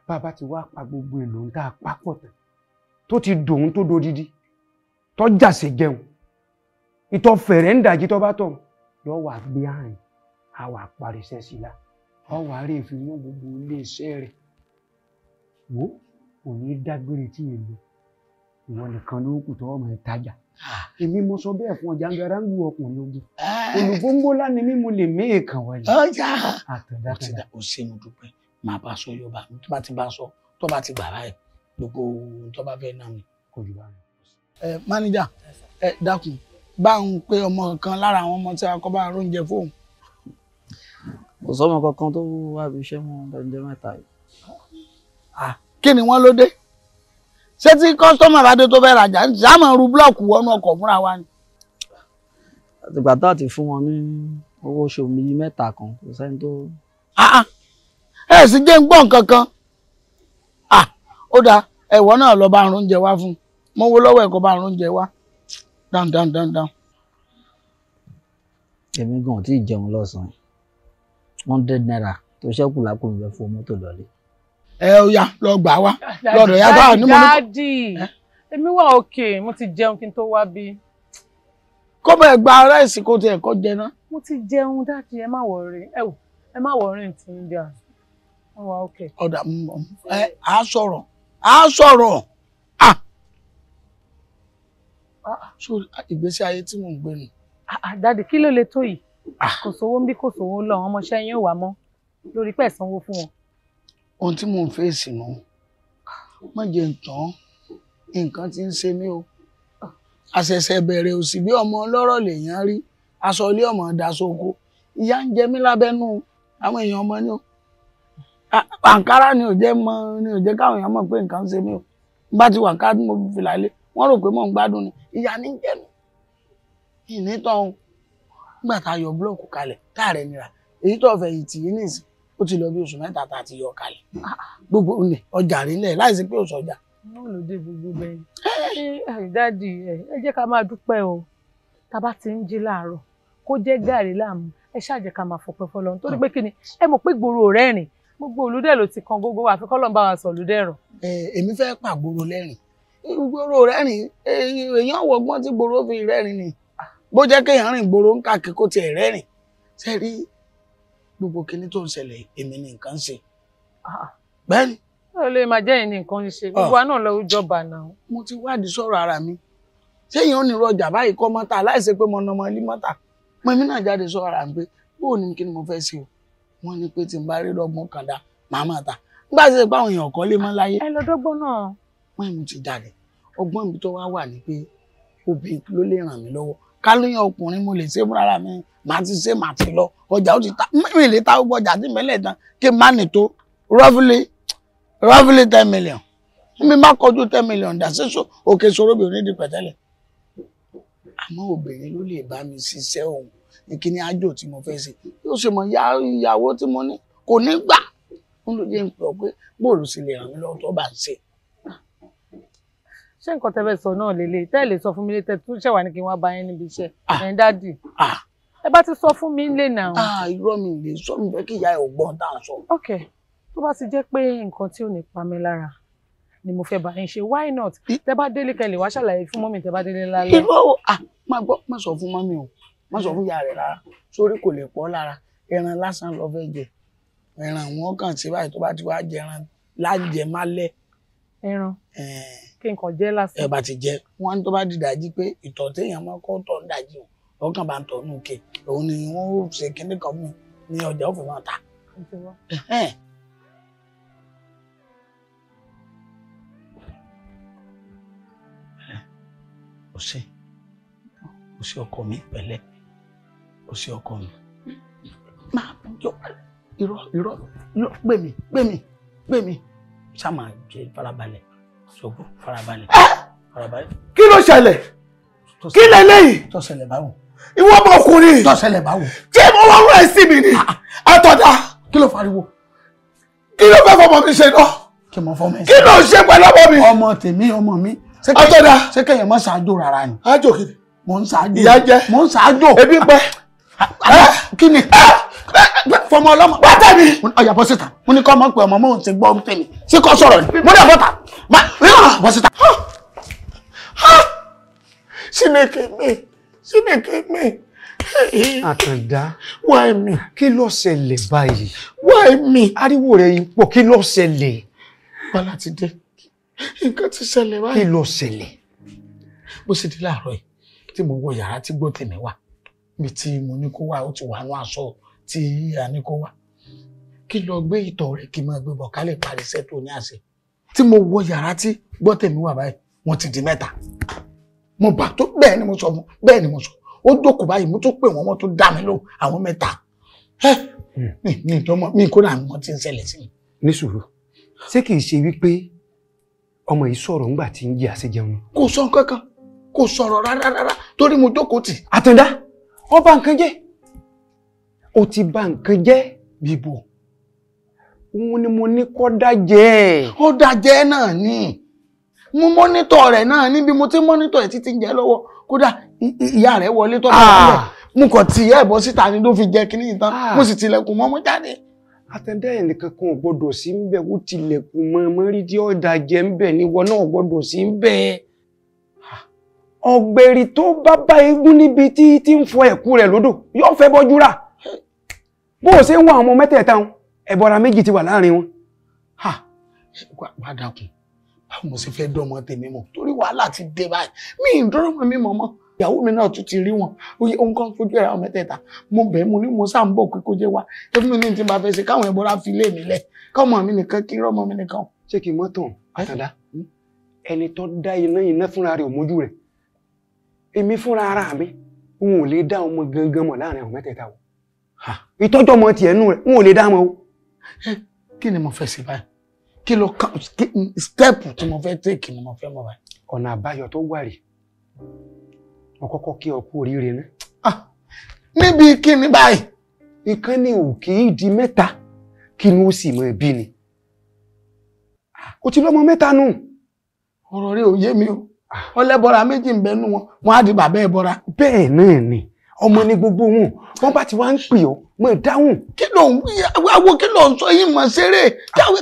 Bàbá ti wá pa gbogbo èlò ń tá a papọ̀ tán tó ti dòun tó dodidi tọ́jà sí jẹun ìtọ̀ fẹ̀rẹ̀ ń dàjí tọ́ bá tọ̀ yọ wà gbé àrùn a wà parí iṣẹ́ sí la ọ wà rí ìfimọ́ gbogbo iléeṣẹ́ rẹ̀ wò kò ní dágbére tí èlò ìwọ nìkan ló kù tọ́ ọmọ ìtajà èmi mo sọ bẹ́ẹ̀ fún ọjà ngarangu ọkùnrin ogun olùgbòǹgbòlá ni mí mo lè mí èèkàn wọlé. Ọjà àtọ̀dá ó ṣe mo dúpẹ́ màá bá sọ yóò bá tó bá ti bá sọ tó bá ti gbà báyìí gbogbo ohun tó bá fẹ́ náà mi. Kò jù bá mi. Ẹ máníjà ẹ dákun bá ń pe ọmọ kan lára àwọn ọmọ tí a kọ́ bá róúnjẹ fóun. Kò sọ́mọ kankan tó wá bí iṣẹ́ mọ́ lọ́jọ́ mẹ́ta yìí. Kí ni wọ́n ló dé? Ṣé tí kọ́sítọ́mà bá dé tó fẹ́ rajà ń ṣe àmọ́ ru búlọ̀kù wọnú ọkọ̀ fúnra wa ni. Àtìgbà tá a ti fún wọn ní owó oṣù mi mẹ́ta kan kò sẹ́ni tó. Ẹ sì jẹ́ ń gbọ́ nǹkan kan. Ó dáa ẹ̀wọ́ náà lọ bá ń róúnjẹ wá fún un. Mo wo lọ́wọ́ ẹ̀kọ́ bá ń róúnjẹ wá. Down down down down. Èmi gan ò tí ì jẹun lọ́sàn-án 100 naira tó ṣẹ́kù lápò mi fẹ́ fọ mọ́tò lọ́lé. Ẹ ó yá lọ gbà wá lọ́dọ̀ yá báwa ní mo ní. Dádì èmi wà òkè mo ti jẹun kí n tó wá bí. Kó bẹ́ẹ̀ gba ráìsì kó tiẹ̀ kó jẹ ná. Mo ti jẹun dádì ẹ má wọrí ẹ wò ẹ má wọrí tí ń jà mo wà òkè. Ọ̀dà ẹ á sọ̀rọ̀ á sọ̀rọ̀ sórí ìgbésí ayé tí mò ń gbé nù. Dádì kí ló lè tó yìí? Kò sówó ń bí kò sówó lọ àwọn ọmọọṣẹ́ yín ò wá mọ́ lórí pẹ̀ sanwó fún wọn. Ohun tí mò ń fèsì nù má jẹ́ ń tán nǹkan tí ń ṣe mí o. Àṣẹ̀ṣẹ̀ bẹ̀rẹ̀ òsì bí ọmọ ọlọ́rọ̀ lèèyàn rí aṣọ ilé ọmọ daṣọ oko ìyá ń jẹ mí lábẹ́nú àwọn èèyàn ọmọ ni o. Àǹkárá ni ò jẹ́ mọ̀ ni ò jẹ́ káwọn èèyàn mọ̀ pé nǹkan ń ṣe mí o. Bá ti wà ká mo fi fìlà lé wọ́n rò pé mò ń gbádùn ni ìyá ní jẹ mí. Ìnítàn nígbà tá a yọ búlọ̀kù kalẹ̀ tá a rẹ̀ nira èyí tó fẹ̀yìntì yìí nìsín ó ti lọ bí oṣù mẹ́ta tá a ti yọ kalẹ̀ gbogbo ní ọjà rí lẹ̀ láìsí pé oṣù ọjà. Náà ló dé gbogbo bẹ́ẹ̀ ni dádì ẹ jẹ́ ká máa dúpẹ́ o tá a bá ti ń jí láàárọ̀ kó jẹ́ gàrí láàmú ẹ ṣáà jẹ́ ká máa fọpẹ́ fọlọ́run torí pé kí ni ẹ mọ̀ pé gbòòrò rẹ́rìn gbogbo olùdẹ̀ ló ti kan gbogbo àfi kọ́lọ́n bá wa sọ olùdẹ̀ rọ̀. Èmi fẹ́ pàgbòrò lẹ́rìn gbòòrò rẹ́rìn èèyàn wọgbọ́n tí gbòòrò fi rẹ́rìn ni bó jẹ́ kéèyàn rìn gbòòrò ń kàkí kó tiẹ̀ rẹ́rìn ṣe rí gbogbo kinní tó ń ṣẹlẹ̀ èmi ni nǹkan ń ṣe. Bẹ́ẹ̀ni. Ó lè máa jẹ́ ìní nǹkan ń ṣe gbogbo wa náà lọ jọba náà. Mo ti wádìí sọ̀rọ̀ ara mi ṣéyìn ò ní rọjà báyìí kọ́ mọ́ta láìsí pé mo nà ọmọ ilé mọ́ta mo èmi náà jáde sọ̀rọ̀ ara mi pé bóò ní kí ni mo fẹ́ ṣe o wọ́n ní pé tí n bá rí lọ́gbọ́n kan dá màá máa ta nígbà tí àwọn èèyàn kọ́ lé mọ́ láyé. Ẹ lọ dọ́gbọ́n náà. Wọ́n mi ti jáde ọgbọ́n mi tó wá wà ní pé obìnrin ló lè ràn mí lọ́wọ́ kálóyún ọkùnrin mo lè ṣe fúnra mi màá ti ṣe màá ti lọ ọjà ó ti ta mi lè ta gbogbo ọjà tí mẹ́lẹ̀ tán kí n má nì tó roughly 10 million mi má kọjú 10 million dà sí òkè sọ̀rọ̀ bí onídìí pẹ̀tẹ́lẹ̀. Àmọ́ obìnrin ló lè bá mi ṣiṣẹ́ òun ìkíní àjò tí mo fẹ́ ṣe yóò ṣe mọ̀ ìyàwó tí mo ní kò ní gbà ń ló jẹ́ ń pè ọ́ pé bóòlù sì lè ràn mí lọ́wọ́ tó bá ń ṣe. Ṣé nǹkan tẹ́ fẹ́ sọ náà lélẹ̀ tẹ́ lè sọ fún mi létẹ́ tún ṣẹ̀wá ní kí n wá bá yín níbi iṣẹ́ ẹ̀yin dádì ẹ bá ti sọ fún mi lè nà. Irọ́ mi lè sọ mi fẹ́ kí ìyá ẹ̀ ò gbọ́n tá à ń sọ. Ok tó bá ti jẹ́ pé nǹkan tí ò ní pa mí lára ni mo fẹ́ bá yín ṣe why not tẹ́ bá délé kẹ́ lè wá ṣàlàyé fún mọ́mì tẹ́ bá délé lálẹ́. Irọ́ o má gbọ́ má sọ fún mọ́mì o má sọ fún ìyá rẹ̀ rárá sórí kò lè pọ́ lára Ẹran lásán lọ fẹ́ jẹ. Ẹran wọn kàn sí báyìí tó bá ti wá jẹ ẹran lájẹ málẹ̀. Ẹran kí n kàn jẹ lásán. Ẹ bá ti jẹ wọn tó bá di dàjí pé ìtọ̀ téèyàn máa kọ́ tọ̀ ń dàjí o ọkàn bá ń tọ̀ nù ké òun ni wọ́n ó ṣe kíní kan mú ní ọjà ó fi máa ta. Ó ṣé ó ṣé ọkọ mi pẹ̀lẹ́ ó ṣé ọkọ mi máa yọ irọ́ irọ́ gbé mi gbé mi gbé mi ṣá máa jẹ farabalẹ̀ ṣògbó farabalẹ̀ farabalẹ̀. Kí ló ṣẹlẹ̀? Kí lélẹ́yìí? Tó ṣẹlẹ̀ báwo? Ìwọ ọmọkùnrin. Tó ṣẹlẹ̀ báwo? Ṣé mo wá rẹ̀ sí mi ni? Àtọ̀dá. Kí ló fariwo? Kí ló fẹ́ fọmọ mi ṣe náà? Kí mo fọmọ ẹ ṣe? Kí ló ṣe pẹ̀lú ọmọ mi? Ọmọ tèmi ọmọ mi. Àtọ̀dá. Ṣé kẹ̀yìn mọ́ ṣáájú rárá ni? Ájò kìíní. Mo ń ṣáájú. Ìyá jẹ. Mo ń ṣáájú. Ebi ń pẹ́. Kí ni? Fọmọ ọlọ́mọ. Bàtà mi. Ọ̀yà bọ́ síta. Mo ní kọ́ ọmọ pé ọmọ mò ń ṣe gbọ́ tèmi. Ṣé kò sọ̀rọ̀ ni? Mo ní àbọ̀tà. Bọ́ síta. Chineke mi. Chineke mi. Àtàndá. Why me? Kí ló ṣẹlẹ̀ báyìí? Why me? Ariwo rẹ̀ yìí pọ̀, kí ló ṣẹlẹ̀? Bọ́lá ti dé. Nǹkan ti ṣẹlẹ̀ báyìí. Kí ló ṣẹlẹ̀? Bó ṣe di láàárọ̀ yìí tí mo wọ yàrá tí gbọ́ tèmi wà. Ibi tí mo ní kó wà, ó ti wà nú aṣọ tí a ní kó wà. Kí lọ gbé ìtọ̀ rẹ̀ kí n máa gbé bọ̀ ká lè parí iṣẹ́ tó ní àṣẹ. Tí mo wọ yàrá tí gbọ́ tèmi wà báyìí, wọ́n ti di mẹ́ta. Mo bà tó bẹ́ẹ̀ ni mo sọ fún bẹ́ẹ̀ ni mo sọ. Ó jókòó báyìí, mo tún pè wọ́n, wọ́n tún dá mi lóhùn àwọn mẹ́ta. Mi ìdánmọ́ mi kódà mo ti ń ṣẹlẹ̀ sí mi. Ní sùúrù, ṣé kìí ṣe wípé ọmọ yìí sọ̀rọ̀ ńgbà tí ń jẹ àṣejẹun? Kò sọ kankan, kò sọ̀rọ̀ rárá rárá torí mo jókòó tì. Àtàndá, ó bà nǹkan jẹ́. Ó ti bà nǹkan jẹ́. Bíbò. Òun ni mo ní kó dájẹ́. Ó dájẹ́ náà ni. Mo mọ́nítọ̀ rẹ̀ náà níbi mo ti mọ́nítọ̀ ẹ̀ títí ń jẹ́ lọ́wọ́. Kódà ìyá rẹ̀ wọlé tọ́ bá wọlé. Mo kàn ti ìyá ẹ̀ bọ́ síta ni ló fi jẹ kíní ìtàn. Mo sì tilẹ̀kùn mọ́ mọ́ jáde. Àtàndá ẹnìkan kan ò gbọdọ̀ sí ń bẹ̀, ó tilẹ̀kùn mọ́ mọ́ rí tí ó dájẹ́ ń bẹ̀ ni ìwọ náà ò gbọdọ̀ sí ń bẹ̀. Ọ̀gbẹ̀rì tó bá bá eégún níbi tí ń fọ ẹ̀kú rẹ̀ lódò yóò fẹ́ bọ́jú rà. Bó o ṣe ń wá àwọn ọmọ mẹ́tẹ̀ẹ̀ta wọn, ẹ̀bọra méjì ti wà láàrin wọn. Wá dákun, báwo mo ṣe fẹ́ dọ́mọ tèmi mọ̀ torí wàhálà ti dé báyìí. Mi ì dọ́rọ̀mọ mi mọ̀ mọ́. Ìyàwó mi náà tún ti rí wọn. Oye, ohun kan fojú ẹ̀rọ mẹ́tẹ̀ẹ̀ta. Mo bẹ̀ mo ní mo sá ń bọ̀ pé kó jẹ́ wá. Ẹbí mi ní tí n bá fẹ́ ṣe káwọn ẹ̀bọra fi lé mi lẹ̀. Káwọn mi nìkan kí rọ́mọ mi nìkan. Ṣé kí n mọ́ tàn, Àtàndá? Ẹni tó dá iná iná fúnra rẹ̀ ò mójú rẹ̀. Èmi fúnra ara mi, n ò lè dá ọmọ gangan mọ̀ láàrin àwọn mẹ́tẹ̀ẹ̀ta o. Ìtọ́jú ọmọ tiẹ̀ nù rẹ̀, n ò lè dá ọmọ o. Kí ni mo fẹ́ ṣe báyìí? Kí ló kàn step tí mo fẹ́ take ni mo fẹ́ mọ̀ báyìí? Ọ̀nà àbáyọ tó wà rèé. Mo kọ́kọ́ kí ọ kú oríire ná. Níbi kí ni báyìí? Ìkànnì ò kì í di mẹ́ta, kí ni ó sì mọ ẹbí ni? O ti lọ́mọ mẹ́ta nù. Ọ̀rọ̀ rẹ̀ ò yé mi o. Ọlẹ́bọra méjì ń bẹnu wọn, wọn á di bàbá ẹbọra. Bẹ́ẹ̀ náà ni, ọmọ ni gbogbo wọn, wọ́n bá ti wá ń pè ọ́, mọ̀ dáhùn. Kí ló ń wí, kí ló ń sọ yìí mọ̀ ṣeré,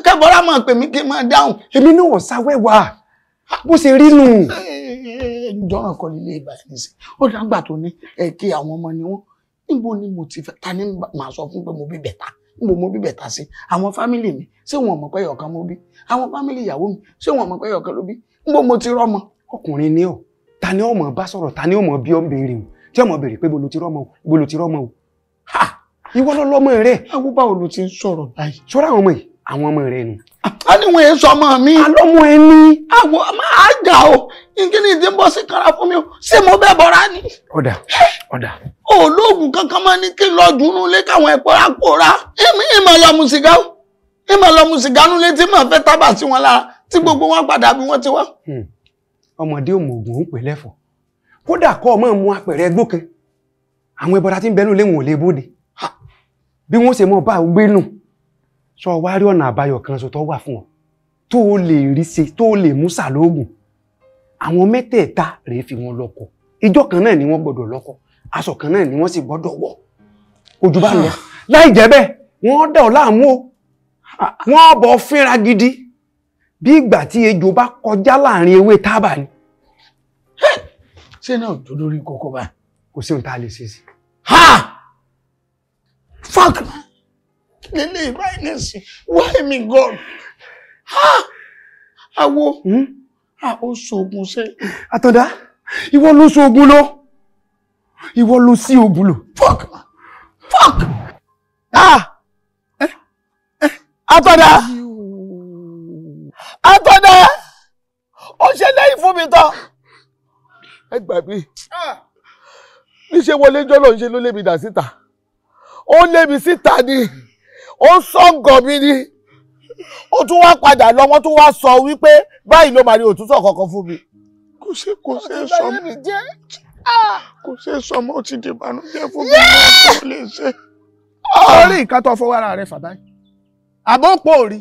kẹ́bọra máa pè mí kí n máa dáhùn. Èmi náà sáwẹ́wà, bó ṣe rí nù. Ìjọ́ràn kọ́ nílé ìbá ẹni sí, ó dàgbà tó ní kí àwọn ọmọ ni wọ́n. Níbo ni mo ti fẹ́, ta ni màá sọ fún pé mo bí bẹ̀ta? Níbo mo bí bẹ̀ta sí? Àwọn fámìlì mi, ṣé wọn mọ̀ pé ẹyọ̀kan mo bí? Àwọn fámìlì ìyàwó mi, ṣé wọn mọ̀ pé ẹyọ̀kan ló bí? Níbo mo ti rọ́mọ? Ọkùnrin ni ọ, ta ni ọmọ bá sọ̀rọ̀, ta ni ọmọ bí ọ ń béèrè o, tí ọmọ béèrè pé bolo ti rọ́mọ o, bolo ti rọ́mọ o. Ha! Ìwọ ló lọ́mọ rẹ. Àwọn báwo ló ti ń sọ̀rọ̀ báyìí? Sọ́ra àwọn ọmọ yìí, àwọn ọmọ rẹ nù. A ní wọn èso ọmọ mi. Alọ́mọ ẹ ní. Àwọn máa jà o, kíni ìdí ń bọ́ sí kanra fún mi o, ṣé mo bẹ́ẹ̀ bọ́ra ni? Ọ̀dà, ọ̀dà. Olóògùn kankan máa ní kí n lọ dùnú lé káwọn ẹ̀pọ̀ àpòrá. Ìmọ̀ lọ mu sìgá o, ìmọ̀ lọ mu sìgá nulẹ̀ tí màá fẹ́ tábà sí wọn lára tí gbogbo wọn padà bí wọ́n ti wá. Ọmọdé òmùgùn ń pè lẹ́fọ̀. Kódà kọ́ ọmọ mu apẹ̀rẹ̀ ẹgbó kan. Àwọn ẹbọra tí ń bẹnu léwọn ò lè bóde. Bí wọ́n ṣe mọ́ bá gbé nù. Sọ wá rí ọ̀nà àbáyọ kan ṣo tó wà fún ọ. Tó o lè rí ṣe, tó o lè mú sàlóògùn. Àwọn mẹ́tẹ̀ẹ̀ta rèé fi wọn lọ́kọ. Ìjọ kan náà ni wọ́n gbọ́dọ̀ lọ́kọ. Aṣọ kan náà ni wọ́n sì gbọ́dọ̀ wọ̀. Ojú bá lọ. Láì jẹ́ bẹ́ẹ̀, wọ́n dà ọ́ láàmú o. Wọ́n bọ̀ fínra gidi. Bí ìgbà tí ejò bá kọjá láàrin ewé tábà ni. Ṣé náà tó lórí kókó báyìí? Kò sí ohun tá a lè ṣe sí. Ha! Fa Fuck! Lele báyìí nísìn, why me God? Ha! Awo, ó ṣoògùn ṣe. Àtàndá, ìwọ ló ṣoògùn lọ. Ìwọ ló sí oògùn lò. Fuck! Fuck! Ah! Àtàndá! Àtàndá! Ó ṣe lẹ́yìn fún mi tán. Ẹ gbà mí. Níṣẹ́ wọlé jọ́lọ̀ ń ṣe ló lé mi dà síta. Ó lé mi síta ni. Ó sọ̀gọ̀ mi ni. Ó tún wá padà lọ, wọ́n tún wá sọ wípé báyìí ló máa rí òtútù kankan fún mi. Kò ṣe sọ mọ́. Kò ṣe sọ mọ́, ó ti di ìbànújẹ́ fún mi. Kò lè ṣe. Sórí nǹkan tó fọwọ́ ara rẹ̀ fà báyìí. Àbọ̀ ń pò rí.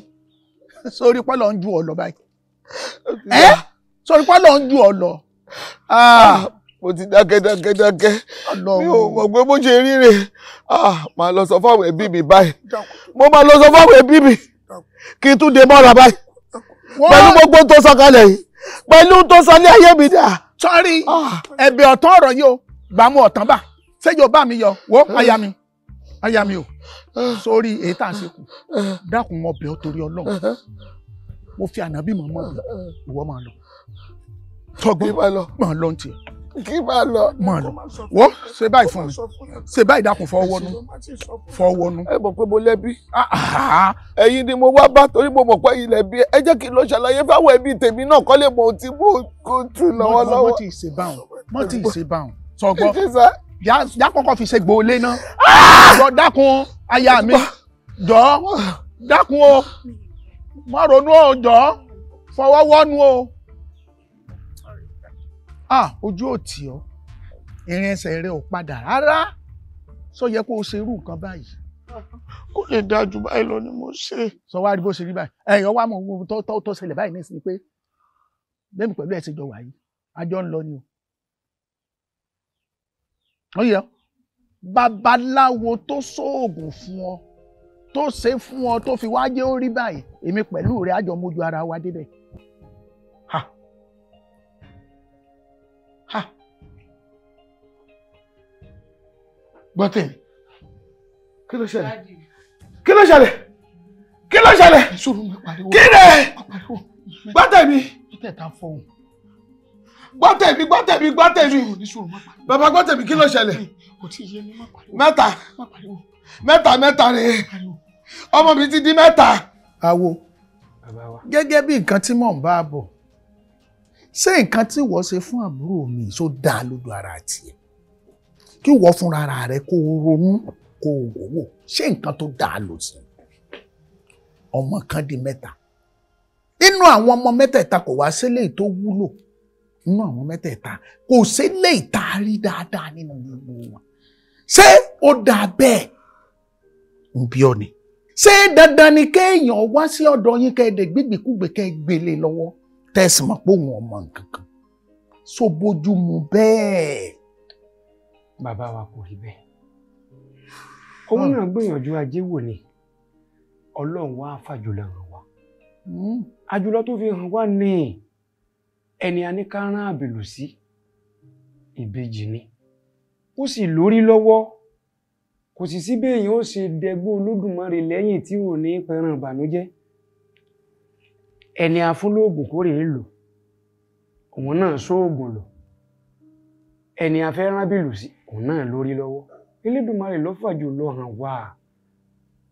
Sórí pọ́lọ̀ ń ju ọ lọ báyìí. Ẹ́ sórí pọ́lọ̀ ń ju ọ lọ. Mo ti dákẹ́. Mi ò mọ̀ pé bó ṣe rí rè. Màá lọ sọ fáwọn ẹbí mi báyìí. Mo máa lọ sọ fáwọn ẹbí mi. Kí n tún dé mọ́ra báyìí. Pẹ̀lú gbogbo tó sọ kalẹ̀ yìí. Pẹ̀lú tó sọ ní ayé mi dà. Sọ́rí ẹ̀bẹ̀ ọ̀tán ọ̀rọ̀ yìí o. Gbàmú ọ̀tán bà. Ṣéjọ bá mi yọ. Wo aya mi. Aya mi o. Sórí èyí tá à ń ṣe kù. Dákun mo bẹ̀ ọ́ torí Ọlọ́run. Mo fi ànábì mọ̀ mọ́ ìwọ máa lọ. Tọgbọ́n máa lọ ní tiẹ̀. Kí máa lọ. Máa lọ. Wo ṣe báyìí fún mi. Ṣe báyìí dákun fọwọ́nú. Fọwọ́nú. Ẹ mọ̀ pé mo lẹ́bí. Ẹ̀yin ni mo wá bá torí mo mọ̀ pé ẹ̀yin lẹ́bí. Ẹ jẹ́ kí n lọ ṣàlàyé fáwọn ẹbí tèmi náà kọ́ lè mọ ohun tí mo kò tù lọ́wọ́lọ́wọ́. Mọ́ ti ṣe báwọn. Mọ́ ti ṣe báwọn. Sọgbọ́n. Yá kọ́kọ́ fi ṣe gbòólé náà. Jọ dákun aya mi. Jọ dákun o. Má ronú o jọ. Fọwọ́ wọ́nu o. Ah, ojú ò tì ọ́, ìrìn ẹsẹ̀ rẹ ò padà rárá. Sọ yẹ kó o ṣe irú nǹkan báyìí. Kó lè dáa jù báyìí lọ ni mo ṣe. Sọ wá rí bó ṣe rí báyìí. Ẹ̀yàn wá mọ ohun tó ṣẹlẹ̀ báyìí nísìnyí pé lẹ́mi pẹ̀lú ẹ̀ ṣe jọ wà yìí, àjọ ń lọ ni o. Ó yẹ babaláwo tó ṣoògùn fún ọ, tó ṣe fún ọ, tó fi wá jẹ́ ó rí báyìí, èmi pẹ̀lú rẹ̀ àjọ mójú ara wa débẹ̀. Ha! Ha! Gbọ́ tèmi. Kí ló ṣẹlẹ̀? Kí ló ṣẹlẹ̀? Kí ló ṣẹlẹ̀? Kí ni? Gbọ́ tèmi. Gbọ́ tèmi, gbọ́ tèmi, gbọ́ tèmi. Bàbá gbọ́ tèmi, kí ló ṣẹlẹ̀? Mẹ́ta. Mẹ́ta mẹ́ta ni. Ọmọ mi ti di mẹ́ta. Awo, gẹ́gẹ́ bí nǹkan tí mò ń bá bọ̀, ṣé nǹkan tí wọ́n ṣe fún àbúrò mi ṣó dáa lójú ara tiẹ̀? Kí wọ́n fúnra ara rẹ kó o ronú kó o wò wò, ṣé nǹkan tó dáa ló sí? Ọmọ kan di mẹ́ta. Inú àwọn ọmọ mẹ́tẹ̀ẹ̀ta kò wá sílé tó wúlò. Inú àwọn mẹ́tẹ̀ẹ̀ta kò sílé ìtaari dáadáa nínú gbogbo wọn. Ṣé ó dáa bẹ́ẹ̀? Ń bí ọ ni. Ṣé dandan ni kéèyàn wá sí ọ̀dọ̀ yín kẹ́ẹ̀dẹ̀ gbígbìkúgbè kẹ́ẹ̀ gbélé lọ́wọ́? Tẹ̀sí mọ̀ pé òun ọmọ nǹkan kan. So bójú mu bẹ́ẹ̀. Bàbá wa kò rí bẹ́ẹ̀. Òun náà gbìyànjú ajé wò ni. Ọlọ́run wá fàjùlọ hàn wá. Àjùlọ tó fi hàn wá ní ẹni a ní ká rán àbèlù sí. Ìbejì ni. Ó sì lórí lọ́wọ́. Kò sì sí béèyàn ó ṣe dẹgbó Olódùmarè lẹ́yìn tí ò ní pẹran ìbànújẹ́. Ẹni afúnlóògùn kórè é lò, òun náà sóògùn lò. Ẹni afẹ́ rábìlù sí, òun náà lórí lọ́wọ́. Elédùmarè ló fàjù lọ hàn wá,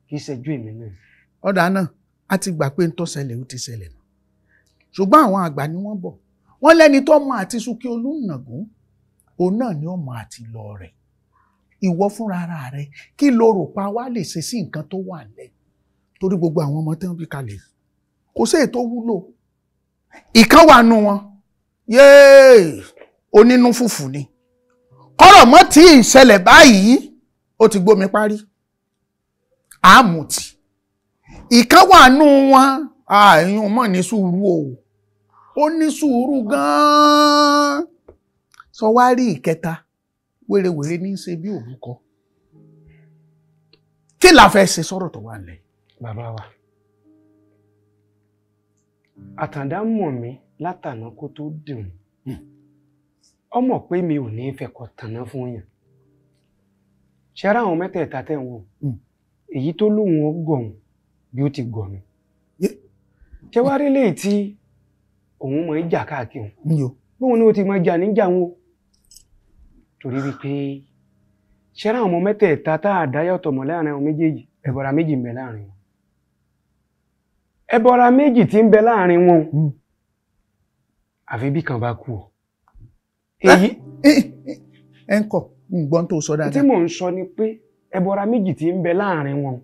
kì í ṣẹjú èmi náà. Ọ̀dà náà, a ti gbà pé ń tó ṣẹlẹ̀ ó ti ṣẹlẹ̀ náà. Ṣùgbọ́n àwọn àgbà ni wọ́n bọ̀. Wọ́n lẹ́ni tó mọ àti súnkí Olúnàgún, òun náà ni ó mọ àti lọ rẹ̀. Ìwọ fúnra ara rẹ, kí lo rò pa wá lè ṣe sí nǹkan tó wà lẹ̀? Torí gbogbo àwọn ọmọ tí wọ́n bí kalẹ̀ kò sí èyí tó wúlò. Ìkan wà nù wọn, yéè, onínú fùfù ni. Kọ́rọ̀ mọ́ tí ìṣẹ̀lẹ̀ báyìí, ó ti gbómi parí. Àmùtì. Ìkan wà nù wọn, ààyùn mọ̀ ní sùúrù o. Ó ní sùúrù gan-an. Sọ wá rí ìkẹta, wérewère ní í ṣe bí òbúkọ. Kí la fẹ́ ṣe sọ̀rọ̀ tó wà nílẹ̀? Bàbá wa, Àtàndá mọ̀ mí látàná kó tó dùn. Ó mọ̀ pé mi ò ní fẹ́ kọ tàná fún yàn. Ṣé ara àwọn mẹ́tẹ̀ẹ̀ta tẹ̀ ń wò? Èyí tó lóun ó gọ̀hún bí ó ti gọ̀nù. Ṣé wàá rí léyìí tí òun máa ń jà káàkiri? Bóun ni ó ti máa jà níjà wọn o. Torí wípé ṣé ra àwọn ọmọ mẹ́tẹ̀ẹ̀ta tá a dá yàtọ̀ mọ́ láàrin àwọn méjèèjì, ẹ̀bọra méjì ń bẹ láàrin wọn. Ẹ̀bọra méjì tí ń bẹ láàrin wọn. Àfi bí kan bá kú ọ. Èyí. Ẹ ń kọ̀, ń gbọ́n tó sọ dáadáa. Tí mò ń sọ ni pé ẹ̀bọra méjì tí ń bẹ láàrin wọn.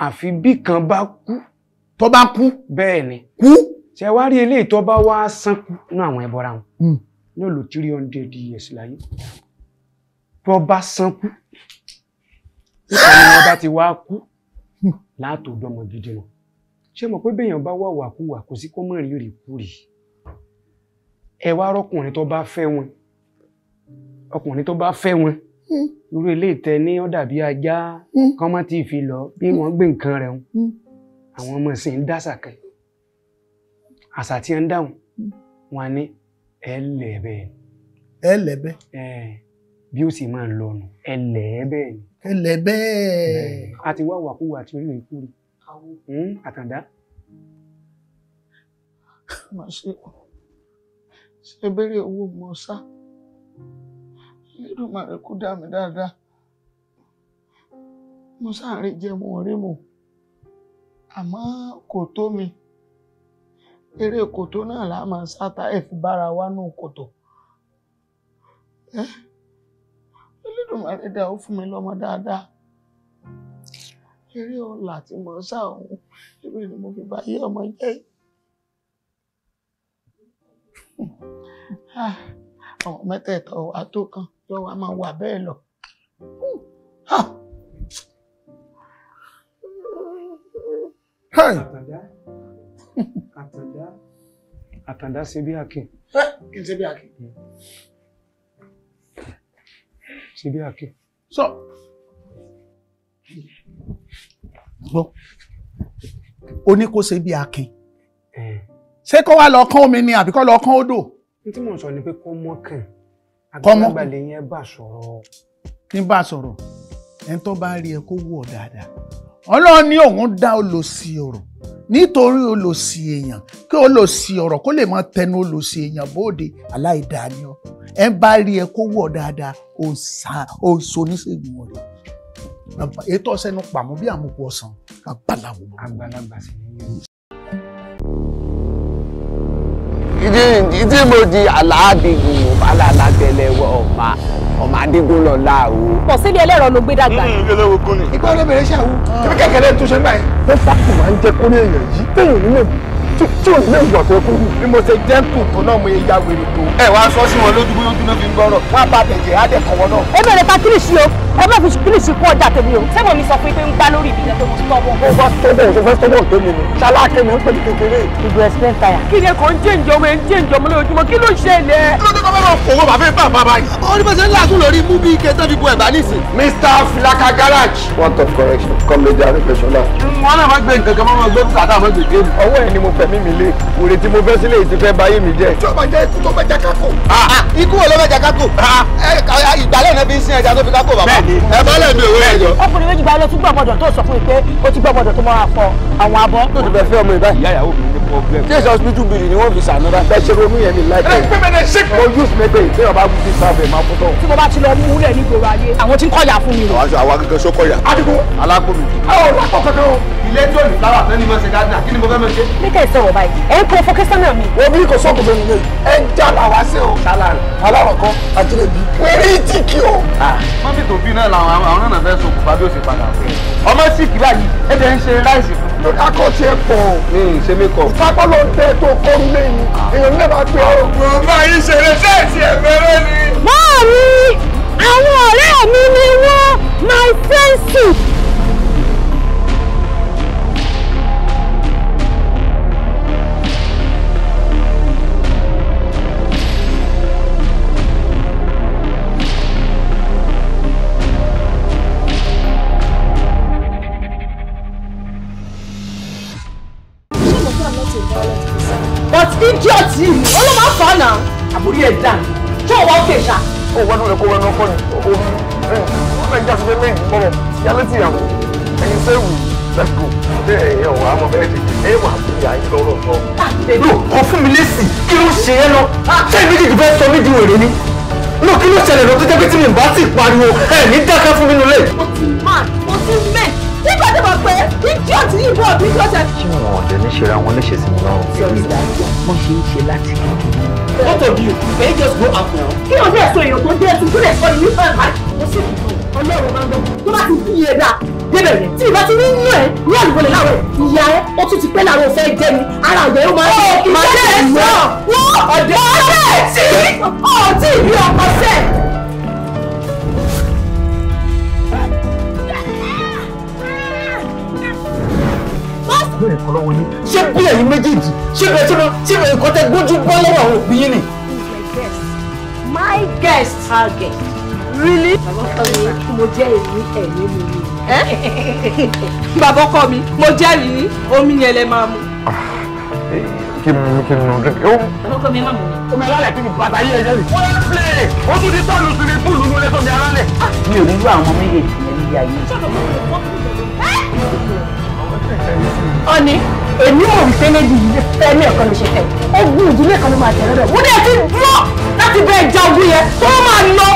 Àfi bí kan bá kú. Tó bá kú. Bẹ́ẹ̀ ni. Kú. Ṣé wá rí eléyìí tó bá wá sán kú nínú àwọn ẹ̀bọra wọn? Ní ó lò 300 years láyé. Tó bá sán kú. Nípa ni wọ́n bá ti wá kú látòdọ́mọ gidi wọn. Ṣé mọ̀ pé béèyàn bá wà wàkúwà kò sí kó mọ̀ rí rí kú rí. Ẹ wá rọ́kùnrin tó bá fẹ́ wọn. Ọkùnrin tó bá fẹ́ wọn. Irú eléyìí tẹ ní ó dàbí ajá kán má ti fi lọ bí wọ́n gbé nǹkan rẹ̀ wọn. Àwọn ọmọ sì ń dásà kan. Àṣà tí ń dáhùn wọn ní ẹlẹ́bẹ̀. Ẹlẹ́bẹ̀. Bí ó sì máa ń lọnà ẹlẹ́bẹ̀ ni. Ẹlẹ́bẹ̀. A ti wá wàkúwà àti orí ìkúri. Àtàndá. Má ṣe ṣe béèrè owó mọ sá. Elédùmarè kó dá mi dáadáa. Mo sáré jẹ mo rí mu. Àmọ́ kò tó mi. Eré kòtò náà là máa sáta ẹ̀ fi bára wa nù kòtò. Elédùmarè dá ó fún mi lọ́mọ dáadáa. Eré ọ̀la tí mo sá òun, eré ni mo fi bá yé ọmọ jẹ́. Ọmọ mẹ́tẹ̀ẹ̀tọ̀ wa tó kan yóò wá máa wà bẹ́ẹ̀ lọ. Àtàndá. Àtàndá. Àtàndá ṣe bí akin. Kí n ṣe bí akin. Ṣe bí akin. Sọ. Gbọ́. O ní kó ṣe bí akin. Ṣé kó wá lọ kán omi ni àbí kó lọ kán odò? N tí mò ń sọ ni pé kó mọ́ kàn. Kọ́ mọ́. Àgbàlagbà lè yẹn bá sọ̀rọ̀. Ní bá sọ̀rọ̀, ẹni tó bá rí ẹ kó wù ọ́ dáadáa. Ọlọ́run ní òun dá olòṣì ọ̀rọ̀ nítorí olòṣì èèyàn kí olòṣì ọ̀rọ̀ kó lè máa tẹnu olòṣì èèyàn bóde aláìdáa ni ọ. Ẹ bá rí ẹ kó wù ọ́ dáadáa, ó ń so oníṣègùn ọ̀rẹ́. Ètò ọ̀sẹ̀ nu pàmò bí àmukù ọ̀sán àgbàlagbà. Àgbàlagbà sì ni. Ìdí mo di aláàdìgún mo bá lálàtẹlẹwọ ọmọ ọmọ adigun lọ láàwọ. Pọ̀ sílé ẹlẹ́rọ ló gbé dàgbà. Ilé kún ni. Ikọ́ ọlọ́bẹ̀rẹ̀ ṣàwù. Ibi kékeré tó ṣe ń báyìí. Ó fàkùn máa ń jẹ́ kórè èèyàn yìí téèyàn nílé tí ò nílé ìwà tó kú. Bí mo ṣe jẹ́ǹtù tó náà mo yẹ ya wèrè tó. Ẹ wá sọ sí wọn lójú bóyá ojú náà fi ń gbọ́rọ̀. Wọ́n á bá bẹ̀jẹ̀ á dẹ̀ kọ̀wọ́ náà. Ẹ bẹ̀rẹ̀ ta kílìṣì o, ẹ má fi kílìṣì kún ọjà tèmi o. Sẹ́wọ̀n mi sọ fún yín pé ń gbá lórí ìbílẹ̀ pé mo stubborn. Ó bá stubborn tó fẹ́ stubborn tó mi ni. Ṣaláàkẹ́ mi ń pè ní kékeré. Ìgò explain tire. Kí ni kò ń jẹ́ǹjẹ́ ọmọ ẹ̀ ń jẹ́ǹjẹ́ ọmọ lójoojúmọ́ kí ló ń ṣẹlẹ̀? Kí ló dé kọ́ fẹ́ máa fòwọ́ bàbá ẹ̀ bàbá báyìí? Ó ní bá ṣe ń làágùn lórí mú bí ike tó fi bu ẹ̀bá nísìn. Mr. Filaka Garage. Want of correction, Comrade Arẹ́gbẹ́ṣọlá. Wọ́n náà máa gbé nǹkan kan máa gbé bùkátà máa gbé géèmù. Ọwọ́ ẹ̀ ni mo fẹ̀mí mi lé. Wèrè tí mo fẹ́ sílé yìí ti fẹ́ báyé mi jẹ́. Tí o bá jẹ́ ikú tó fẹ́ jẹ́ kákò. Ikú wo ló fẹ́ jẹ́ kákò? Ìgbàlẹ̀ náà fi ń sin ẹja tó fi kákò bàbá. Ẹ bá lẹ̀ mi òwe ẹ̀jọ̀. Ọkùnrin méjì báyìí ló tún gbọ́ ọmọdọ̀ tó sọ fún mi pé ó ti gbọ́ ọmọdọ̀ tó máa fọ àwọn abọ́. Tó ti fẹ́ fẹ́ ọmọ ìbá ìyá ìyàwó mi ní problem. Tí èsì hospital bill ni wọ́n fi sànú bá. Bẹ́ẹ̀ ṣe ronú yẹn ní láìpẹ́. Mo use mẹ́tẹ̀ ìtẹ́ ọba fi sáfẹ̀ máa fún tán. Tí mo bá ti lọ múlẹ̀ ní gbòòrò ayé, àwọn tí ń kọ̀yà fún mi. Àwọn akẹ́kọ̀ọ́ sọ́kọ̀yà. Adigun. Alákòmí. Ẹ ò lápò kankan o. Ilé tó ní fúláwà tán ni mo ṣe gádínà, kí ni mo fẹ́ mọ ṣe? Níkẹ́ ìsọ̀rọ̀ báyìí, ẹ̀ ń provocation mi. Wọ́n bí kò sọ́kùn fún mi lé. Ẹ ń já làwa sí o. Alárọ̀ kan, àjẹlẹ̀bí. Wẹ́rẹ́ ìtìkì o. Mọ́mí tó bí náà làwọn àwọn náà fẹ́ sokùnfà bí ó ṣe padà fún un. Ọmọ síkì báyìí, ẹ jẹ́ ń ṣe ráìsì fún. Akọ ti ẹ pọ̀. Mi ì ṣe mékọ̀. Ìfapá ló ń tẹ tó kọrú lẹ́yìn. Èèyàn náà bá gbé ọrùn. Mo bá yín ṣeré ṣẹ́ẹ̀sì ẹ̀fẹ̀rẹ̀ ni. Mọ́ọ̀mí, àwọn ọ̀rẹ́ mi ni wọ́n, my friendship. But idiot yìí, ó ló máa ń fà á náà. Àbúrí ẹ̀ dà, ṣé òwò òkè ṣá? Ó wọnú rẹ̀ kó wọnú ọkọ ni, omi, ó lè jásí pé méjì bọ̀rọ̀, yálé ti ìyàwó, ẹ̀yin say we let's go. Ṣé ẹ̀yàn wà á mọ bẹ́ẹ̀ ṣe ẹ wà fún ìyá yín lọ́rọ̀ sọ. No, kò fún mi lésì, kí ló ṣe é lọ? Ṣé ìméjèèjì fẹ́ sọ mí di wèrè ni? No, kí ló ṣẹlẹ̀ lọ tó jẹ́ pé tí mi bá sì pariwo ẹ̀ ní dákẹ́ fún mi nulẹ̀. Mo ti man, mo ti men, nígbà tí mo pẹ́ idiot yìí bọ̀ bí kò ṣe. Ṣé wọn ọ̀dẹ̀ ní ṣe ra wọn léṣe sí mi lọ́rùn? Wọ́n ṣe ń ṣe láti kékeré. Both of you, can you just go out now? Kí ló dé sọ èèyàn tó dé ẹtù tó lè sọ ìlú fún ẹ̀ mo sì Ọlọ́run máa ń gbọ́ tó bá ti bí iye dáa débẹ̀ yẹn tí ìbá ti ní yún ẹ ní àlùbọ̀lẹ̀ láàárọ̀ ìyá ẹ ó tún ti pẹ́ láàárọ̀ òfẹ́ jẹ́ mi ara ọ̀dẹ̀ ó máa ń máa jẹ́ ẹ̀ sọ wọ́n ọ̀dẹ̀ ọ̀dẹ̀ tí ọ̀tí ìbí ọkọ̀ sẹ̀. Bẹ́ẹ̀ kọ́ lọ́wọ́ yín. Ṣé bí ẹ̀yin méjèèjì ṣé bẹ́ẹ̀ tí wọ́n ṣé bẹ́ẹ̀ kọ́ tẹ gbójú bọ́ lọ́wọ́ àwọn òbí yín ni? My guest. Our guest. Really? Bàbá ọkọ mi, mo jẹ́rìí ẹ̀mí mi ni. Bàbá ọkọ mi, mo jẹ́rìí omi yẹn lẹ máa mu. Kí n nu drink. Bàbá ọkọ mi má mú mi. Omi alálẹ̀ kí ni bàtà yé ẹ̀jẹ̀ mi. Wọ́n á play! Ó tún ti tọ́lù sí ní púùlù ní olè sọ́mi alálẹ̀. Mi ò ní irú àwọn méjèèjì yẹn níbi ayé. Ọ̀ni, èmi mọ̀ wípé méjì yìí fẹ́ ní ọ̀kan ló ṣe fẹ́. Ogun ìdílé kan ló máa tẹ̀lé rẹ̀. Wọ́n dẹ̀ ti dúró láti bẹ́ẹ̀ ja ogun yẹn tó máa lọ.